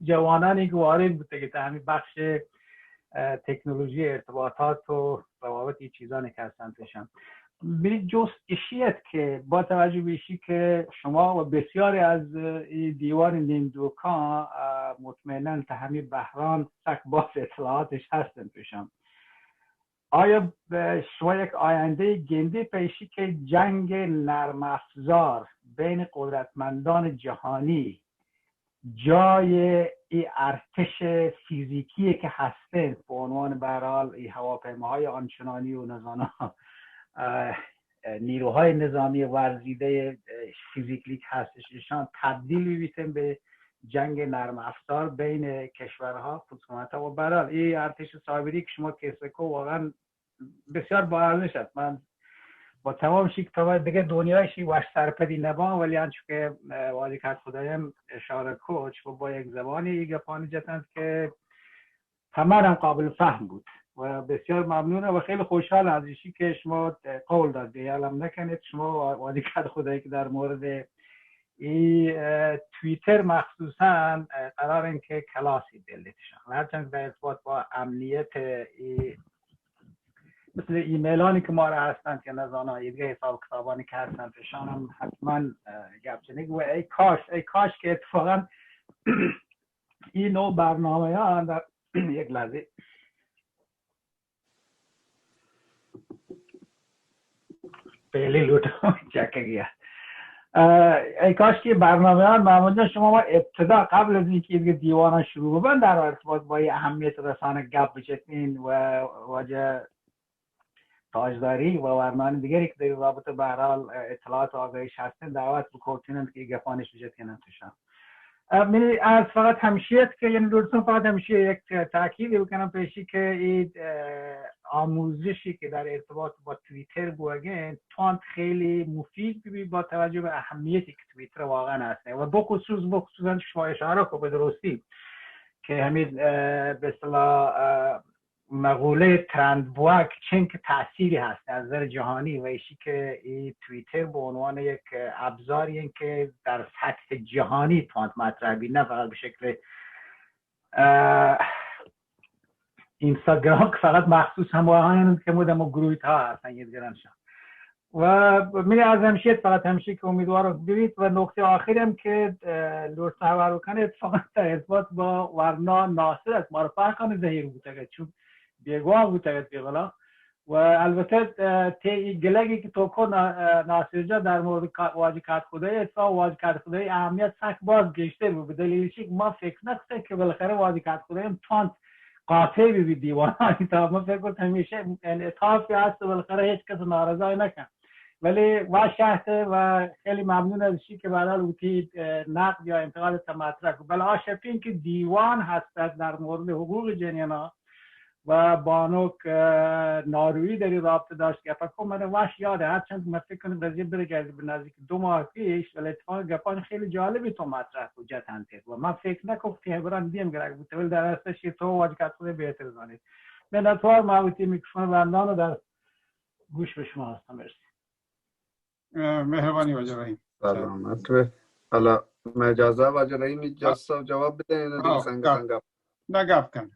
جوانانی که وارد بوده که همین بخش تکنولوژی ارتباطات و روابط این چیزانی که هستن توشن. منی جست ایشی ات که با توجه به ایشی که شما و بسیاری از این دیوان نیمدوکان، اه، مطمئناً تا همین بحران سک باز اطلاعاتش هستن پیشم. آیا ب-، شما یک آیندهٔ گندی پیشی که جنگ نرم افزار بین قدرتمندان جهانی جای ای ارتش فیزیکی که هستن، به عنوان، به هر حال، ای هواپیماهای آنچنانی و نزانا، اه، نیروهای نظامی ورزیده، اه، فیزیکلی که هستش، ایشان تبدیل بیتن به جنگ نرم افزار بین کشورها، حکومت‌ها و، به هر حال، ای ارتش سایبری که شما کسکو واقعاً بسیار با ارزش است. من با تمام شی که تا دیگه دنیای شی وش سرپدی نبام، ولی آنچه که، اه، واجه کت خدایم اشاره کو، چه با یک زبانی ای گپانی جتند که همه هم قابل فهم بود و بسیار ممنونم و خیلی خوشحالم از ایشی که شما قول داد، یالم نکنید شما و واجه کت خدایی که در مورد ای، اه، توییتر مخصوصاً، اه، قرار این که کلاسی بلدیتشان. هرچند در ارتباط با امنیت ای مثل ایمیلانی که ما را هستند که نزانم، یه دیگه حساب کتابانی که هستند، اشان هم حتماً، اه، گپ جنگ و ای کاش، ای کاش که اتفاقاً این نوع برنامه ها در یک لحظه پہلی لوٹ چکگی ات. اه، ای کاش که برنامه ها، محمد جان، شما ما ابتدا قبل از اینکه دیگه دیوان ها شروع ببن در ارتباط با این اهمیت رسانه گپ بجتین و واجه تاجداری و ورنان دیگری که در این رابطه به هر حال اطلاعات و آگاهیش هستن دعوت بکوتینند که گپانش بجتینند توشان. اه، منی عرض فقط همیشی است که، یعنی، لوٹسن فقط همیشی یک تاکید بکنم پیشی که این، اه، آموزشی که در ارتباط با توییتر بوگن تانت خیلی مفید بی با توجه به اهمیتی که توییتر واقعاً هست و بخصوص، بخصوصاً شما اشاره کو به درستی که همین، اه، به اصطلاح، اه، مقولهٔ ترند بوگ چنکه تأثیری هست از نظر جهانی و ایشی که ای توییتر به عنوان یک ابزاری که در سطح جهانی تانت مطرح بی، نه فقط به شکل، اه، اینستاگرام که فقط مخصوص همراهان که مدام گروه ها هستن یه دیگران شن. و من از همیشه فقط همیشه که امیدوارم ببینید و نقطهٔ آخرم که، اه، لوٹسن هوار بکنه اتفاقاً در ارتباط با ورنا ناصر است. ما رو فرقان زهیر بوتگه چون بیگواه بوتگه بیغلا. و البته، اه، تی ای گلگی که تو کو نا-، اه، ناصر جان در مورد کا-، واجه کت خدایی است و واجه کت خدایی اهمیت سک باز گیشتر بود. به دلیل چی که ما فکر نکردیم که بالاخره واجه کت خدایی هم تانت قاطع بی بی دیوانانی تا ما فکر کرد همیشه انعطافی هست و بالاخره هیچ کس ناراضی نکن. ولی واش شهته و خیلی ممنون از شی که به هر حال اوتی، اه، نقد یا انتقاد تا مطرح کو. بله آ شپین که دیوان هست در مورد حقوق جنینا و بانک، اه، ناروی در این رابطه داشت گپ کو. من واش یاده، هرچند من فکر کنم قضیه برگرده به نزدیک دو ماه پیش، ولی اتفاقاً گپان خیلی جالبی تو مطرح کو جتنتید و من فکر نکو که خبران دیم گرگ بوده، ولی در اصلش تو واجه کت خدایی بهتر زانید. منتوار، ما وتی میکروفون بندان و در گوش به شما هستم. مرسی. اه، مهربانی واجه رحیم. سلامت بے. حالا من اجازه واجه رحیم جست و جواب بدین، نه دیگه آه، سنگ گپ. سنگ گپ. نه گپ کن.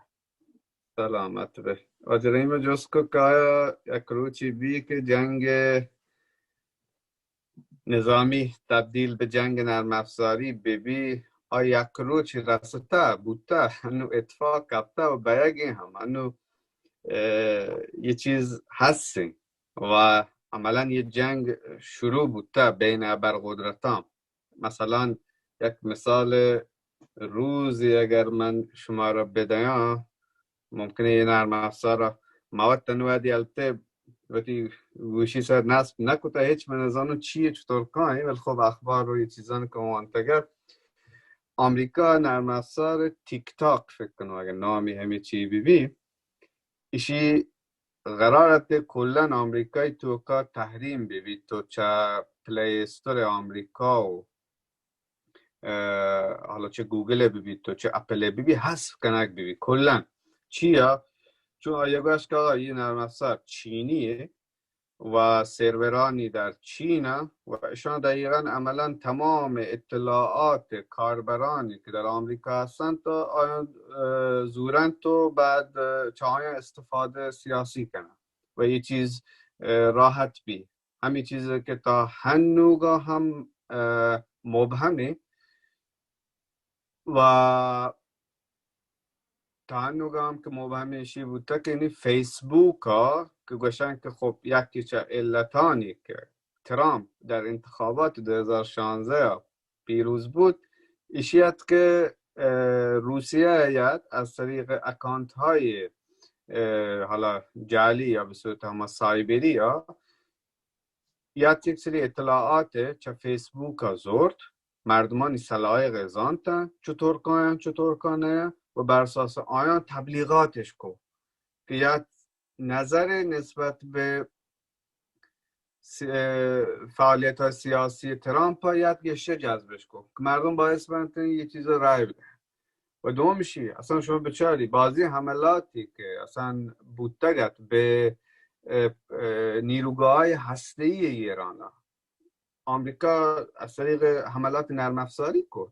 سلامت بے. واجه رحیم جست کو که آیا یک روچی بی که جنگ نظامی تبدیل به جنگ نرم افزاری ببی، آ یک روچ رسته بوته، انو اتفاق کپته و بیگی هم انو، اه، یه چیز هستین و عملاً یه جنگ شروع بوته بین ابرقدرتان. مثلاً یک مثال روزی اگر من شما را بدیاں، ممکنه یه نرم افزار ما وت تنوادی البته وتی گوشی سر نصب نکته، هیچ من نزانو چیه چطور کاین، ولی خب اخبار و یه چیزان که وانتگر آمریکا نرم افزار تیک تاک فکر کنم اگر نامی همی چی بی بی، ایشی قرار ات کلاً آمریکای توکا تحریم ببیت و چه پلی استور آمریکا و، اه، حالا چه گوگل ببیت و چه اپل ببیت حذف کنگ ببیت کلاً. چیا؟ چون آیا گوشت که آقا این نرم افزار چینیه و سرورانی در چین و اشان دقیقاً عملاً تمام اطلاعات کاربرانی که در آمریکا هستند تا آیان، اه، زورند و بعد، اه، چه آیان استفاده سیاسی کنند و یه چیز، اه، راحت بی. ہمے چیز کہ تا ہنوگا ہم، اه، مبہمیں و تا ہنوگا ہم کہ مبہمیں ایشی بوتہ کہ نی فیسبوک ءَ کہ گوشن کہ خب یکی چہ علتانی کہ ترامپ در انتخابات دو ہزار شانزدہ ءَ پیروز بوت، ایشی ات کہ، اه، روسیہ ءَ یات از طریق اکانت های، اه، حالا جعلی یا به صورت ہما سایبری ءَ یات یک سری اطلاعات چہ فیسبوک ءَ زورت، مردمانی سلایق ءَ زانتن، چطور کایاں، چطور کانیاں و بر اساس آیاں تبلیغاتش کو کہ یات نظر نسبت به سی-، اه، فعالیت های سیاسی ترامپ ها یاد گیشتر جذبش کو که مردم باعث بنتن یه چیز رای بدن. و دومشی، اصلاً شما بچاری، بعضی حملاتی که اصلاً بوتگت به، اه، اه، نیروگاه های هسته‌ای ایران ها، آمریکا از طریق حملات نرم افزاری کرد.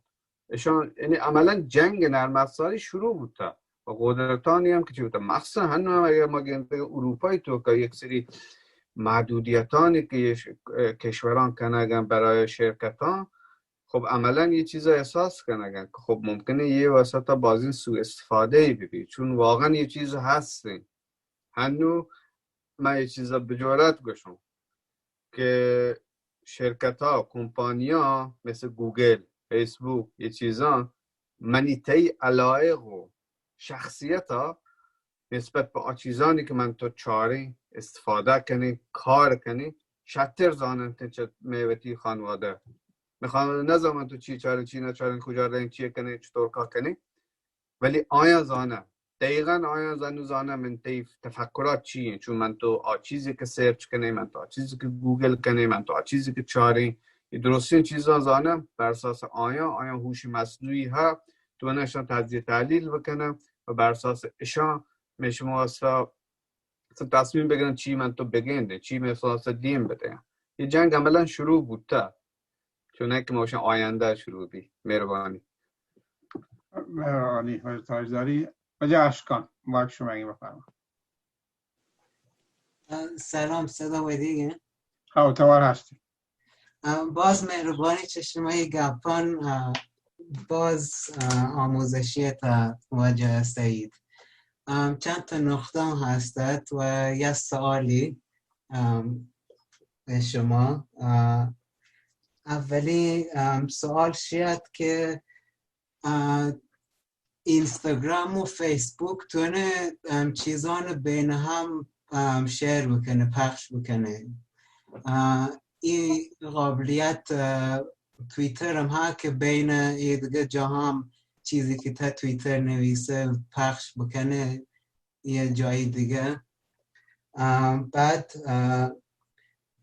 اشان، یعنی عملاً جنگ نرم افزاری شروع بوتا و قدرتانی هم که چی بوتا، مخصوصاً هنو هم اگر ما گندگا اروپای توکا یک سری محدودیتانی که یه ش-، کشوران کنگن برای شرکتان، خب عملاً یه چیز احساس کنگن که خب ممکنه یه وسط بازین سوء استفاده ببی، چون واقعاً یه چیز هستین. هنو من یه چیز به جرات گوشم که شرکت ها، کمپانی ها مثل گوگل، فیسبوک، یه چیزان منی تئی علایق و شخصیت ها نسبت به آ چیزانی که من تو چاریں، استفاده کنیں، کار کنیں، شتر زاننت چه مئے وتی خانواده. مئے خانواده نزانن تو چی چاریں، چی نچاریں، کجا رئیں، چی کنیں، چطور کار کنیں. ولی آیاں زاناں، دقیقاً آیاں زاناں، زاناں من تئی تفکرات چی ایں، چون من تو آ چیزی کہ سرچ کنیں، من تو آ چیزی کہ گوگل کنیں، من تو آ چیزی کہ چاریں، اے درستیں چیزاں زاناں، بر اساس آیاں، آیاں هوش مصنوعی ها، تو اشاں تجزیه تحلیل بکناں و بر اساس اشاں مئے شما واسطه تصمیم بگرن چی من تو بگندیں، چی مئے واسطه دیم بدیں. اے جنگ عملاً شروع بوتا، چون که ما گوشن آینده شروع بی. مهربانی. مهربانی، حاج تاجداری. بجا اشکان، واک شما اگه بفرما. سلام، صدا ودیگه؟ ها، توار هستی. باز مهربانی چه شما ای گپان، باز آموزشی تا واجه سعید. چند تا نقطه هستت و یه سوالی به شما. اولی سوال شیت که اینستاگرام و فیسبوک تونه چیزان بین هم شیر بکنه، پخش بکنه. این قابلیت تویتر هم ها که بین ای دیگه جا هم چیزی که تا تویتر نویسه پخش بکنه، یه جای دیگه. بعد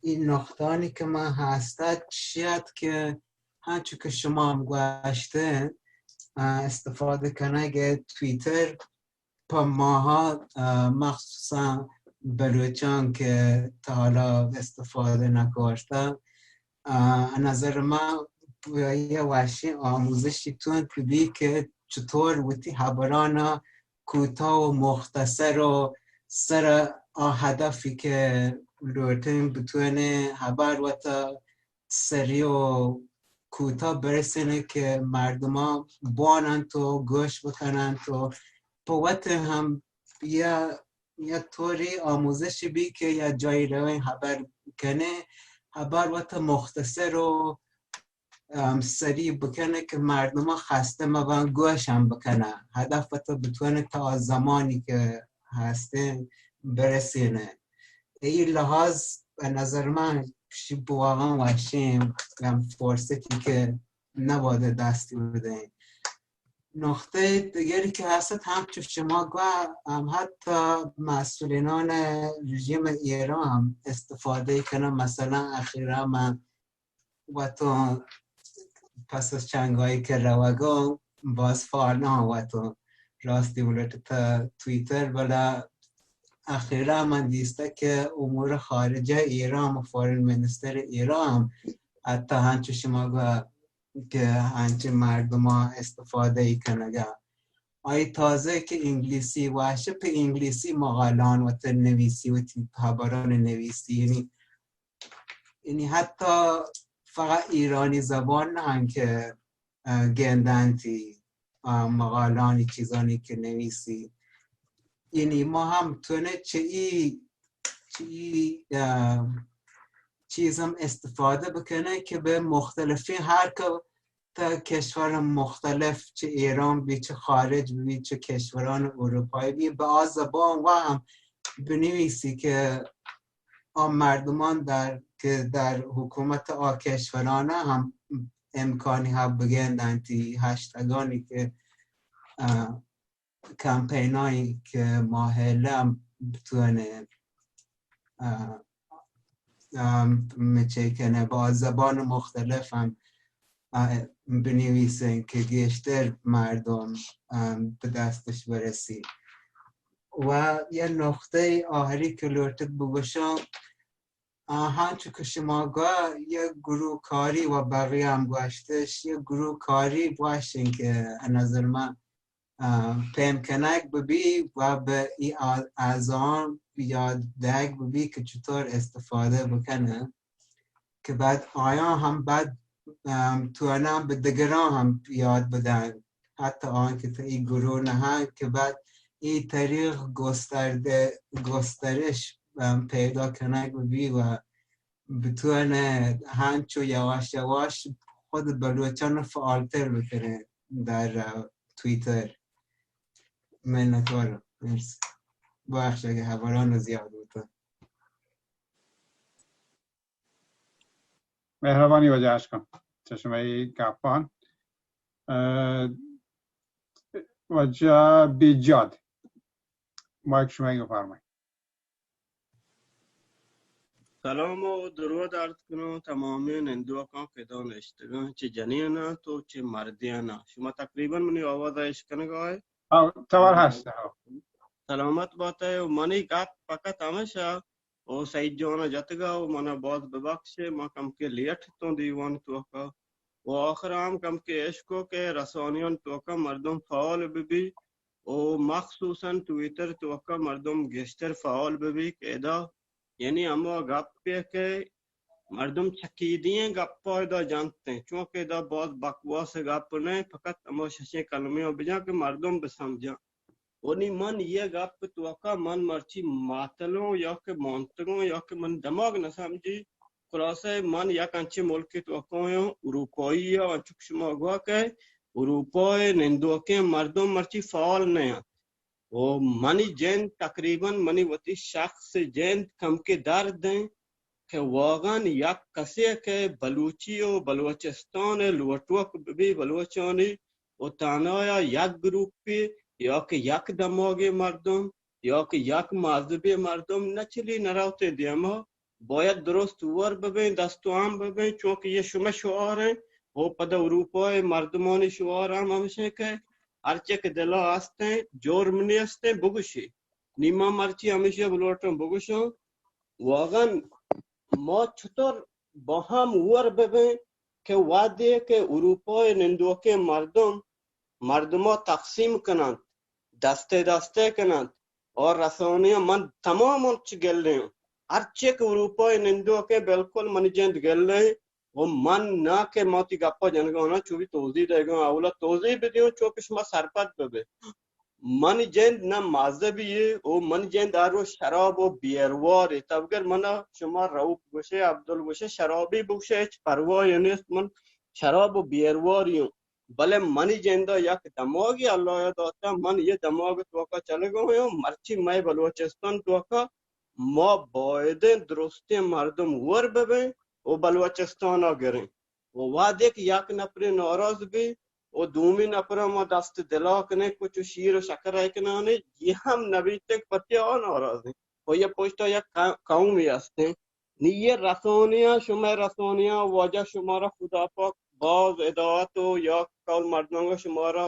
این نقطانی که من هستد شاید که هنچو که شما هم گوشته، استفاده کنگ تویتر په ماها، مخصوصاً بلوچان که تا حالا استفاده نکرده، نظر من یه وحشی آموزشی تون بی که چطور وتی حبرانا کوتاه و مختصر و سر آ هدفی که لوٹین بتونه حبر وتا سری و کوتاه برسینه که مردمان بواننت و گوش بکننت و په وت هم یا، یا طوری آموزش بی که یا جایی روین حبر کنه، حبر وت مختصر و سری بکنه که مردمان خسته مبن، گوش هم بکنه. هدف وت بتونه تا زمانی که هسته برسینه. ای لحاظ به نظر من شی واقعاً وحشی هم فرصتی که نباید دستی بدهیم. نقطه دیگری که هست، همچو شما گوه، هم حتی مسئولینان رژیم ایران هم استفاده کنن، مثلاً اخیراً من وتون پس از چنگایی که روگون باز فعال نه وتون راستی ولت تا تویتر، بلا اخیراً من دیسته که امور خارجه ایران و فارین منستر ایران حتی هنچو شما گوه که هنچه مردمان استفاده ای کنگا. آئی تازه که انگلیسی واشه په انگلیسی مقالان وت نویسی و تی خبران نویسی، یعنی یعنی حتی فقط ایرانی زبان نه هم که، اه، گندنتی، اه، مقالانی چیزانی که نویسی. یعنی ما هم تونه چه ای، چه ای، اه، چیز هم استفاده بکنه که به مختلفین، هر که تا کشور مختلف، چه ایران بی، چه خارج بی، چه کشوران اروپایی بی، به آ زبان و هم بنویسی که آ مردمان در، که در حکومت آ کشوران هم امکانی ها بگندن تی هشتگانی که، اه، کمپینایی که ماهله هم بتونه، اه، اه، مچه کنه با زبان مختلف هم، اه، بنویسن که گیشتر مردم، اه، به دستش برسی. و یه نقطه آخری که لوٹت بگوشم، اه، هنچو که شما گوا یه گروه کاری و بقیه هم گوشتش، یه گروه کاری باشین که نظر من، اه، پیم کنگ ببی و به ای آ-، اعضان یاد دگ ببی که چطور استفاده بکنه که بعد آیان هم بعد، ام، توانن به دگران هم یاد بدن، حتی آن که تا ای گروه نه هن که بعد ای طریق گسترده، گسترش، ام، پیدا کنگ ببی و بتونه هنچو یواش یواش خود بلوچان رو فعالتر بکنه در، اه، توییتر. منتوارم. مرسی. ببخش اگه هواران رو زیاد بوتن. مهربانی واجه اشکان چه شما ای گپان. اه، واجه بیجاد، مایک شما ای بفرمایید. سلام و درود عرض کنوں تمامیں نندوکاں کہ دان اشتگاں، چہ جنین انت و چہ مردین انت. شما تقریباً منی آواز ء اشکنگا ئے؟ ہاں، توار ہست، ہاں. سلامت بات ئے. و منی گپ فقط ہمیشہ او سعید جان ء جتگا و منا باز ببخشے، ما کم کے لیٹ توں دیوان توکا. و آخر ہم کم کے اشکو کہ رسانیان توکا مردم فعال ببی و مخصوصاً ٹویٹر توکا مردم گیشتر فعال ببی کہ ادا یعنی ہما گپے کہ مردم چکیدی ایں گپا ادا جنت ایں، چونکہ ادا باز بکواس گپ نہ ایں، فقط ہما ششیں کلمے ء بجاں کہ مردم بسمجاں. و نی من یہ گپ توکا من مرچی ماتلوں یا کہ مانتگوں یا کہ من دماغ نہ سمجھی. خلاصہ من یک انچیں ملکے توکا آں اروپائی ء، انچو کہ شما گوا کہ اروپا ء نندوکیں مردم مرچی فعال نہ انت. و منی جند تقریباً منی وتی شخص جند کمکے درد انت کہ واقعاً یک کسے کہ بلوچی و بلوچستان ء لوٹوک ببی بلوچانی و تانایا یک گروپے یا کہ یک دماغے مردم یا کہ یک مذہبے مردم نہ چلی نہ روتے دیما باید درست ور ببیں، دست و ہم ببیں، چونکہ یہ شمئے شعار انت و پدا اروپا ء مردمانی شعار ہم ہمیش انت کہ ہرچے کہ دلا ہست انت، جرم نیست انت، بگوشی. نی ما مرچی ہمیشی بلوٹوں بگوشوں، واقعاً ما چطور با ہم ور ببیں کہ وہدے کہ اروپا ء نندوکیں مردم مردما تقسیم کننت، دستے دستے کننت، اور رسانیاں من تمام انچ گلیں، ہرچے کہ اروپا ء نندوکیں بالکل منی جند گلیں، و من نہ کہ ما تی گپا جنگا آناں چوبی توضیح دئیگاں، اولا توضیح بدیوں چونکہ شما سرپد ببے. منی جند نہ مذہبی یے و منی جند ہر روز شراب و بیئر وارے. تبگر منا شما رؤف گوشے، عبدل گوشے، شرابی بگوشے، ہچ پرواہ نیست، من شراب و بیئر واری ہوں. بلے منی جندا یک دماغی اللہ ء داتا، من یہ دماغ توکا چلگا ہوں، مرچی مئے بلوچستان توکا ما بایدیں درستیں مردم ور ببیں و بلوچستان ء گریں. و وہدے کہ یک نفرے ناراض بی و دومی نفر ما دست دلا کنیں، کچھ شیر و شکر ء کنانے، یہ ہم نبیتگ پتی آ ناراض ہیں. و یہ پشتا یک قومی ہستیں. نی یہ رسانیاں، شمئے رسانیاں، واجہ شمارا خدا پاک باز ہدایت و یا قول مردمانگا شمارا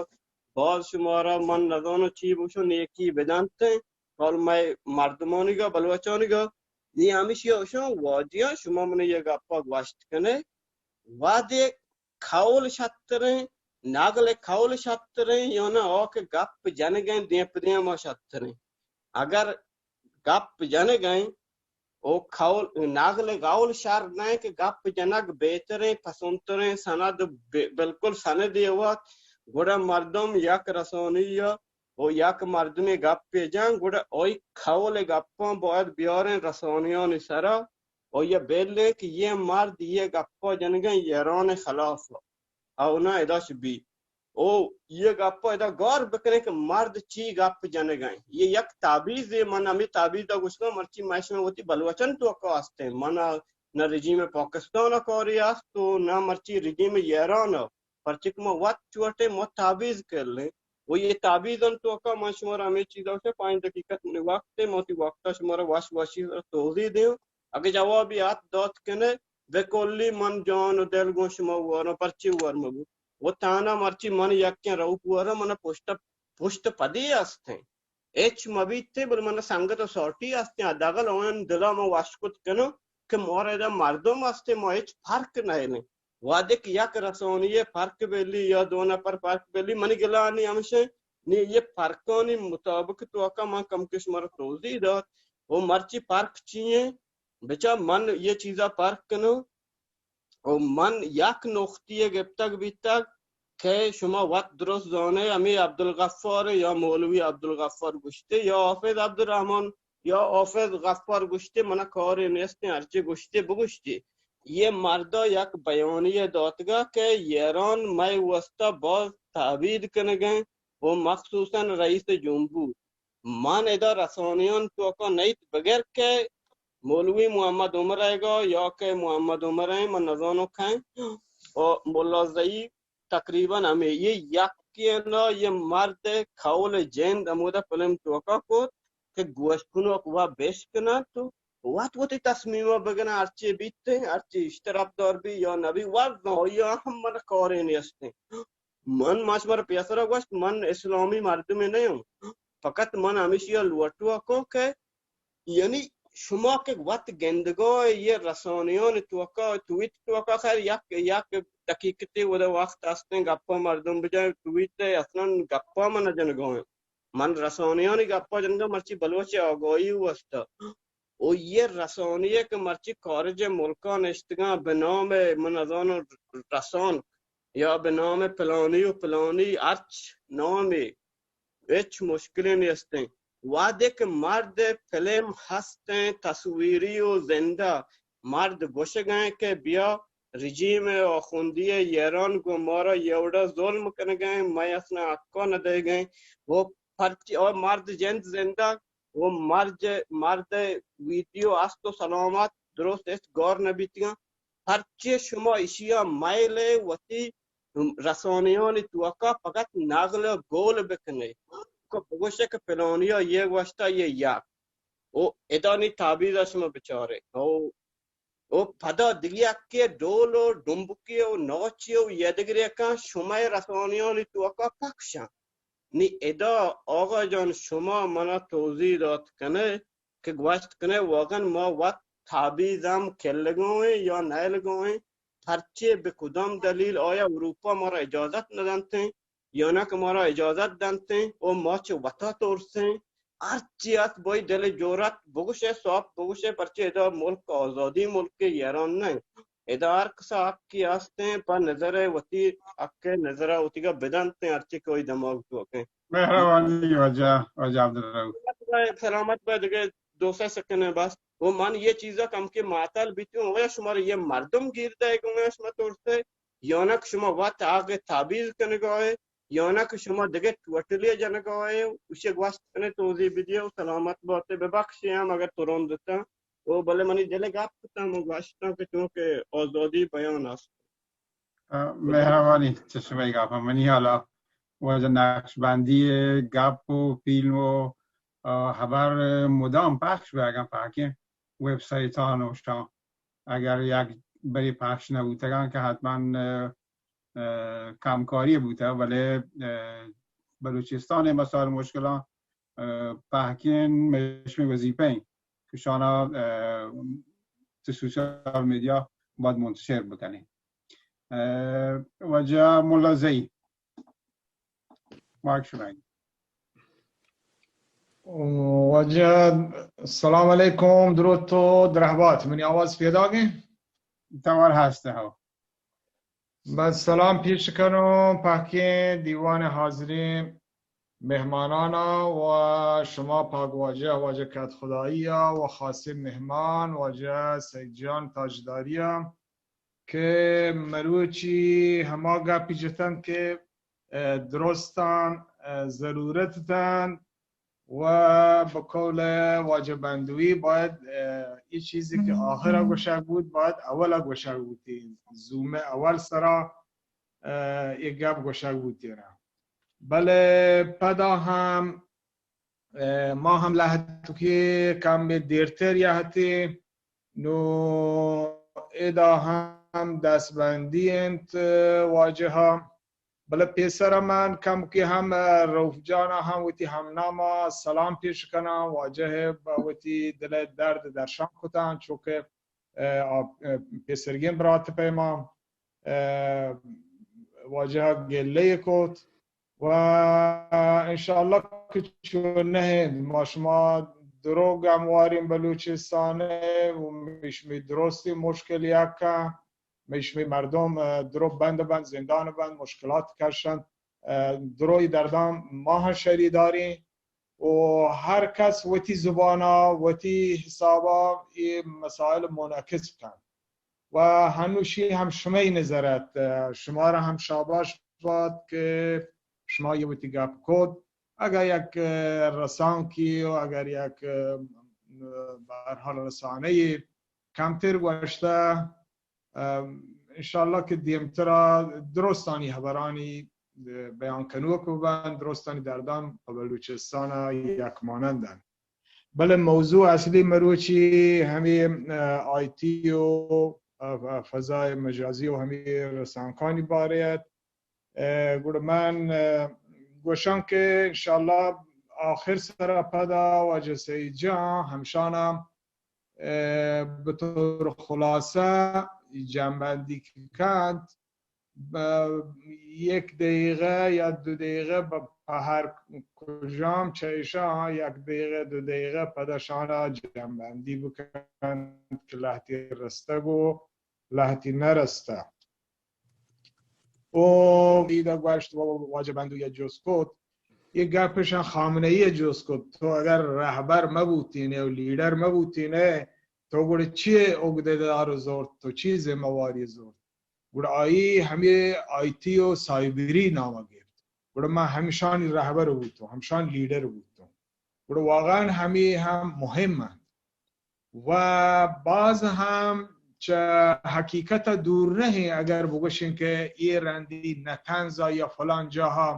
باز شمارا من نزانو چی بوشو نیکی بدنت. کال مئے مردمانیگا، بلوچانیگا، نی ہمیشی اشاں واجیاں شما من یہ گپا گوشت کنے. وہدے قول شتریں، ناگل قول شتریں، یا نہ آ کہ گپ جنگیں دیم پہ دیم ما شتریں. اگر گپ جنگیں او قول، نقل قول شر نہ کہ گپ جنگ بہتریں، پسندتریں سند، بے-، بالکل سندے وت، گڑا مردم یک رسانی یا او یک مردمے گپے جن، گڑا آئی قول گپاں باید بیاریں رسانیانی سرا، او یا بلیں کہ یہ مرد یہ گپا جنگیں ایران خلاف، او نہ اداش بی۔ او یہ گپا ادا گار بکنیں کہ مرد چی گپ جنگیں۔ یہ یک تعبیزے، من ہمیں تعبیز دا گوشگاں، مرچی میں شما وتی بلوچن توکا ہستیں، من نہ رژیم پاکستان کاری است و نہ مرچی رژیم ایران، پرچہ کہ ما وت چوٹیں، ما تعبیز کلیں۔ و یہ تعبیزن توکا من شمارا ہمیں چیزا گوشاں، پانچ دقیقہ منی وقت ہے، ما تی وقتا شمارا وش وشی سرا توضیح دیوں۔ اگہ جوابی آت دات کنے، بہ کلی من جان و دل گوں شما واروں، پرچی وار مبو۔ و تانا مرچی من یکیں روپ وارا، من پشت، پشت پدی استیں۔ ہچ مہ بیت، بلے من سنگت و سارٹی ہستیں، حداقل آیان دلا ما وش کت کنوں کہ مارا ادا مردم ہستیں، ما ہچ فرق نہ انیں۔ وہدے کہ یک رسانی فرق بلی یا دو نفر فرق بلی، منی گلانی ہمشیں، نی یہ فرقانی مطابق توکا من کم کہ شمارا توضیح دات۔ و مرچی فرق چی ہیں؟ بچا من یہ چیزا فرق کنوں۔ و من یک نقطی گپتگ بیتگ کہ شما وت درست زانے، ہمیں عبدالغفار یا مولوی عبدالغفار گوشتے یا حافظ عبدالرحمن یا حافظ غفار گوشتے، منا کارے نیستیں، ہرچی گوشتے بگوشتے۔ یہ مردا یک بیانیے داتگا کہ ایران مئے واسطہ باز تہدید کنگیں و مخصوصاً رئیس جمہور۔ من ادا رسانیان توکا نیت، بگر کہ مولوی محمد عمر ایگا یا کہ محمد عمر ہیں، من نزانو کہیں، و ملا زئی تقریباً ہمیں یہ یکی نا، یہ مرد قول جند ہمودا فلم توکا کت کہ گوش کنوک و بشکنن تو وت وتی تصمیمہ بگنا، ہرچی بیت، ہرچی اشتراک دار بی یا نبی، وت یا ہم من کارے نیستیں۔ من ما شمارا پیسرا گوشت، من اسلامی مردمے نہ اوں، فقط من ہمیشی لوٹوا کوں کہ یعنی شما کہ وت گندگا یہ رسانیان توکا، تویت توکا، خیر یک، یک دقیقتے ودا وقت ہستیں، گپا مردم بجائیں، تویت اصلاً گپا من جنگا ہیں۔ من رسانیانی گپا جنگا، مرچی بلوچ آگاہی واسطہ۔ و یہ رسانی کہ مرچی خارج ملکا نشتگاں بہ نام من نزاناں رسانک یا بہ نام پلانی و پلانی ہرچ نامے، ہچ مشکلے نیستیں۔ وہدے کہ مرد فلم ہستیں، تصویری و زندہ، مرد گوشگیں کہ بیا رژیم آخوندی ایران گوں مارا یہ وڑا ظلم کنگیں، مئے اصلاً حقا ندئیگیں، و پرچی، و مرد جند زندہ، و مرد، مرد ویڈیو است و سلامت، درست است، گار نبیتگاں۔ پرچے شما اشیا مئیل وتی رسانیانی توکا فقط نقل گول بکنے، کہ بگوشے کہ پلانیا یہ گوشتا، یہ یک۔ او ادانی تعبیرا شما بچارے۔ او، او پدا دگہ یکے ڈول و ڈمبکی و ناچی و یدگرے کن شمئے رسانیانی توکا پخشن۔ نی ادا آقا جان شما منا توضیح دات کنے کہ گوشت کنے واقعاً ما وت تعبیز ہم کلگویں یا نیلگویں، پرچے بہ کدام دلیل آیا اروپا مارا اجازت ندنتیں؟ یا نہ کہ مارا اجازت دنتیں و ما چہ وتا ترسیں۔ ہرچی است بائی دل جورت بگوشے، صاف بگوشے، پرچے ادا ملک آزادی ملک ایران نہ۔ ادا ہر کسا حقی ہستیں پہ نظر وتی حق نظر وتیگا بدنتیں، ہرچی کہ وہی دماغ توکیں۔ مہربانی واجہ، واجہ عبدالرؤف۔ سلامت بہ دگہ دو سہ سکن بس۔ و من یہ چیزا کم کہ معطل بیتوں، و شمار یہ مردم گیر دے گوں، شما ترسے، یا نہ کہ شما وت آگ تعبیز کنگا ہے، یا نہ کہ شما دگہ ٹوٹلی جنگا ہے، اسے گوشت کنے توضیح بدیے و سلامت باتے، ببخشے ہم اگر ترند تاں۔ او بلے منی دل گپ کتاں، من گوشتاں کہ چونکہ آزادی بیان است۔ آ، مہربانی، چشمہ گپ منی حالا واجہ نقشبندی گپ و فیلم و، آ، خبر مدام پخش بہ اگاں پاکیں ویب سائٹان و شان اگر یک بری پخش نبوتگاں کہ حتماً، آ، آ، کمکاری بوتہ، بلے، آ، بلوچستان مسائل مشکلاں، آ، پہکین مشمی وظیفہ ہیں کہ شانا، آ، تو سوشل میڈیا باید منتشر بکنیں۔ آ، واجہ ملا زئی، مائک شمائیں۔ واجہ، سلام علیکم، دروت و درہبات۔ منی آواز پیداگیں؟ توار ہست ہو۔ بس سلام پیش کنوں پاکیں دیوان حاضریں مہمانانا و شما پاک واجہ، واجہ کت خدائی و خاصیں مہمان واجہ سید جان تاجداری کہ مروچی ہما گپی جتن کہ، اه، درستان، اه، ضرورت تن و بقول واجہ بندوی باید، اه، یہ چیزی کہ آخر گوشگ بود، باید اول گوشگ بودی۔ زوم اول سرا، اه، یہ گپ گوشگ بودی را۔ بلے پدا ہم، اه، ما ہم لہتوکی کم دیرتر یہتی، نو ادا ہم دستبندی انت واجہ۔ بلے پیسر من کمکی ہم، اه، روف جان ہم وتی ہم نام سلام پیش کناں۔ واجہ با وتی دل درد درشان کتاں، چونکہ، اه، آ، اه، پیسرگیں برات پیما، اه، واجہ گلہ کت و انشاءاللہ کہ چو نہ انت، ما شما درو گمواریں بلوچستان و میشمی درستی مشکل یکا، میشمی مردم، اه، درو بند بند، زندان بند، مشکلات کشند، اه، دروی دردان ما ہم شریداریں و ہر کس وتی زبانا، وتی حسابا یہ مسائل منعکس کن۔ و ہنوشی ہم شمئی نظرت، اه، شمارا ہم شاباش بات کہ شما یہ وتی گپ کت۔ اگر یک، اه، رسانکی و اگر یک، اه، بہرحال رسانہ کمتر گوشتہ، ام، انشاءاللہ کہ دیمترا درستانی ہبرانی، اه، بیان کنوک ببن، درستانی دردان پہ بلوچستان یک مانندن۔ بلے موضوع اصلی مروچی ہمیں، اه، آئی ٹی و، اه، فضای مجازی و ہمیں رسانکانی بارے ات۔ اه، گڑا من، اه، گوشاں کہ انشاءاللہ آخر سرا پدا واجہ سعید جان ہمشانا، اه، بطور خلاصہ جمع بندی کنت، ب-، یک دقیقہ یا دو دقیقہ ب-، پہ ہر کجام چہ اشاں یک دقیقہ دو دقیقہ پدا شانا جمع بندی بکنت کہ لہتی رستگ و لہتی نرستہ۔ و ایدا گوشت و واجہ بندوی جست کت، یہ گپشاں خامنہ ای جست کت، تو اگر رہبر مبوتینے و لیڈر مبوتینے، تو گڑے چی عہدیدار زورت، تو چی ذمہ واری زورت؟ گڑا آئی ہمیں آئی ٹی و سائبری نام گرت۔ گڑا من ہمشانی رہبر بوتوں، ہمشان لیڈر بوتوں۔ گڑا واقعاً ہمیں ہم مہم انت۔ و باز ہم چہ حقیقت دور نہ ایں، اگر بگوشیں کہ یہ رندی نہ طنزا یا فلان جاہا،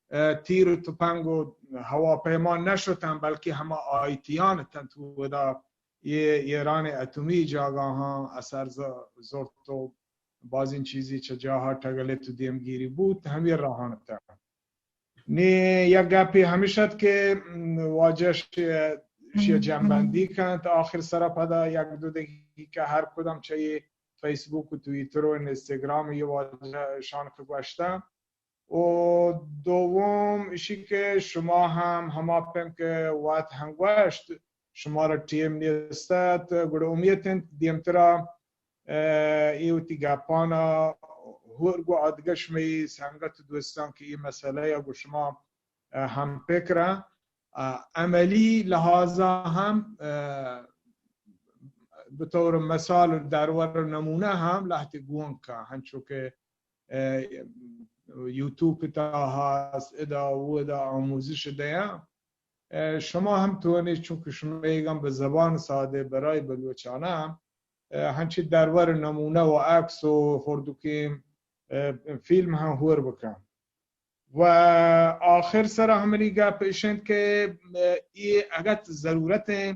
اه، تیر و تپنگ و ہواپیما نہ شتن، بلکہ ہما آئی ٹیان اتنت ودا یہ ایران اتمی جاگاہاں اثر ز-، زرت و بازیں چیزی چہ جاہا ٹگلت و دیمگیری بوت، ہمے راہان اتنت۔ نی یک گپے ہمیش ات کہ، م، واجہ ش-، شی جمع بندی کنت، آخر سرا پدا یک دو دقیقہ ہر کدام چہ یہ فیسبوک و تویتر و انستگرام یہ واجہ شان کہ گوشتن۔ و دوم اشی کہ شما ہم ہما پیم کہ وت ہم گوشت، شمارا ٹیم نیست ات، گڑا امیت انت دیمترا، اه، اے وتی گپانا ہور گو آدگہ شمئی سنگت و دوستان کہ اے مسئلہ یا گو شما، اه، ہم پکرا، اه، عملی لحاظا ہم، اه، بطور مثال و درور و نمونہ ہم لہتے گون کا، ہنچو کہ، اه، یوٹیوب تا ہست، ادا و ادا آموزش دیاں۔ اه، شما ہم توانی، چونکہ شما ایگم بہ زبان سادہ برای بلوچانہ، اه، ہنچی درور نمونہ و عکس و ہردوکیں، اه، فیلم ہم ہور بکن۔ و آخر سرا ہمنی گپ اش انت کہ، اه، یہ اگت ضرورت ہیں،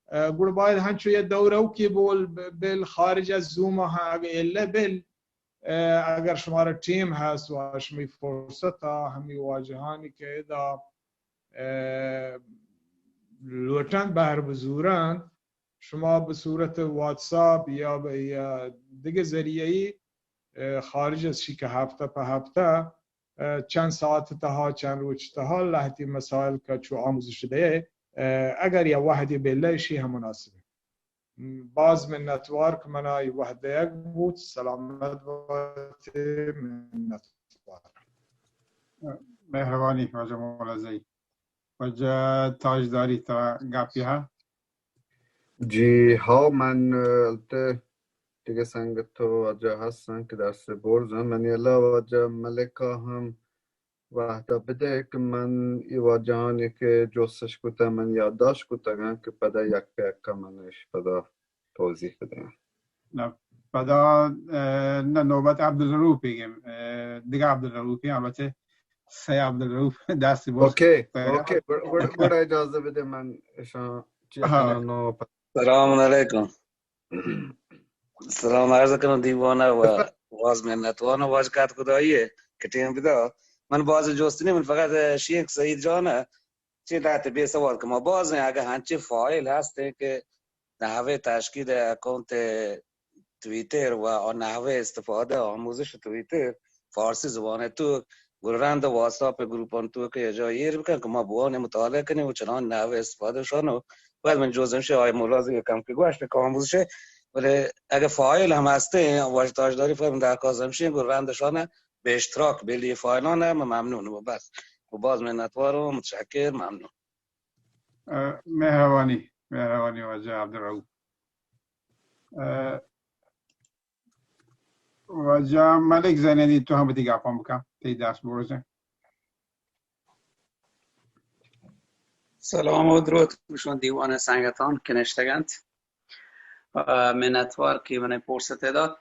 اه، گڑ باید ہنچو یہ دورہ کی بول ب-، بل خارج از زوم ہاں اگہ ایلہ بل، اه، اگر شمارا ٹیم ہست و شمی فرصت ہا ہمی واجہانی کہ ادا، اه، لوٹند بہر بزورند، شما بہ صورت واتساپ یا بہ، یا دگہ ذریعہ ای، اه، خارج از شی کہ ہفتہ پہ ہفتہ، اه، چند ساعت تہا، چند روچ تہا لہتی مسائل کا چو آموزش دے، اگر یا وحدی بیلہ ایشی ہم مناسبیں. باز منتوار کہ منا ای وحد دیگ بوت. سلامت بات، منتوار. مہربانی واجہ مولا زئی. واجہ تاجداری، ترا گپی ہا؟ جی ہاں، من، البتہ دگہ سنگت و واجہ ہستن کہ دست برزن. منی اللہ واجہ ملکا ہم وہدا بدے کہ من ای واجہانی کہ جستش کتہ، من یادداشت کتگن کہ پدا یک پہ یکا من اش پدا توضیح بدیاں. نہ، پدا، اه، نہ، نوبت عبدالرؤف بگیم، اه، دگہ عبدالرؤف، البتہ سئے عبدالرؤف دست برز. اوکے، اوکے، گڑا، گڑا، گڑا اجازہ بدے من اشاں چی ہاں. کناں نو پ- سلام علیکم. سلام عرض کنم دیوانہ و باز منتوارم واجہ کت خدایی کہ ٹیم بدا. من باز جست نی، من فقط شیخ سعید جان چی لہتے بے سوال کہ ما باز ایں، اگہ ہنچیں فایل ہستیں کہ نحوہ تشکیل اکاؤنٹ تویتر و آ نحوہ استفادہ آموزش تویتر فارسی زبان تو گل رند واتساپ گروپان تو کہ جا ایر بکن کہ ما بوان مطالعہ کنیں و چنان نحوہ استفادہ شان و بعد من جوزم شه آی ملازم کم کہ گوشت کہ آموزش، ولی اگہ فایل ہم ہستیں واجہ تاجداری فایل درخواست ہمشیں گل رند شان به اشتراک بلی فایلان، من ممنون و بس. و باز منتوار و متشکر، ممنون. اه، مہربانی، مہربانی واجہ عبدالرؤف. اه، واجہ ملک زینبی، تو ہم وتی گپاں بکن، تئی دست برزیں. سلام و دروت گوشاں دیوان سنگتان کہ نشتگنت. اه، منتوار کہ من پرست دات.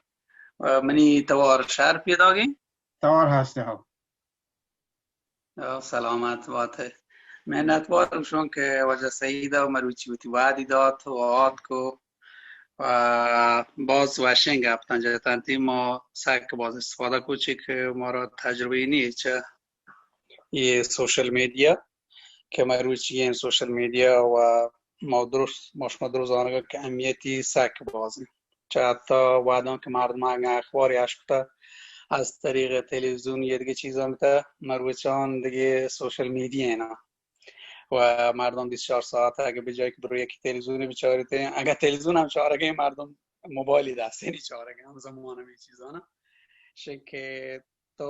اه، منی توار شر پیداگیں؟ توار ہستے ہو. اه، سلامت باتے. منتوار گوشاں کہ واجہ سعید ء مروچی وتی وعدی دات و آتکو و باز وشیں گپتاں جتنتی. ما سک باز استفادہ کو، چی کہ مارا تجربہ نی چہ یہ سوشل میڈیا کہ مروچی این سوشل میڈیا و ما درست، ما شما درست زانگا کہ اہمیتی سک بازیں. چہ حتی وہداں کہ مردم اگاں اخباری اشکتا از طریق تلویزیون یا دیگه چیزاں بتا، مروچان دیگه سوشل میڈیا اینا و مردم بیست و چار ساعت اگه به جای که برو یکی تلویزیون بچاریت، اگه تلویزیون هم چارگه مردم موبایلی دستینی چارگه هم زمان هم چیزانا شکه تو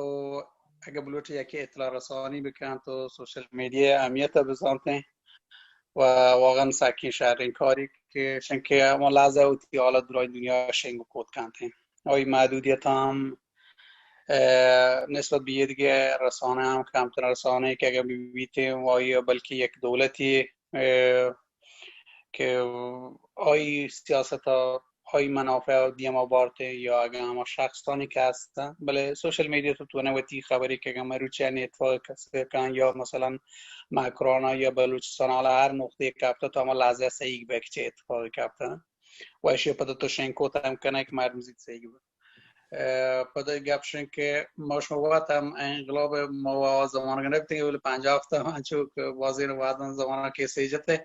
اگہ بلوٹی یکے اطلاع رسانی بکن تو سوشل میڈیا اہمیت بزانتیں و واقعا سکیں شریں کاری کہ چنکہ ہما لحظہ وتی حالا درائیں دنیا شنگ و کوت کنتیں. آئی محدودیت ہم، اه، نسبت به یه دیگه رسانه هم کمتر رسانه که اگه بیتیں و آئی بلکہ یک دولتی، اه، کہ آئی سیاست ء آئی منافع ء دیما بارتیں یا اگاں ہما شخصانی کہ ہستاں، بلے سوشل میڈیا تو تو نہ وتی خبرے کہ اگاں مروچی ء اتفاق کسے کن یا مثلاً مکران ء یا بلوچستان ء ہر نقطے کپتہ تو ہما لحظہ سہیگ بہ کہ چے اتفاق کپتہ و اشی پدا تو شنگ کوت ہم کنئے کہ مردم زیت سہیگ بہ. اه، پدا گپ شنگ کہ ما شما وقت ہم انقلاب ما زمانگ نہ بیتگ، ولی پنجاہ ہفت ہم انچو کہ بازیں وہداں زمانہ کیسے جتے،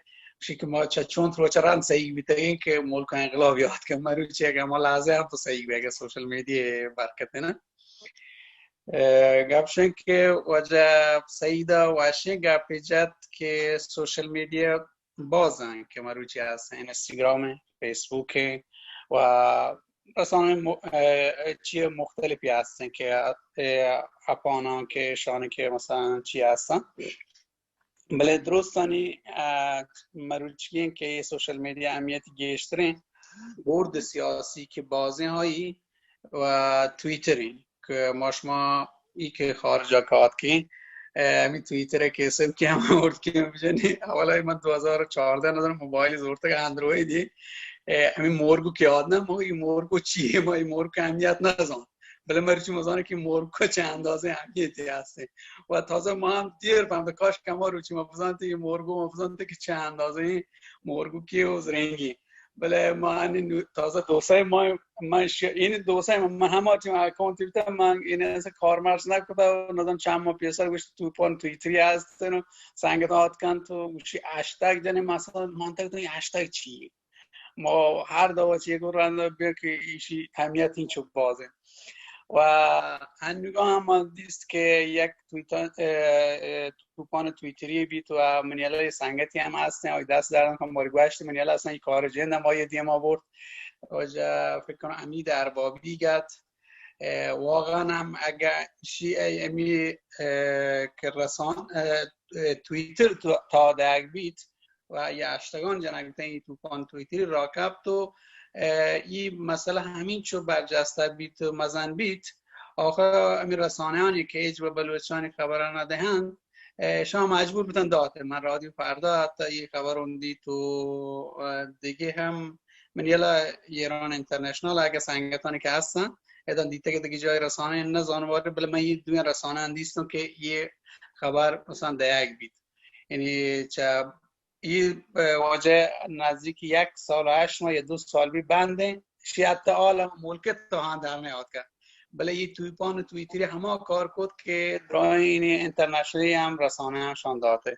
شی کہ ما چہ چونت روچ رند سہیگ بیتگیں کہ ملک انقلاب یاد کہ مروچی اگہ ہما لحظہ ہم تو سہیگ بیگہ سوشل میڈیا برکت نا. اه، گپ شنگ کہ واجہ سعید ء وشیں گپے جت کہ سوشل میڈیا باز انت کہ مروچی ہست، انستاگرام انت، فیسبوک انت و رسانه م-، اه، چیز مختلفی هستن که، اه، اپانان که شانی که مثلاً چی هستن. بلے درستانی، اه، مروچی انت که سوشل میڈیا اهمیت گیشترین برد سیاسی که بازیں هایی و تویتر انت که ما شما ای که خارجا کات کیں، اه، ہمیں تویتر ء کیسے کہ ہم ارد کہ بجنی، اولا من دو ہزار و چاردہ نظر موبائل زورتگ اندرویڈ ء، اه، ہمیں مورگو کہ یاد نہ، مو ای مورگو چی ہے، ما ای مورگ اہمیت نہ زان. بلے مرچی مزانے کہ مورگو چہ اندازے اہمیتی ہستے. و تازہ ما ہم دیر فهمت، کاش کہ ہما روچی ما بزانتے یہ مورگو ما بزانتے کہ چہ اندازے مورگو کی و زرنگی. بلے ما انی نو-، تازہ دو سه ماه، من ش-، این دو سه ماه من هما ٹیم اکاؤنٹ بیتا، من این ایسا کارمرز نکتا، نظام چند ماه پیسر گوشت توپان تویتری هستن و سنگت آت کن تو گوشی هشتگ جنی مثلاً منطقه تو این هشتگ چی؟ ما هر دوا چی گو رند بیا که ایشی اهمیت این چوب بازه. و هنوگا هم ما دیست که یک تویتر، اه، اه، توپان تویتری بیت و منیلا یه سنگتی هم هستن، آی دست دارن که ماری گوشت منیلا اصلاً یه کار جند هم آیه دیم آورد. واجه فکر کنم امید اربابی گت. اه، واقعاً هم اگه شی ای امی، اه، که رسان، اه، اه، تویتر تو-، تا دگ بیت و یه اشتگان جنگ تن ای توپان تویتری را کپت و، اه، ای مسئله همین چو برجسته بیت و مزن بیت، آخر امی رسانه‌انی که هیچ به بلوچانی خبر ندهند، اه، شما مجبور بتن داته. من رادیو فردا حتی یه خبر اون دیت و، اه، دیگه هم من یلا ایران اینترنشنال اگه سنگتانی که هستن، ادان دیته که دیگه جای رسانه نزانواره، بله من یه دوی رسانه هم دیستم که یه خبر مثلاً دیگ بیت. یعنی چه ای، اه، واجه نزدیک یک سال و هشت ماه یا دو سال بی بنده، شی حتی حال ملکت تو هم در نیاد کرد. بله ای تویپان تویتری هما کار کت که درای این اینترنشنالی هم رسانه همشان داته.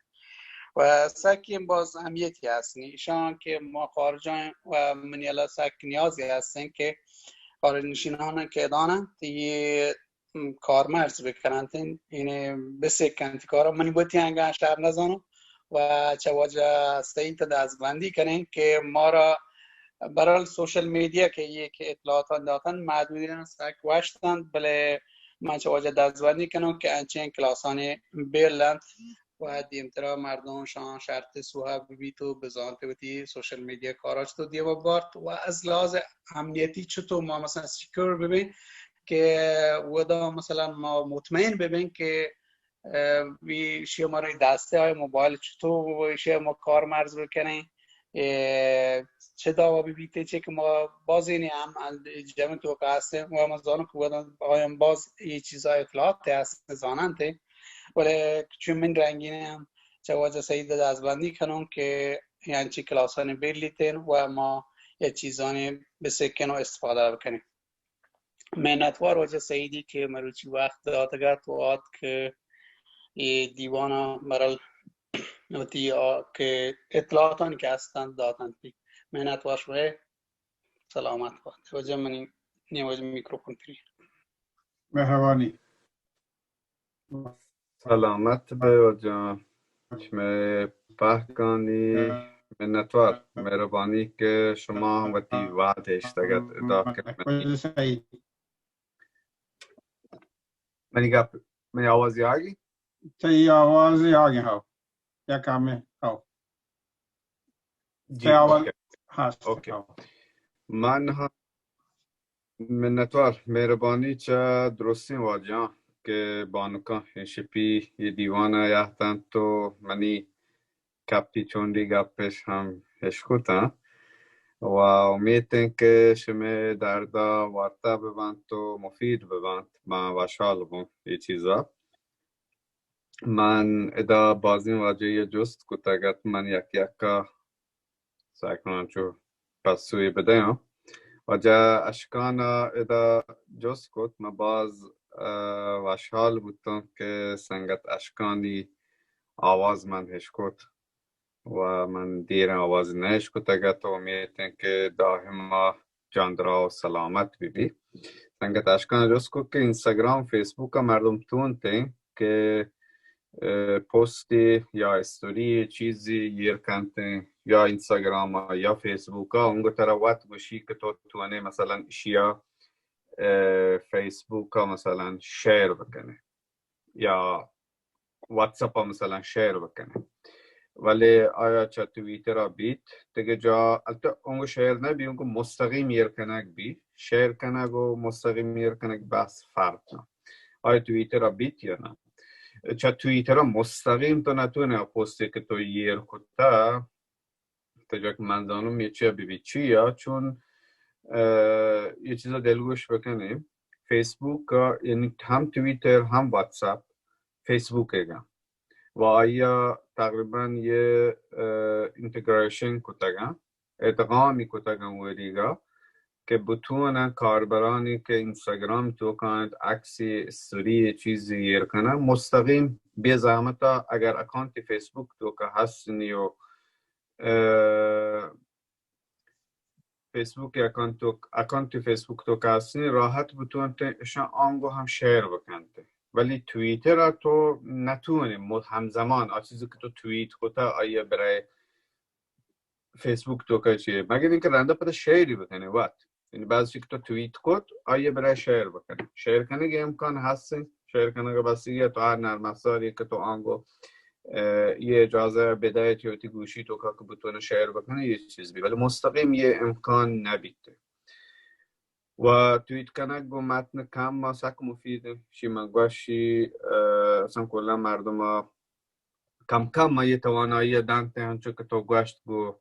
و سکیم باز اهمیتی هست. ایشان که ما خارجان و منیلا سک نیازی هستن که خارج نشینان که دانن، یه کارمرز بکننت، یعنی بسکنت کارا. منی بوتی انگا شر نزانم و چه واجه سعید دستبندی کنین که ما را برال سوشل میدیا که یک اطلاعاتان داتن محدودین سک وشتن، بله من چه واجه دستبندی کنم که انچین کلاسانی بیلند و دیمترا مردم شان شرط سوها ببیت و بزانت وتی سوشل میدیا کارا چطور دیما بارت و از لحاظ امنیتی چطور ما مثلاً سیکور ببین که ودا مثلاً ما مطمئن ببین که، اه، وی شی ما را دسته های موبایل چطور شی ما کار مرز بکنین، اه، چه دعوا ببیت، چه که ما بازینی هم جمع تو که هستیم و ما زانو که ودا آیم باز یه چیزای اطلاعات هست زاننت، ولی چون من رنگینه هم چه واجه سعید دستبندی کنم که یعنی چی کلاسانی بیلیتین و ما یه چیزانی بسکن و استفاده بکنیم. منتوار واجه سعیدی که مروچی وقت داتگت و آت که ای دیوانا مرل وتی آ-، که اطلاعاتانی که هستند داتنتی. منتوار شوه سلامت بات. واجه منی نیواجه میکروفون پری. مهربانی. سلامت بئے واجہ، شمئے پہکانی منتوار، مہربانی کہ شما وتی وہد ہشتگ ات ادا کہ منی، منی گپ، منی آواز آگی؟ تئی آواز آگی، ہاو۔ یک ہمے، ہاو۔ جی، تئی آواز اوکے۔ ہست، اوکے۔ ہاو۔ من ہم منتوار، مہربانی چہ درستیں واجہاں کہ بانکاں اے شپی اے دیوان ء یاتنت و منی کپی چونڈی گپش ہم اشکتاں و امیت انت کہ شمئے دردا وارتا ببنت و مفید ببنت۔ من وشحال بوں اے چیزا۔ من ادا بازیں واجہی ء جست کتگ ات، من یک یکا سعی کناں چو پسوی بدیاں۔ واجہ اشکان ء ادا جست کت، من باز، ء، وشحال بوتاں کہ سنگت اشکانی آواز من اشکت و من دیر آواز نہ اشکتگ ات و امیت انت کہ دائما جاندراہ و سلامت بہ بی۔ سنگت اشکان جست کت کہ انستاگرام، فیسبوک ء مردم تونت انت کہ، ء، پوسٹے یا استوری چیزی ایر کنت انت یا انستاگرام ء یا فیسبوک ء، انگو ترا وت گوشی کہ تو تونے مثلاً اشیا، ء، فیسبوک ء مثلاً شیئر بکنے۔ یا واتساپ ء مثلاً شیئر بکنئے، ولے آیا چہ ٹویٹر ء بیت دگہ جا، البتہ اونگو شیئر نہ بی، اونگو مستقیم ایر کنگ بی، شیئر کنگ و مستقیم ایر کنگ بحث فرق نہ۔ آیا ٹویٹر ء بیت یا نہ؟ چہ ٹویٹر ء مستقیم تو نہ تو نہ پوسٹے کہ تو ایر کتا، تجا کہ من زانم یہ چیا بہ بیت، چیا؟ چون، اه، یہ چیزا دلگوش بکنیں، فیسبوک ء، یعنی ہم ٹویٹر، ہم واتساپ، فیسبوک ء گا و آیا تقریباً یہ، اه، انٹیگریشن کتگا، ادغامی کتگا وریگا کہ بتوانن کاربرانی کہ انستاگرام توکا انت، عکسی، استوری، چیزی ایر کنن، مستقیم بے زحمتا اگر اکاؤنٹ فیسبوک توکا ہست نی و اه، فیسبوک اکانت تو، اکانت فیسبوک تو کاسین راحت بتونتے اشان آنگو ہم شیئر بکنتے، ولی توییتر تو نتونے مو-، ہمزمان آ چیزی کہ تو توییت کتا آیا برای فیسبوک تو کا چیئے، مگر اینکہ رندا پدا شیئری بکنے وقت، یعنی بعض چی کہ تو توییت کت آیا برای شیئر بکنے، شیئر کنگی امکان ہستیں، شیئر کنگا بس یہ تو ہر نرم افزاری کہ تو آنگو اه، یہ اجازہ بدے چی وتی گوشی تو کا کہ بتونے شیئر بکنے یہ چیز بھی، ولی مستقیم یہ امکان نبیتے. و توییت کنگ گو متن کم ما سک مفید انت. شی من گوشی، اه، اصلاً کلاً مردم کم کم ما یہ توانایی دنت، ہنچو کہ تو گوشت گو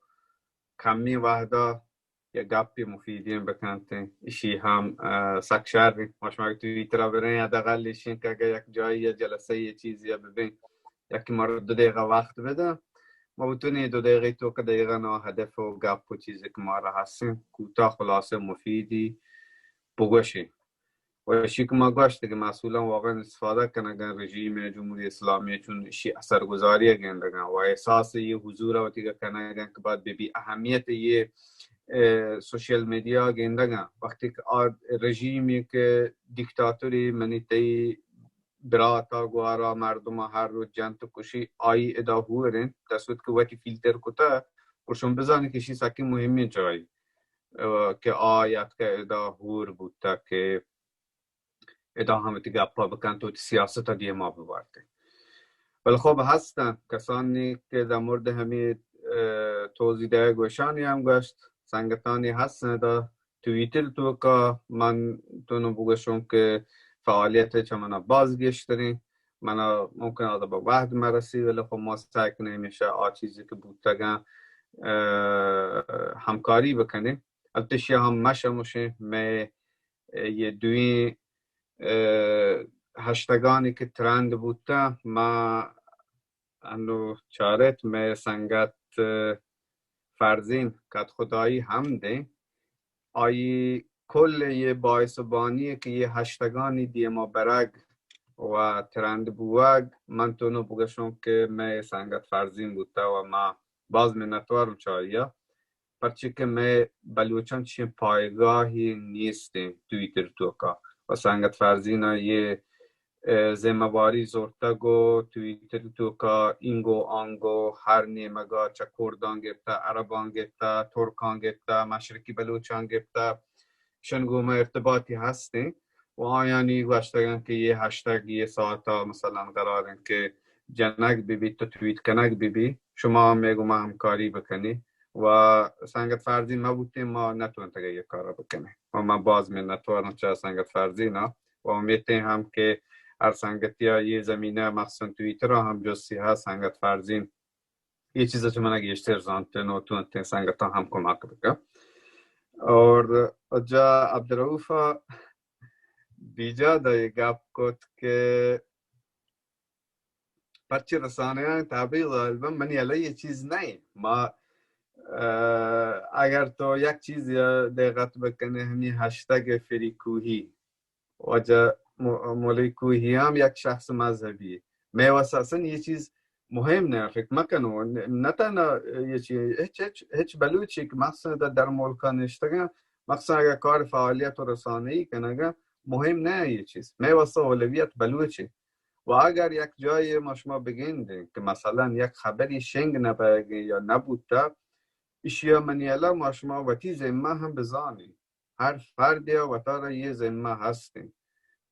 کمی وحدا یا گپی مفیدین بکنت. اشی ہم، اه، سک شر انت. ما شما کہ توییترا بریں، حداقل اشی کہ اگر یک جایی یا جلسه یه چیزی یا ببین، یکی ما رو دو دقیقه وقت بدن، ما بتونی دو دقیقه تو که دقیقا نا هدف و گپ و چیزی که ما را هستیم، کوتاه خلاصه مفیدی بگوشیم. و اشی که ما گوشت که مسئولان واقعاً استفاده کنگن رژیم جمهوری اسلامی، چون اشی اثرگذاری گندگن و احساس یہ حضور وتی کنگن که باید ببی اهمیت یہ، اه، سوشل میدیا گندگن. وقتی که آ رژیمی که دیکتاتوری منی تئی براتا گوارا مردم هر روز جنت و کشی، آئی ادا هور انت، دستوت که وتی فیلتر کتا، گوشم بزانی که شی سکی مهمین جایی، اه، که آ یتکه ادا هور بوتا که ادا هم وتی گپا بکنت و وتی سیاستا دیما ببارت. ولی خب هستن کسانی که در مورد همی، اه، توضیح دهگ و اشانی هم گوشت، سنگتانی هستن ادا توییتر توکا من تونو بگوشم که فعالیت چه منا باز گیشترین، منا ممکن آتا به وحد مرسی، ولی خب ما سعی کنیم همیشه آ چیزی که بوتگن، اه، همکاری بکنیم. البته شی هم مشه مشه، می یه دوی، اه، هشتگانی که ترند بوته، ما انو چارت می سنگت، اه، فرزین کدخدایی هم دیں. آئی کل یہ باعث و بانی کہ یہ ہشتگانی دیما برگ و ترند بوگ، من تونو بگشوں کہ مئے سنگت فرزین بوتا و ما باز منتوار و چاہیا، پرچہ کہ مئے بلوچان چین پایگاہی نیستیں تویتر توکا و سنگت فرزینا یہ اه، ذمہ واری زرتگ و تویتر توکا اینگو آنگو ہر نیمگا چہ کردان گپتہ، عربان گپتہ، ترکان گپتہ، مشرقی بلوچان گپتہ، شن گوما ارتباطی ہستیں و آیانی گوشتگن کہ یہ ہشتگ یہ ساعتا مثلاً قرارن کہ جنگ ببی تو تویت کنگ ببی، شما مئے گوما ہمکاری بکنی و سنگت فرزین مبوتیں ما نتونتگ یہ کارا بکنیں و ما باز منتوارم چہ سنگت فرزینا. و امیتیں ہم کہ ہر سنگتیا یہ زمینہ مخصوصاً تویترا ہم جستی ہست، سنگت فرزین یہ چیزا چہ منا گیشتر زانتن و تونتیں سنگتاں ہم کمک بکن. اور جا عبدالرؤف بیجا دا یہ گپ کت کہ پرچہ رسانیان تابع غالباً منی علیہ یہ چیز نہیں. ما، اه، اگر تو یک چیز یا دقت بکنے ہمی ہشتگ فری کوہی، واجہ م-، مولوی کوہی ہم یک شخص مذہبی. مئے واسطہ اصلاً یہ چیز مہم نہ، فکر مکنو، ن-، نہ تنہا یہ چیز، ہچ، ہچ، ہچ بلوچی کہ مخصوصاً در، در ملکا نشتگاں، مخصوصاً اگر کار فعالیت و رسانہ‌ای کنگا، مہم نہ یہ چیز. مئے واسطہ اولویت بلوچی. و اگر یک جایی ما شما بگندیں کہ مثلاً یک خبری شنگ نبیگیں یا نبوتا، اشیا منی الا ما شما وتی ذمہ ہم بزانیں. ہر فردیا وتارا یہ ذمہ ہستیں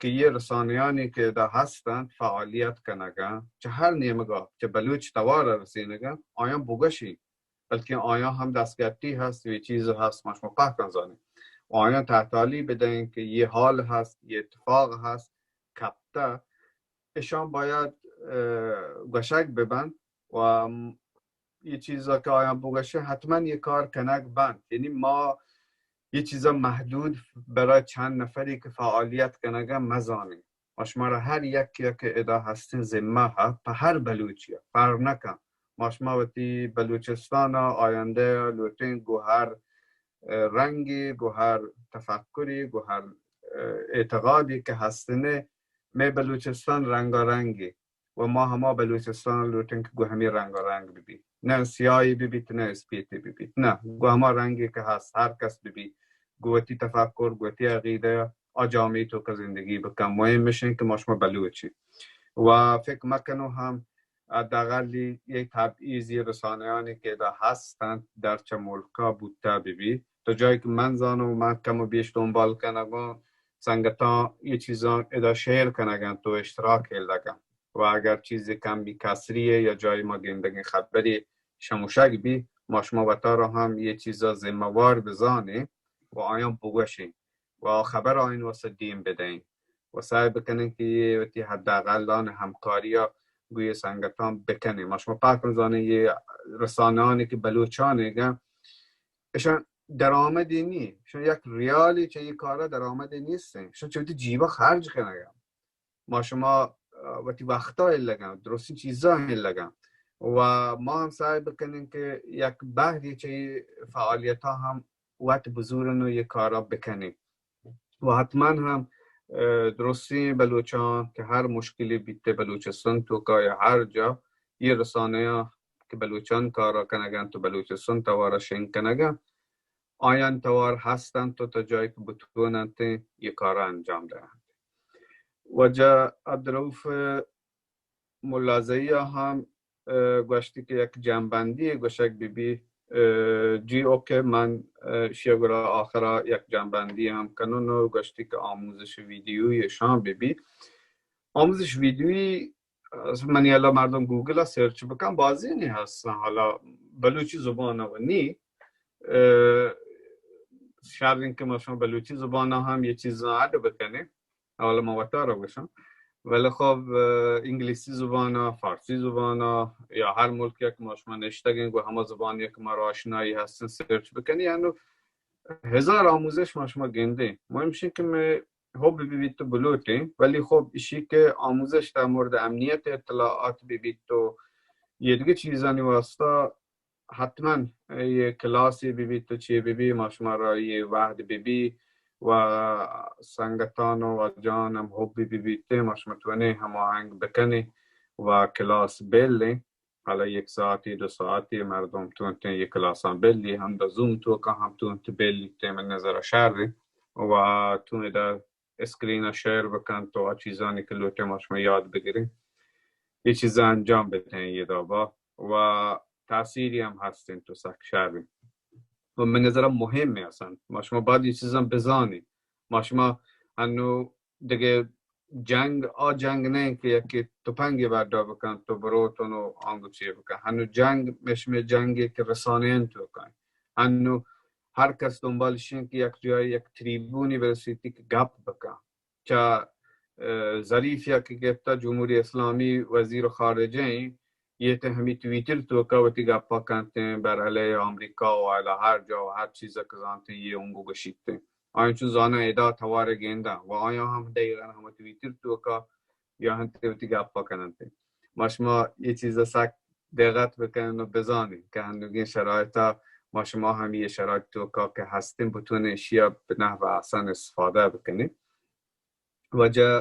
کہ یہ رسانیانی کہ ادا ہستن فعالیت کنگا، چہ ہر نیمگا، چہ بلوچ توارا رسینگا، آیاں بگوشی، بلکہ آیاں ہم دستگپتی ہست، یہ چیز ہست، ما شما پہکان زانیں. و آیاں تحتالی بدیں کہ یہ حال ہست، یہ اتفاق ہست، کپتہ، اشان باید، اه، گوشگ ببند و یہ چیزا کہ آیاں بگوشن، حتماً یہ کار کنگ بند. یعنی ما یہ چیزا محدود برای چند نفری کہ فعالیت کنگا مزانیں. ما شما را ہر یک یک ادا ہستیں ذمہ ہا، پہ ہر بلوچی فرق نکن. ما شما وتی بلوچستان آینده لوٹیں گوہر، اه، رنگی، گوہر تفکری، گوہر، اه، اعتقادی کہ ہستنے، مئے بلوچستان رنگا رنگی. و ما ہما بلوچستان لوٹیں کہ گو ہمے رنگا رنگ ببی. نه سیاهی ببیت، نه اسپیتی ببیت، نه، گو هما رنگی که هست، هر کس ببی، گو وتی تفکر، گو وتی عقیده، آ جامعه توکا زندگی بکن. مهم مشین که ما شما بلوچی. و فکر مکنو هم حداقل یه تبعیضی رسانه‌هانی که دا هستند در چه ملکا بوته ببی. تا جایی که من زانم و من کم و بیش دنبال کنگم، سنگتان یه چیزان ادا شیر کنگن تو اشتراک هلدگن. و اگر چیزی کمی کسریه یا جایی ما گندگین خبری شموشگ بی، ما شما وتا را هم یه چیزا ذمہ وار بزانیم و آیان بگوشیم و خبر آین واسه دیم بدهیم و سعی بکنیم که یه وتی حداقل آن همکاری ها گوی سنگتان بکنیم. ما شما پاکن زانه یه رسانه هانی که بلوچانه گن، اشان درآمدی نی، اشان یک ریالی چه یه کارا درآمدی نیستن، اشان چه وتی جیبا خرج کنگن. ما شما، اه، وتی وقتا لگن، درستین چیزا لگن و ما هم سعی بکنیم که یک بهری چه فعالیت ها هم وت بزورن و یه کارا بکنیم. و حتما هم، اه، درستین بلوچان که هر مشکلی بیته بلوچستان توکا یا هر جا، یه رسانه ها که بلوچان کارا کنگن تو بلوچستان توارا شنگ کنگن، آیان توار هستند تو تا جایی که بتونند یه کارا انجام دهند. واجه عبدالرؤوف ملازئی ءَ ہم، ءَ، گوشتی کہ یک جمبندی گوشگ بہ بی، ءَ، جی اوکے، من، ءَ، شی گرا آخرا یک جمبندی ہم کنن و گوشتی کہ آموزش ویدیویی شان بہ بی. آموزش ویدیویی، ءَ، منی اللہ مردم گوگل ءَ سرچ بکن، بازی نی ہستن، حالا بلوچی زبان و نی، ءَ، شر انکہ ما شما بلوچی زبان ہم یہ چیزاں اڈ بکنیں. حالا ما وتارا گوشاں. ولی خب، اه، انگلیسی زبانا، فارسی زبانا یا ہر ملکی کہ ما شما نشتگیں، گو ہما زبانی کہ ما را آشنائی ہستن، سرچ بکنی، یعنی ہزار آموزش ما شما گندیں. مهم شی کہ میں حب بی بی تو بلوٹیں، ولی خب اشی کہ آموزش در مورد امنیت اطلاعات بی بی تو یہ دیگه چیزانی واسطہ حتما یہ کلاسی بہ بیت و چی بہ بی، ما شما را یہ وہد بہ بی و سنگتان و واجہان ہم حبی بہ بیت، ما شما تونے ہماہنگ بکنیں و کلاس بلیں. حالا یک ساعتی، دو ساعتی مردم تونتیں یہ کلاساں بلی، ہم دا زوم توکا ہم تونت بلی، تے من نظر شر و تو ادا اسکرین ءَ شیئر بکن تو آ چیزانی کہ لوٹیں ما شما یاد بگریں، یہ چیزاں انجام بدیں یہ دابا و تاثیری ہم ہستیں تو سک شر. و من نظر مہمیں اصلا ما شما باید یہ چیزاں بزانیں. ما شما انو دگہ جنگ، آ جنگ نہ کہ یکی تپنگی بڈا بکن تو بروتن و آنگو چی بکن. ہنو جنگ مشمے جنگی کہ رسانین تو کن. ہنو ہر کس دنبال شین کہ یک جای یک تریبونی برسیتی کہ گپ بکن. چا، اه، ظریف یا کہ گپتا جمہوری اسلامی وزیر خارجہ ہیں، یہ تے ہمی ٹویٹر توکا وتی گپا کنتے ہیں، بر علیہ امریکہ و علی ہر جا و ہر چیز کہ زانتے ہیں، یہ انگو گشیتے ہیں. آیاں چون زاناں ادا توار گنداں و آیاں ہم دقیقاً ہم ٹویٹر توکا یا ہم تے وتی گپا کننتے. ما شما یہ چیز سک دقت بکنن و بزانن کہ ہندوگین شرایطا ما شما ہم یہ شرایط توکا کہ ہستیں بتونیں اشیا بہ نحو احسن استفادہ بکنیں. واجہ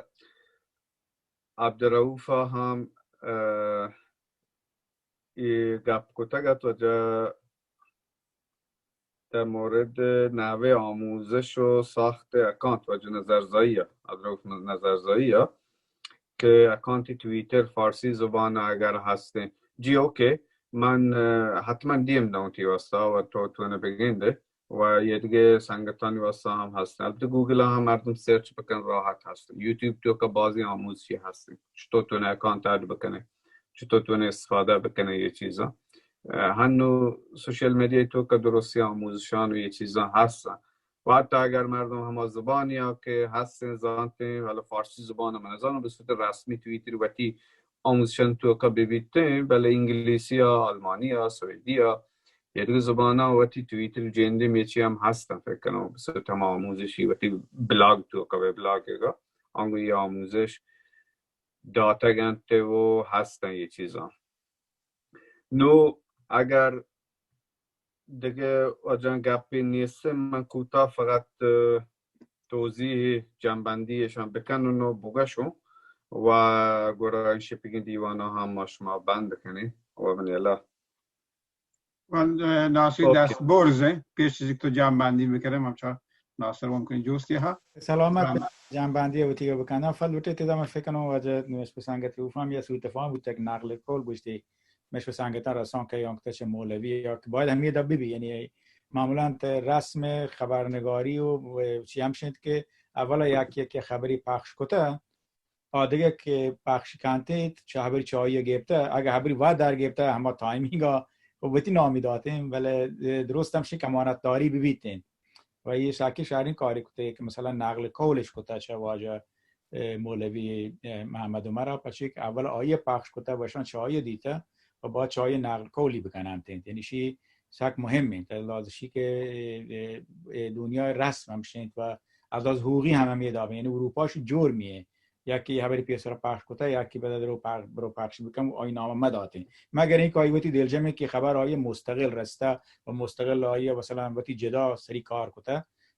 عبدالرؤوف ہم، اه، یہ گپ کتگ ات واجہ در مورد نحوه آموزش و ساخت اکانت، واجہ نظرزایی ءَ، عبدالرؤوف نظرزایی ءَ، کہ اکانتی توییتر فارسی زبان اگر هستیں. جی اوکے، من، اه، حتما دیم داں وتی واسطہ و تو تونے بگندے و یہ دیگه سنگتانی واسطہ ہم هستیں. البته گوگل هم مردم سرچ بکن راحت هستیں. یوٹیوب توکا بازی آموزشی هستیں. چطور تونے اکانت اڈ بکنے، چطور تونے استفادہ بکنے یہ چیزاں. اه، ہنو سوشل میڈیا توکا درستی آموزشان و یہ چیزاں هستن. و حتی اگر مردم ہما زبانی ها کہ هستیں زانتیں، ولی فارسی زبان من نزانم به صورت رسمی توییتر وتی آموزشان توکا ببیتیں، بلے انگلیسی ها، آلمانی ها، سوئدی ها، یہ دیگه زبان ها وتی توییتر جندی میچی هم هستن، فکر کنم به صورت ہما آموزشی وتی بلاگ توکا، وبلاگ گا آنگو یہ آموزش داتگ انت و هستن یہ چیزاں. نو اگر دگہ واجہاں گپے نیست، من کوتاہ فقط، اه، توضیح جنبندی اشان بکنن و بگشوں و گڑا این شپگین دیوانا ہم ما شما بند کنیں و من یلا من، اه، ناصر اوکے۔ دست برز ہیں۔ پیش از تو جام بندی بکنم، ہم چا ناصر ممکن جوستی ہا۔ سلامت۔ جام بندی وتی بکنم۔ فل وٹے تدا من فکر کنم واجہ نوش پسنگت اوفام یا سوء تفاہم بوتا کہ نقل قول گوشتی مش پسنگتا رسان کہ یانکتا چہ مولوی یا کہ باید ہمیں دبی بھی، یعنی معمولاً تے رسم خبرنگاری و، و چی ہم شنت کہ اولا یک یک خبری پخش کتا، آ دگہ کہ پخش کنت، چہ ہبری چہ آئی گپتہ، اگہ ہبری وت در گپتہ، ہما تائمینگا و وتی نامی داتیں، بلے درست ہمشی کہ امانت داری ببیتیں۔ و یہ ساکی شہرین کاری کتے کہ مثلاً نقل قولش کتا چہ واجہ، اه، مولوی، اه، محمد عمر، پچی کہ اول آئی پخش کتا، وشان چہ آئی دیتہ و با چہ آئی نقل قولی بکننت۔ یعنی شی سک مهم انت، لازشی کہ، اه، اه، دنیای رسم ہمشنت و از لحاظ حقوقی ہم ہمیں دابیں، یعنی اروپا شو جور میه، یکی ہبری پیسر پخش کتا، یکی بدہ درو پخ-، برو پخش بکن و آئی نام مداتیں۔ مگر اینکہ آئی وتی دلجمیں کہ خبر آئی مستقل رستہ و مستقل آئی مثلاً وتی جدا سری کار کتا۔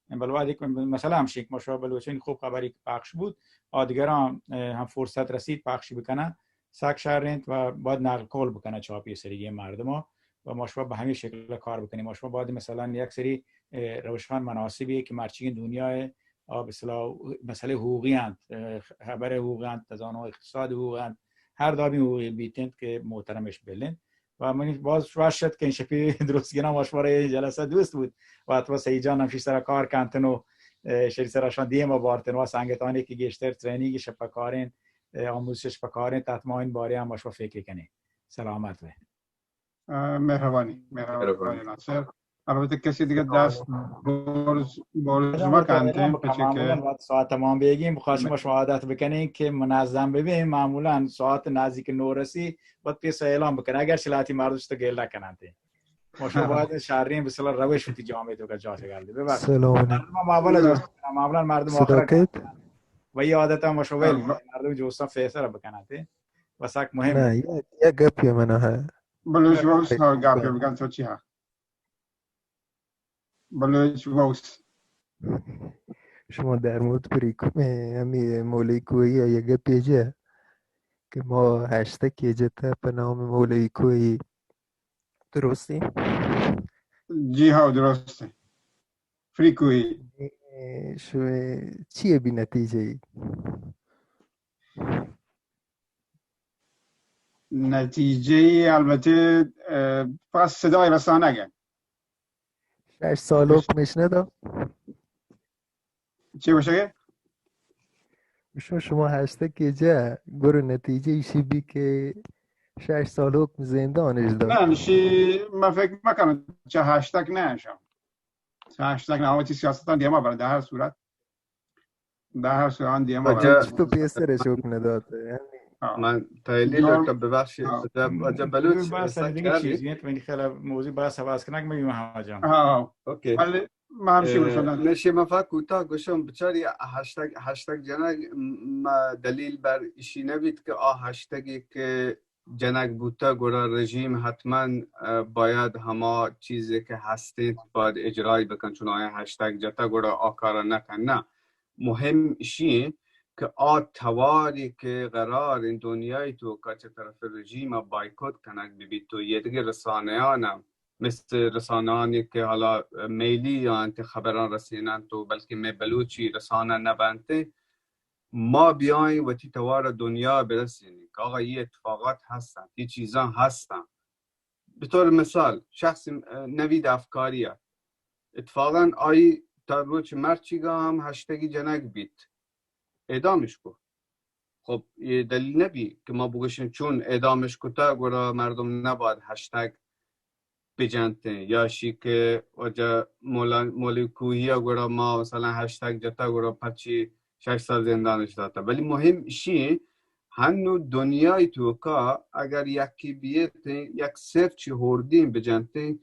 بل وہدے کہ مسئلہ ہمشی کہ ما شما بلوچانی خوب خبری کہ پخش بوت، آ دگراں، اه، ہم فرصت رسیت پخش بکنن، سک شر انت و باید نقل قول بکنن چہ آ پیسریگیں مردما و ما شما بہ ہمیں شکل کار بکنیں۔ ما شما باید مثلاً یک سری، اه، روشان مناسبی کہ مرچیگیں دنیای آ بسلا مسئلہ حقوقی انت، اه، خبر حقوقی انت، تزانو اقتصاد حقوقی انت، ہر دابی حقوقی بیتنت کہ محترمش بلنت۔ و من باز وش شد کہ این شپی درست گنا ما شما را این جلسه دوست بود و حتما سعید جان ہمشی سرا کار کنتن و، اه، شری سرا شان دیم بارتن و سنگتانی کہ گیشتر ٹریننگ شپ کارین، اه، آموزش پکارین، حتما این بارے ہم ما شما فکر کنین۔ سلامت بے۔ اه، مہربانی، مہربانی مہربانی۔ ناصر۔ البته کسی دیگه دست برز، برز مکنتین، پچه که معمولاً وقت ساعت تمام بیگیم، بخواستم شما عادت بکنین که منظم ببین، معمولاً ساعت نزدیک نو رسی، بعد پیسا اعلان بکنه، اگر شلاتی مردم تو گله کننتین۔ ما شما باید شرین به صلاح روش وتی جامعه تو که جا تگل دی۔ ببخش۔ سلام علیکم۔ مردم معمولاً دوست دارن، معمولاً مردم آخر کیت؟ و یه عادت هم ما شما ویل، مردم جوستان فیصله بکننتین۔ و سک مهم۔ نه، یه، یه گپی من ها۔ بلوچ وقت ها گپی بکن تو چی ها؟ بلوچ وقت۔ شما در مورد پریکو-، اه، همی مولوی کوهی ها یه گپی جه که ما هشتکی جته په نام مولوی کوهی۔ درستی؟ جی ها، درسته۔ فریکوی۔ اه، شو چیه بی نتیجه ای؟ نتیجه ای البته، اه، فقط صدای رسانه گه۔ شش سال حکمش ندا؟ چی باشه گه؟ شما، شما هشتگ که جه، گرو نتیجه ایشی بی که شش سال حکم زندانش داد. نه، شی من فکر مکنم چه هشتگ نه شم. چه هشتگ نه، اما چی سیاستان دیما برن، در هر صورت. در هر صورت آن دیما برن. تو پیسرش حکم نداته، یعنی. ها. من تحلیل نور- تو ببخشید، ها. عجب، عجب بلوچ بحث سک دیگه کردی. چیزی، یعنی من خیلی موضوع بحث عوض کنک، من همه جان. ها. اوکی. ولی من هم شی اه، گوشم. نشی من فقط کوتاه گوشم، بچاری هشتگ، هشتگ جنگ، م-، دلیل بر ایشی نبید که آ هشتگی که جنگ بوته، گڑا رژیم حتماً، اه، باید هما چیزی که هستید باید اجرای بکن، چون آیا هشتگ جته گڑا آ کارا نکن. نه، مهم ایشی که آ تواری که قرار این دنیای توکا چه طرف رژیم بایکوت کنگ ببیت و یه دیگه رسانه‌انم مثل رسانه‌انی که حالا میلی یا انت خبران رسینن تو بلکه می بلوچی رسانه نبنته، ما بیاین وتی توار دنیا برسینی که آقا یه اتفاقات هستن، یه چیزان هستن. به طور مثال شخص، اه، نوید افکاری ها. اتفاقاً آئی تا روچ مرچیگا هم هشتگی جنگ بیت. اعدامش کو. خب، یه دلیل نبی که ما بگوشیم چون اعدامش کتا گڑا مردم نباید هشتگ بجنتیں، یا شی که وجه مولا-، مولوی کوهی ها گڑا ما مثلاً هشتگ جتا گڑا پرچی شش سال زندانش داتا. ولی مهم اشی هنو دنیای توکا اگر یکی بیتیں، یک سرچی هوردین بجنتیں،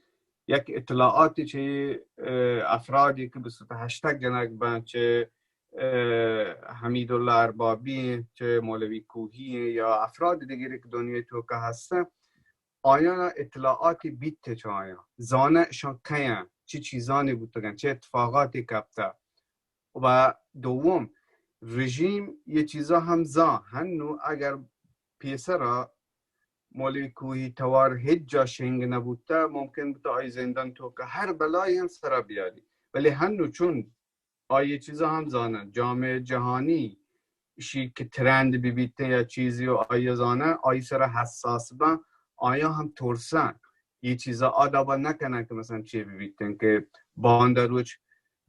یک اطلاعاتی چه، اه، افرادی که به صورت هشتگ جنگ بن، چه، اه، حمیدالله اربابی، چه مولوی کوهی یا افراد دیگری که دنیای توکا هستن، آیانا اطلاعاتی بیت چه آیان، زانه اشان کیان، چه چیزانی بوتگن، چه اتفاقاتی کپته. و دوم، رژیم یه چیزا هم زان، هنو اگر پیسرا مولوی کوہی توار ہچ جا شنگ نبوتہ، ممکن بوتہ آئی زندان توکا ہر بلائی ہم سرا بیاری، ولی ہنو چون آئی چیزا ہم زانن، جامعہ جہانی اشی کہ ترند ببیتیں یا چیزی و آئی زانن، آئی سرا حساس بن، آیا ہم ترسن، یہ چیزا آ دابا نکنن کہ مثلاً چی ببیتیں کہ باندا روچ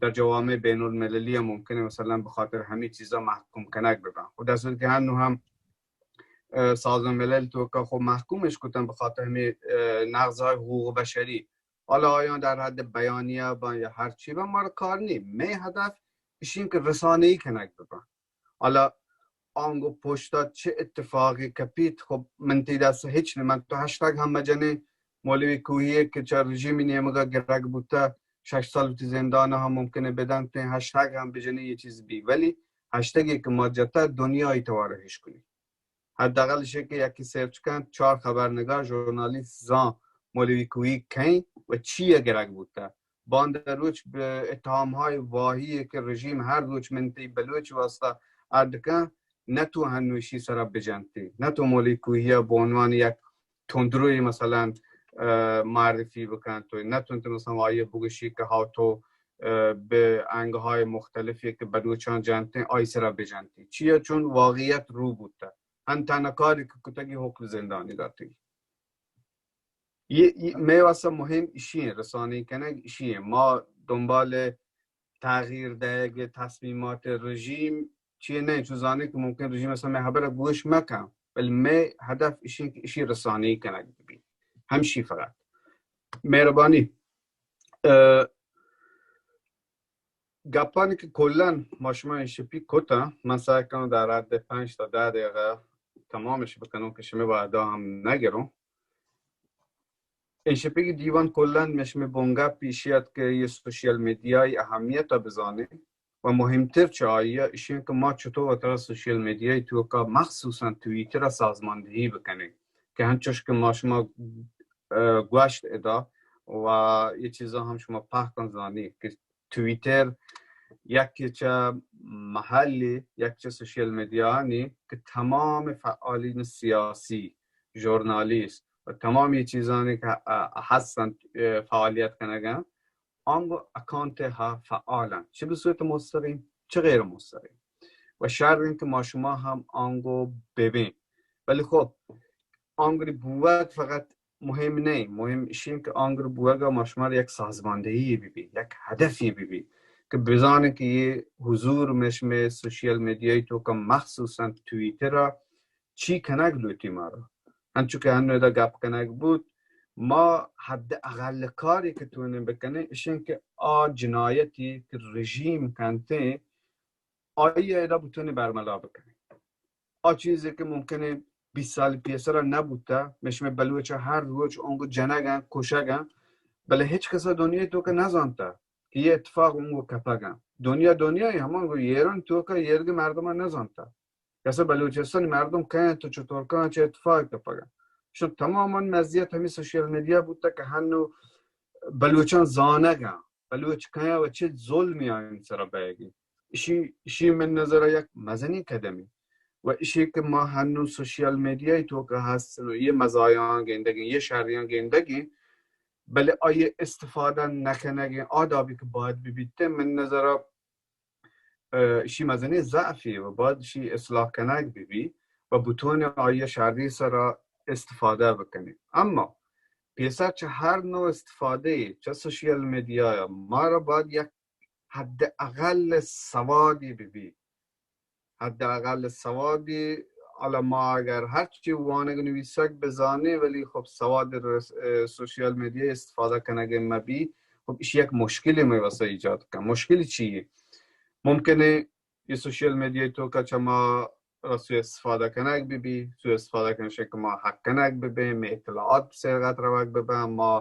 در جوامع بین المللی ہم ممکنہ مثلاً بخاطر ہمی چیزا محکوم کنگ ببن۔ خود اصل کہ ہنو ہم، اه، سازمان ملل توکا خو محکومش کتن بخاطر ہمی، اه، نقض های حقوق بشری۔ حالا آیان در حد بیانیہ بن یا ہر چی بن، مارا کار نی۔ مئے ہدف اشین کہ رسانہ‌ای کنگ ببن۔ حالا آنگو پشتا چه اتفاقی کپیت، خب من تی دست ہچ نی۔ من تو ہشتگ ہم مجنیں، مولوی کوہی کہ چہ رژیمی نیمگا گرگ بوتہ، شش سال وتی زندان ہم ممکنہ بدنتیں، ہشتگ ہم بجنیں یہ چیز بی، ولی ہشتگی کہ ما جتہ دنیای توارا ہش کنی۔ حداقل شے کہ یکی سرچ کنت، چار خبرنگار، ژورنالیست زان مولوی کوہی کئیں و چی گرگ بوتہ۔ باندا روچ بہ اتہام‌های واہی کہ رژیم ہر روچ من تی بلوچ واسطہ اڈ کن، نہ تو ہنو اشی سرا بجنتی، نہ تو مولوی کوہیا بہ عنوان یک تندروی مثلاً، اه، معرفی بکن، تو نہ تو مثلاً آئی بگوشی کہ ہاو تو، اه، بہ انگ‌های مختلفی کہ بلوچان جنتیں آئی سرا بجنتی۔ چیا؟ چون واقعیت رو بوتہ۔ ہن تنہا کاری کہ کتگی حکم زندانی داتگی۔ یہ، یہ مئے واسطہ مہم اشی ہیں، رسانہ‌ای کنگ اشی ہیں۔ ما دنبال تغییر دئیگ تصمیمات رژیم چی نہ، چون زانے کہ ممکن رژیم اصلاً مئے ہبرا گوش مکن، بل مئے ہدف اشی ہیں کہ اشی رسانہ‌ای کنگ ببی۔ ہمشی فقط۔ مہربانی۔ اه، گپانی کہ کلاً ما شما این شپی کتن، من سعی کنم در حد پنج تا ده دقیقه تمامش بکنم که شما وعده هم نگرم۔ این شپی که دیوان کلاً مشمی بنگپ پیشیت که یه سوشیال میدیای اهمیت بزانه و مهمتر چه آیه اشین که ما چطور وترا سوشیال میدیای توکا مخصوصاً توییتر سازماندهی بکنیم که هنچوش که ما شما، اه، گوشت ادا و یه چیزا هم شما پهکن زانی که توییتر یک چه محلی، یک چه سوشیال میدیانی که تمام فعالین سیاسی، ژورنالیست و تمام یه چیزانی که، اه، هستن، اه، فعالیت کنگن، آنگو اکانت ها فعالن، چه به صورت مستقیم، چه غیر مستقیم، و شر این که ما شما هم آنگو ببین. ولی خب، آنگری بوت فقط مهم نہ، مهم اشی کہ آنگر بوگا ما شما یک سازماندهی ببی، یک هدفی ببی کہ بزانن کہ یہ حضور مشمے سوشیال میدیای توکا مخصوصاً توییترا چی کنگ لوٹی مارا۔ انچو کہ ہنو ادا گپ کنگ بوت، ما حد اقل کاری کہ تونیں بکنیں اشین کہ آ جنایتی کہ رژیم کنتیں، آئی ادا بتونی برملا بکنی۔ آ چیزی کہ ممکنہ بیست سال پیسرا نبوتا، مشمے بلوچ ہر روچ اونگو جنگن، کشگن، بلے ہچ کسا دنیا توکا نزانتا کہ یہ اتفاق اونگو کپگن۔ دنیا، دنیا ہمانگو ایران توکا ایرگی مردمان نزانتا۔ کسا بلوچستان مردم کئین تو چطور کن چہ اتفاق کپگن۔ شو تماما مزیت ہمی سوشیال میدیا بوتا کہ ہنو بلوچان زانگن۔ بلوچ کئے و چه ظلمی آیانی سرا بئیگی۔ اشی، اشی من نظر یک مزنی قدمی۔ و اشی کہ ما ہنو سوشیال میدیای توکا ہستن و یہ مزایاں گندگیں، یہ شریاں گندگیں، بلے آئی استفادہ نکنگیں آدابی کہ باید ببیتیں، من نظر، اه، اشی مزنی ضعفی و باید اشی اصلاح کنگ ببی و بتون آئی شری سرا استفادہ بکنی۔ اما پیسر چہ ہر نوع استفادہ، چہ سوشیال میدیا، مارا باید یک حد اقل سوادی ببی۔ حد اقل سوادی، حالا ما اگر ہرچی وانگ نویسگ بزانیں، ولی خب سواد رس-، اه، سوشیال میدیا استفادہ کنگ مبی، خب اشی یک مشکلی مئے واسطہ ایجاد کن۔ مشکلی چیے؟ ممکنہ یہ سوشیال میدیا توکا چہ ما را سوء استفادہ کنگ ببی، سوء استفادہ کنش کہ ما حق کنگ ببیں، مئے اطلاعات سرقت روگ ببن، ما،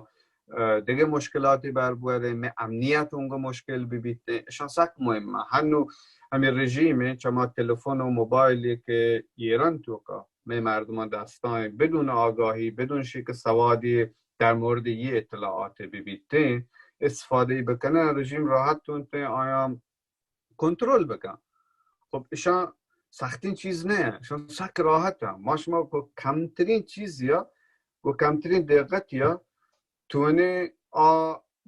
اه، دگہ مشکلاتی بر بوریں، مئے امنیت اونگو مشکل ببیت۔ اشان سک مہمہ۔ ہنو ہمیں رژیم چہ ما تلفن و موبائلی کہ ایران توکا مئے مردمان دستائیں بدون آگاہی، بدون شی کہ سوادی در مورد یہ اطلاعات ببیتیں، استفادہ بکنن، رژیم راحت تونتیں آیاں کنترل بکن۔ خب اشان سختین چیز نہ، اشان سک راحت ہیں۔ ما شما کو کمترین چیز یا و کمترین دقت یا تونی آ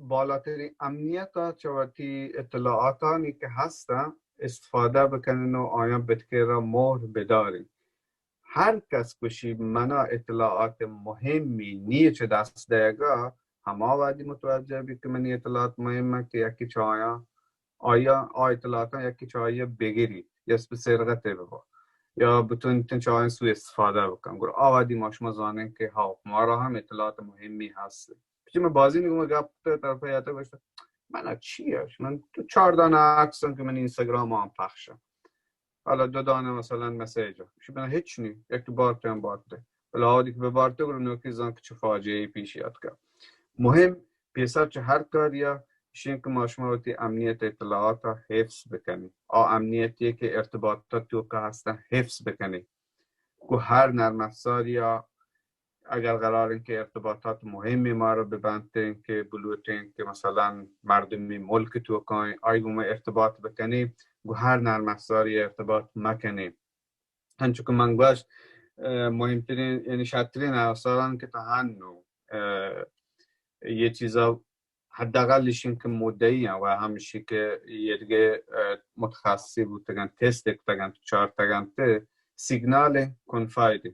بالاترین امنیت ءَ چہ وتی اطلاعاتانی کہ ہستن استفادہ بکنن و آیاں بتکرا مہر بدارن. ہر کس گوشی منا اطلاعات مہمی نی چہ دست دئیگا، ہما وہدی متوجہ بی کہ منی اطلاعات مہم انت کہ یکی چہ آیاں آیا آ اطلاعاتاں یکی چہ آیا بگری یا اسپی سرقت ببا یا بتون تن چہ آیاں سوء استفادہ بکن، گڑا آ وہدی ما شما زانیں کہ ہاو مارا ہم اطلاعات مہمی ہست. چی من بازی نگو گپ طرف یاتا گوشتا، من چی اش من تو چار دانہ عکساں کہ من اینستاگرام آن پخشاں، حالا دو دانہ مثلاً مسیج، شی بنا ہچ نی، یک بارتے ہم بارتے، بلے آ وہدی کہ ببارتے گڑا نوکی زان کہ چہ فاجعہ پیش آتکا. مہم پیسر چہ ہر کاریا اشیں کہ ما شما وتی امنیت اطلاعات حفظ بکنی، آ امنیتی کہ ارتباطات توکا ہستن حفظ بکنی. گو ہر نرم افزاریا اگر قرار انت کہ ارتباطات مہمی مارا ببنتیں کہ بلوٹیں کہ مثلاً مردمی ملک توکائیں آئی گوما ارتباط بکنی، گو ہر نرم افزاری ارتباط مکنی. انچو کہ من گوشت، مہمترین یعنی شرترین نرم افزاران کہ تا ہنو یہ چیزا حداقل اشین کہ مدعی ہیں و ہمشی کہ یہ دیگه متخصصی بوتگن، تست کتگن، چارتگن، سیگنال، کنفاید.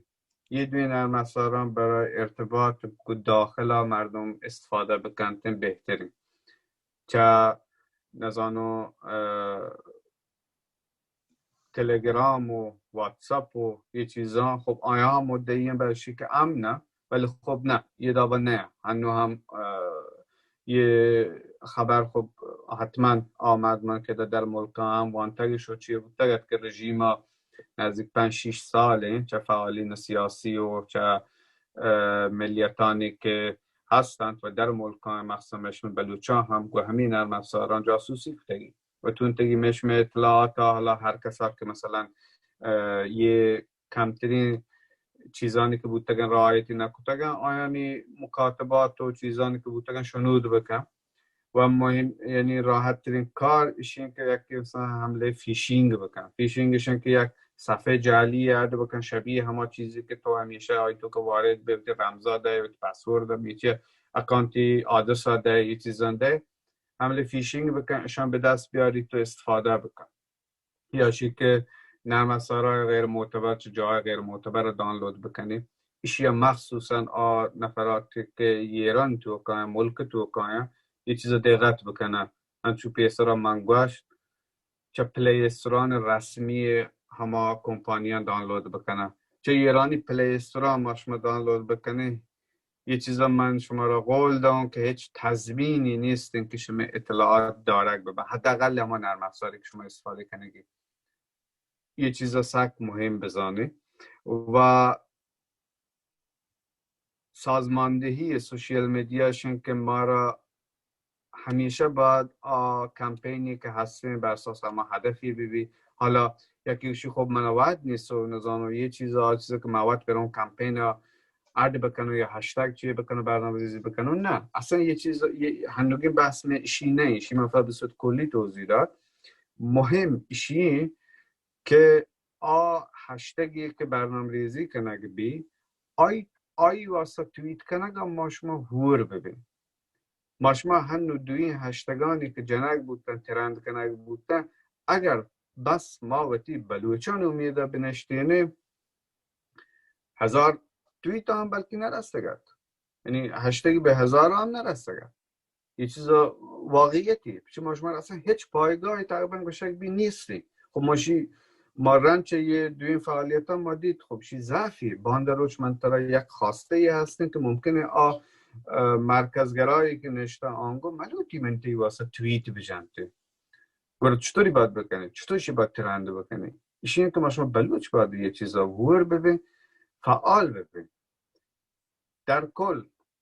یہ دوی نرم افزاران برای ارتباط کو داخل مردم استفادہ بکنتن بہترین. چہ نزانو تلگرام و واتساپ و یہ چیزاں، خب آیا ہم مدعی ہیں برشی کہ امن، ولی خب نہ، یہ دعویٰ نہ، ہنو ہم یہ خبر خب حتماً آ مردمان کہ در ملکا ہم وانتگ شو چی بوتگ ات کہ رژیم نزدیک پنج شش سال ہیں چہ فعالین سیاسی و چہ ملیتانی کہ ہستند و در ملکا، مخصوصاً مشم بلوچان ہم گو ہمین نرم افزاران جاسوسی کتگی و تونتگی مشم اطلاعات حالا ہر کسا کہ مثلاً یہ کمترین چیزانی کہ بوتگن رعایتی نکتگن، آیانی مکاتبات و چیزانی کہ بوتگن شنود بکن. و مہم یعنی راحت ترین کار اشین کہ یک مثلاً حملہ فیشنگ بکن. فیشنگ اشین کہ یک صفحہ جعلی ایڈ بکن، شبیہ ہما چیزی کہ تو ہمیشہ آئی توکا وارد ببی، رمزا دے، پسورد، میچے اکانتی آدرسا دے، یہ چیزاں دے، حملہ فیشنگ بکن، اشان بدست بیاری تو استفادہ بکن. یا شی کہ نرم افزارهای غیر معتبر چہ جاهای غیر معتبر دانلود بکنی. اشیا مخصوصاً آ نفرات کہ ایران توکایا، ملک توکایا، یہ چیزا دقت بکنن. انچو پیسرا من گوشت، چہ پلی استوران رسمی ہما کمپانیاں دانلود بکنن. چہ ایرانی پلی استوران ما شما دانلود بکنی، یہ چیزا من شما را قول داں کہ ہچ تضمینی نیست کہ شما اطلاعات دارگ ببن، حداقل ہما نرم افزاری کہ شما استفادہ کنگی. یہ چیزا سک مہم بزانی و سازماندہی سوشل میڈیا شن کہ مارا ہمیشہ باید آ کمپینی کہ ہستیں بر اساس ہما ہدفی ببی. حالا یکی گوشی خب من وت نیست و نزانو یہ چیزا، آ چیزا کہ من وت بروں کمپین اڈ بکنو یا ہشتگ چی بکنو، برنامه ریزی بکنو، نہ، اصلاً یہ چیز، یہ ہنوگی بحث میں اشی نہیں، اشی من فقط بصورت کلی توضیح داد. مہم اشی ہیں کہ آ ہشتگی کہ برنامه ریزی کنگ بی، آئی، آئی واسطہ تویت کنگ ما شما ہور ببین. ما شما ہنو دوئیں ہشتگانی کہ جنگ بوتن، ترند کنگ بوتن، اگر بس ما وتی بلوچان امیدا بنشتینیں، ہزار تویت ہم بلکہ نرستگ ات، یعنی ہشتگی بہ ہزار ہم نرستگ ات. یہ چیز واقعیتی، چہ ما شما اصلاً ہچ پایگاہی تقریباً گوشگ بی نیستی. خب ما شی ما رند چہ یہ دوئیں فعالیتاں ما دیت، خب شی ضعفی. باندا روچ من ترا یک خواستے یہ ہستیں کہ ممکنہ آ، آ، مرکزگرایی کہ نشتہ آنگو ملوٹی من تی واسطہ تویت بجنتے. گڑا چطوری باید بکنی؟ چطور شی باید ترند بکنی؟ اشی کہ ما شما بلوچ باید یہ چیزا ہور ببین، فعال ببین. در کل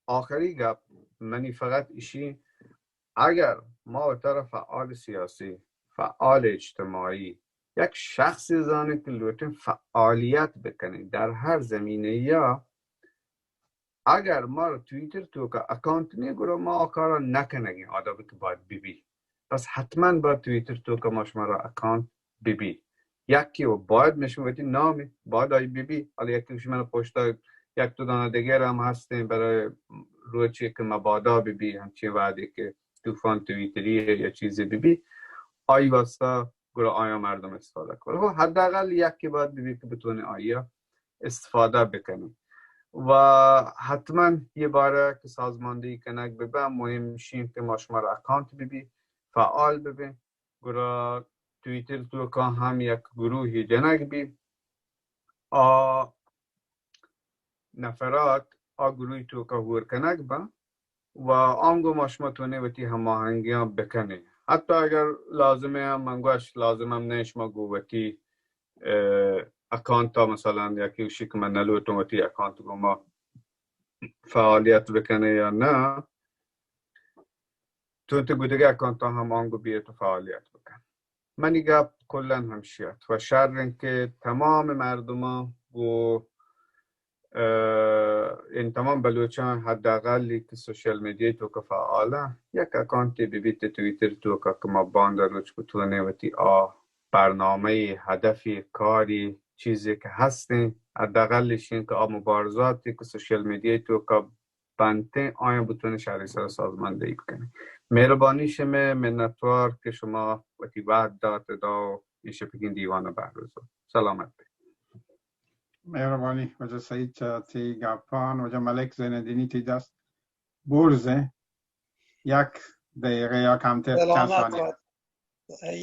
آخری گپ منی فقط اشی، اگر ما وترا فعال سیاسی، فعال اجتماعی، یک شخصی زانیں کہ لوٹیں فعالیت بکنیں در ہر زمینہ یا، اگر ما تویتر توکا اکانت نی گڑا ما آ کارا نکنگیں، آداب کہ باید ببی. پس حتماً باید تویتر توکا ما شما را اکانت ببی. یکی و باید مشما وتی نامی باید آئی ببی، حالا یکی شما پشتا یک دو دانہ دگر ہم ہستیں برای روچے کہ مبادا ببی، ہمچین وہدے کہ طوفان تویتری یا چیزے ببی، آئی واسطہ گڑا آیا مردم استفادہ کن. خب، حداقل یکے باید ببی کہ بتونے آیا استفادہ بکنی. و حتماً یہ بارہ کہ سازماندہی کنگ ببن، مہم شین کہ ما شمارا اکانت ببی، فعال ببین. گڑا تویتر توکا ہم یک گروہی جنگ بی، آ نفرات آ گروہی توکا ہور کنگ بن و آنگو ما شما تونے وتی ہماہنگیاں بکنیں. حتی اگر لازمے ہم، من گوش لازم ہم نہ، شما گو وتی، اه، اکانتا، مثلاً یکی گوشی کہ من نلوٹوں وتی اکانت گو ما فعالیت بکنیں یا نہ، تو تے گدگہ اکانتا ہم آنگو بیت و فعالیت بکن. منی گپ کلاً ہمشی ات و شر انت کہ تمام مردمان گو، اه، ان تمام بلوچان حداقلی کہ سوشل میڈیا توکا فعالن، یک اکانتے ببیت تویتر توکا کہ ما باندا روچ بتونے وتی آ برنامہ، ہدفی، کاری، چیزے کہ ہستیں، حداقلش این کہ آ مبارزاتی کہ سوشل میڈیا توکا بنتیں، آیاں بتونے شری سرا سازماندہی بکنیں. مہربانی شمے، منتوار کہ شما وتی وہد دات دا و اے شپگین دیوان بہروزو. سلامت بے. مہربانی واجہ سعید چہ تی گپان. واجہ ملک زین الدینی تی دست برزیں، یک دقیقہ یا کمتر، چند سلامت ثانیہ. بات.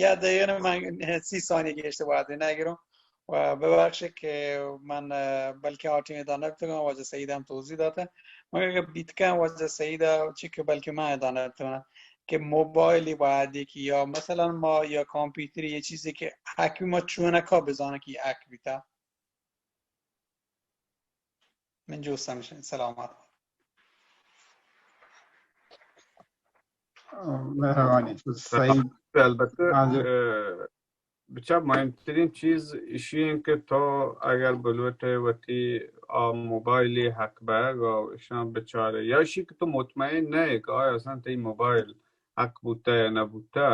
یا دقیقہ، من سی ثانیہ گیشتر وہدے نگیروں. و ببخشید کہ من، اه، بلکہ آ ٹیم ادا نبتگاں، واجہ سعید ہم توضیح داتا. مگر اگر بیتکن واجہ سعید چی کہ بلکہ من ادا نبتگاں کہ موبائلی وہدی کہ یا مثلاً ما یا کامپیوتری، یہ چیزی کہ ہیک بی، ما چونکا بزاناں کہ ہیک بیتا. من جوست ہمشیں. سلامت. مہربانی. سعید. البتہ، ہاں جی. اه، بچار مہمترین چیز اشی انت کہ تو اگر بلوٹے وتی آ موبائلی ہیک بیگ و اشان بچارے، یا اشی کہ تو مطمئن نہ ئے کہ آیا اصلاً تئی موبائل ہیک بوتا یا نہ بوتا،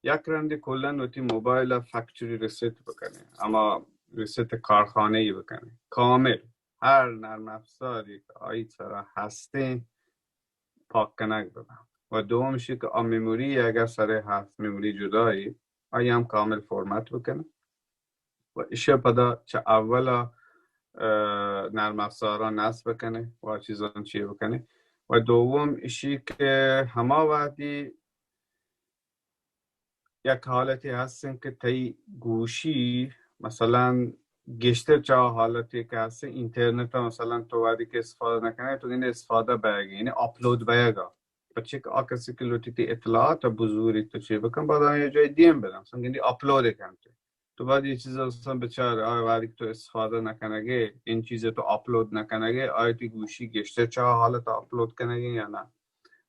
یک رندے کلاً وتی موبائل ء فیکٹری ریسٹ بکنے، ہما ریسٹ کارخانہ ای بکنے، کامل. ہر نرم افزاری کہ آئی سرا ہستیں پاک کنگ ببن. و دوم اشی کہ آ میموری اگر سرے ہست، میموری جدائی، آئی ہم کامل فورمات بکنے. و اشی پدا چہ اولا، اه، نرم افزاران نصب بکنے و چیزان چی بکنے. و دوم اشی کہ ہما وہدی یک حالتے ہستیں کہ تئی گوشی، مثلاً، گیشتر چہ آ حالتے کہ ہستیں انٹرنٹ ء، مثلاً، تو وہدے کہ استفادہ نہ کنے، تو گندے استفادہ بیگ، یعنی اپلود بیگ ء. پچے کہ آ کسی کہ لوٹی تی اطلاعات ء بزوری تو چے بکن، بعد آئی جای دیم بدن، مثلاً گندی اپلود کنتے. تو بعد یہ چیز مثلاً بچار، آ وہدے کہ تو استفادہ نہ کنگے، ان چیز تو اپلود نہ کنگے، آیا تی گوشی گیشتر چہ آ حالت اپلود کنگے یا نہ؟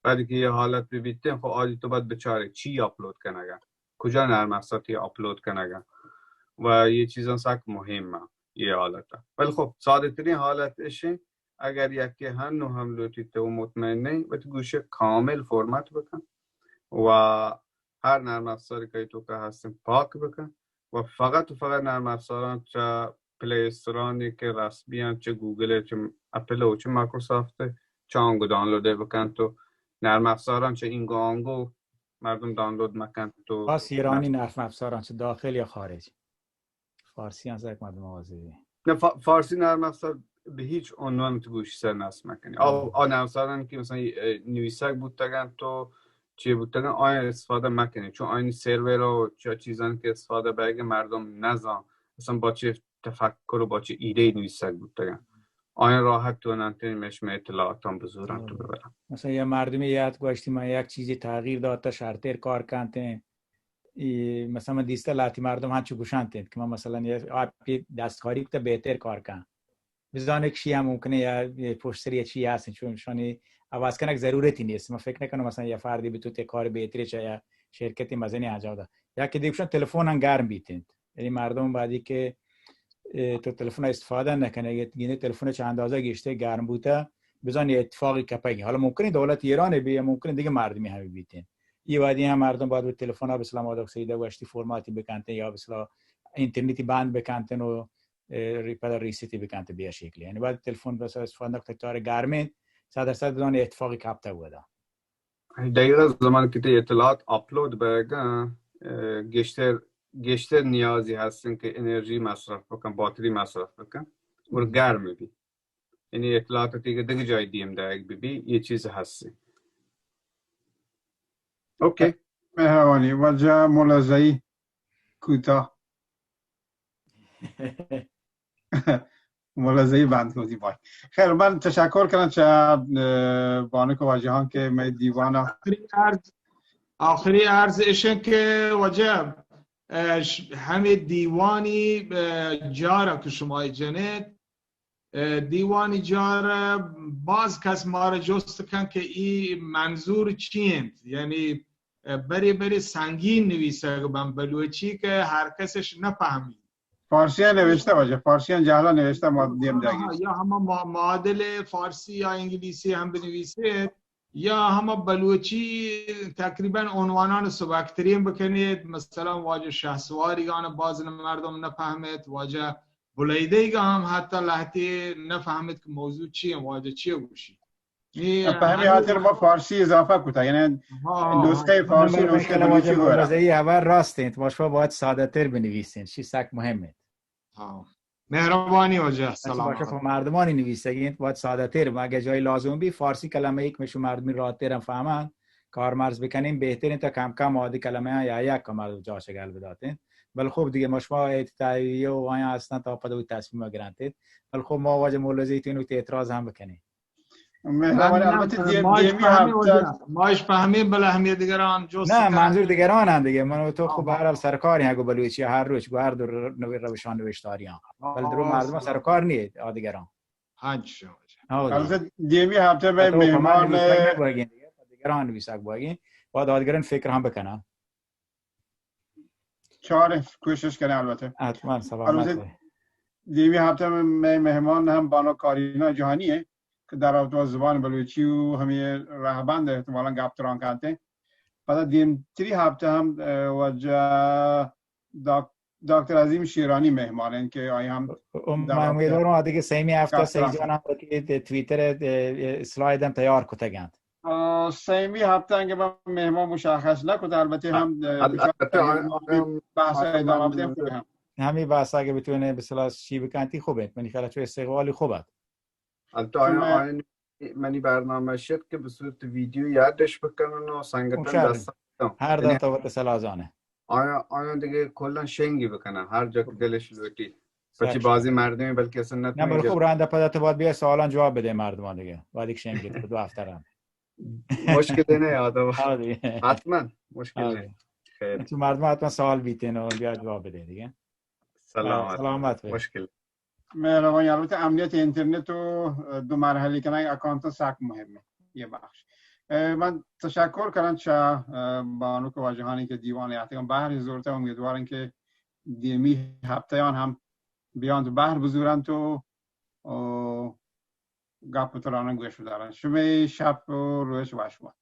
وہدے کہ یہ حالت بہ بیتیں، خو آدی تو باید بچارے چی اپلود کنگا، کجا نرم افزار تی اپلود کنگا. و یہ چیزاں سک مہم ہیں، یہ حالت ہے. ولی خب، سادہ ترین حالت اشیں، اگر یکی ہنو ہم لوٹی تو مطمئن نہیں، وتی گوشی کامل فورمات بکن و ہر نرم افزار کہ تو کہ ہستیں پاک بکن و فقط و فقط نرم افزاران چہ پلے استورانی کہ رسمی انت، چہ گوگل ء، چہ اپل ء، چہ مایکروسافت ء، چہ آنگو دانلود ء بکن تو نرم افزاران چہ اینگو آنگو مردم دانلود مکن تو. خاص ایرانی نرم افزاران چہ داخل یا خارج؟ فارسی هم سک مردم آوازی. نه، فا-، فارسی نرم افزار به هیچ عنوان تو گوشی سر نصب مکنی. آ، آ نرم افزاران که مثلاً، اه، نویسگ بوتگن تو چی بوتگن، آیا استفاده مکنی، چون آینی سرور و چه چیزانی که استفاده بیگ مردم نزان، اصلاً با چه تفکر و با چه ایده‌ای نویسگ بوتگن. آیا راحت تو ننتین مش مه اطلاعاتان بزورن تو ببرن. مثلاً یه مردمی یاد گوشتی، من یک چیزی تغییر داد تا شرتر کار کنتین. ای، مثلاً من دیسته لهتی مردم هنچو گوشنت انت که من مثلاً یه آپی دستکاری کتا بهتر کار کن. بزانه که شی هم ممکنه یا، یا پشت سر یا چی هستن، چون شانی عوض کنگ ضرورتی نیست. من فکر نکنم مثلاً یه فردی بتو تی کار بهتری چه یا شرکتی مزنی انجام ده. یا که دیگه تلفن هم گرم بیتین. یعنی مردم بعدی که، اه، تو تلفن استفاده نکنه، یه گینه تلفن چه اندازه گیشته گرم بوته، بزن یه اتفاقی کپگی. حالا ممکنه دولت ایران بی، ممکنه دیگه مردمی هم بیتین. یه وادی هم مردم باید به تلفن ها به سلام آداب سیده گوشتی فرماتی بکنتن یا به سلام اینترنتی بند بکنتن و اه، ری-، پدا ریسیتی بکنت بیا شکلی. یعنی باید تلفن بس استفاده نکت، تار گرمین، صد درصد دان اتفاقی کپتا بودا. دقیقاً زمان که تی اطلاعات آپلود بگن، اه، گیشتر، گیشتر نیازی هستن که انرژی مصرف بکن، باتری مصرف بکن، اور گرم بی. یعنی اطلاعات تیگه دگه جای دیم دایگ بی، یه چیز هستی. اوکی. مهربانی. واجه ملازایی کوتاه. ملازایی بند بودی بای. خیر، من تشکر کنم چه، اه، بانک واجهان که می دیوانا. آخری عرض، آخری عرض ایشن که واجه، اه، ش-، همه دیوانی، اه، جارا که شما جنید، اه، دیوانی جارا باز کس مارا جست کن که ای منظور چی انت؟ یعنی، اه، بری بری سنگین نویسگ بن بلوچی که هر کسش نفهمی. فارسی ها نوشته واجه، فارسی ها جهلا نوشته ما دیم دگی. آها، یا همه ما-، معادل فارسی یا انگلیسی هم بنویسید، یا همه بلوچی تقریباً عنوانان سبکترین بکنید، مثلاً واجه شهسواریگان باز مردم نفهمید، واجه بلیدیگا هم حتی لهتی نفهمید که موضوع چیه، واجه چیه گوشی. ای په همین همین خاطر ما فارسی اضافه کتا، یعنی ها، ها، نسخه ها. فارسی، نمبر نسخه کلمات بلوچی گورا. مبارزه‌ای اول راست انت، ما شما باید ساده تر بنویسین، شی سک مهم انت. ها. مهربانی واجه، هرچی سلام. باشه، خب مردمانی نویسگی انت، باید ساده تر، اگه جای لازم بی فارسی کلمه یک میشو مردمی راحت تر هم فهمند، کارمرز بکنیم بهترین تا کم کم عادی کلمه ها یا یک کم مردم جاش گل بداتین. بل خب دیگه ما شما اعتتاییه و آیا هستن تا پدوی تصمیم گرانتید. بل خب ما واجه مولوی زیتون و اعتراض هم بکنیم. مهربانی. من، البته من، دیم-، ما اش دیمی فهمیم هفته واجه. ما اش فهمیم، بله همه دیگران جست نه، کنن. منظور دیگران هم دیگه. من و تو خب آها. به هر حال سرکاری هم گو بلوچی هر روز گو هر دو ر-، نو-، روش ها نوشتاری هم. آها، بل درو مردم آها. سرکار نیه آ دیگران. ها، چی شما واجه. آه، دیگه. البته دیمی هفته به حتی کمال مهمان نویسگ نبوگین دیگه. دیگران نویسگ بوگین. باید آ دیگران فکر هم بکنن. چاره کوشش کنه البته. حتماً سلامت البته باشی. دیمی هفته می مهمان هم بانو کارینا جهانی است که در رابطه با زبان بلوچی و همین رهبند احتمالاً گپ تران کنته. پدا دیمتری هفته هم، اه، واجه دک-، دکتر عظیم شیرانی مهمان انت که آئی هم ام، در من رابطه امیدوارم آ دیگه سیمی هفته گپ تران سعید جان هم که توییتر، اه، اسلاید هم تیار کتگند. آه، سیمی هفته انگه من مهمان مشخص نکت، البته هم، اه، ال-، بچار البته آیا، آیا، بحث آیا ادامه من بدیم، خوبه هم. همین بحث اگه بتونه به اصطلاح چی بکنتی خوبه. منی خیال چون استقبالی خوبه. البته آیا، آیا منی برنامه شد که به صورت ویدیو یادش بکنن و سنگتن دست بدم. هر یعنی دست وقت سلازانه. آیا، آیا دیگه کلاً شنگی بکنن، هر جا که دلش لوٹی. پچی بعضی مردمی بلکه اصلاً نه، نتونه بلکه خب رنده پدا تو باید بیا سوالان جواب بده مردمان دیگه. باید یک شنگی تو دو هفته رند. مشکلی نه آدم. آه دیگه. حتماً مشکل آه نه. دیگه. خیر. چون مردم حتماً سوال بیتین و بیا جواب بده دیگه. سلامت. سلامت باشی. مشکل. مهربانی. البته امنیت اینترنت و دو مرحله کنگ اکانت سک مهمه. یه بخش. اه، من تشکر کنم چه، اه، بانک واجهانی که دیوان یاتگان بهر زورته، امیدوارم که دیمی هفتهان هم بیان تو بهر بزورن تو، اه، گپ و ترانه گوش بدارن. شما شب و روز وش باد.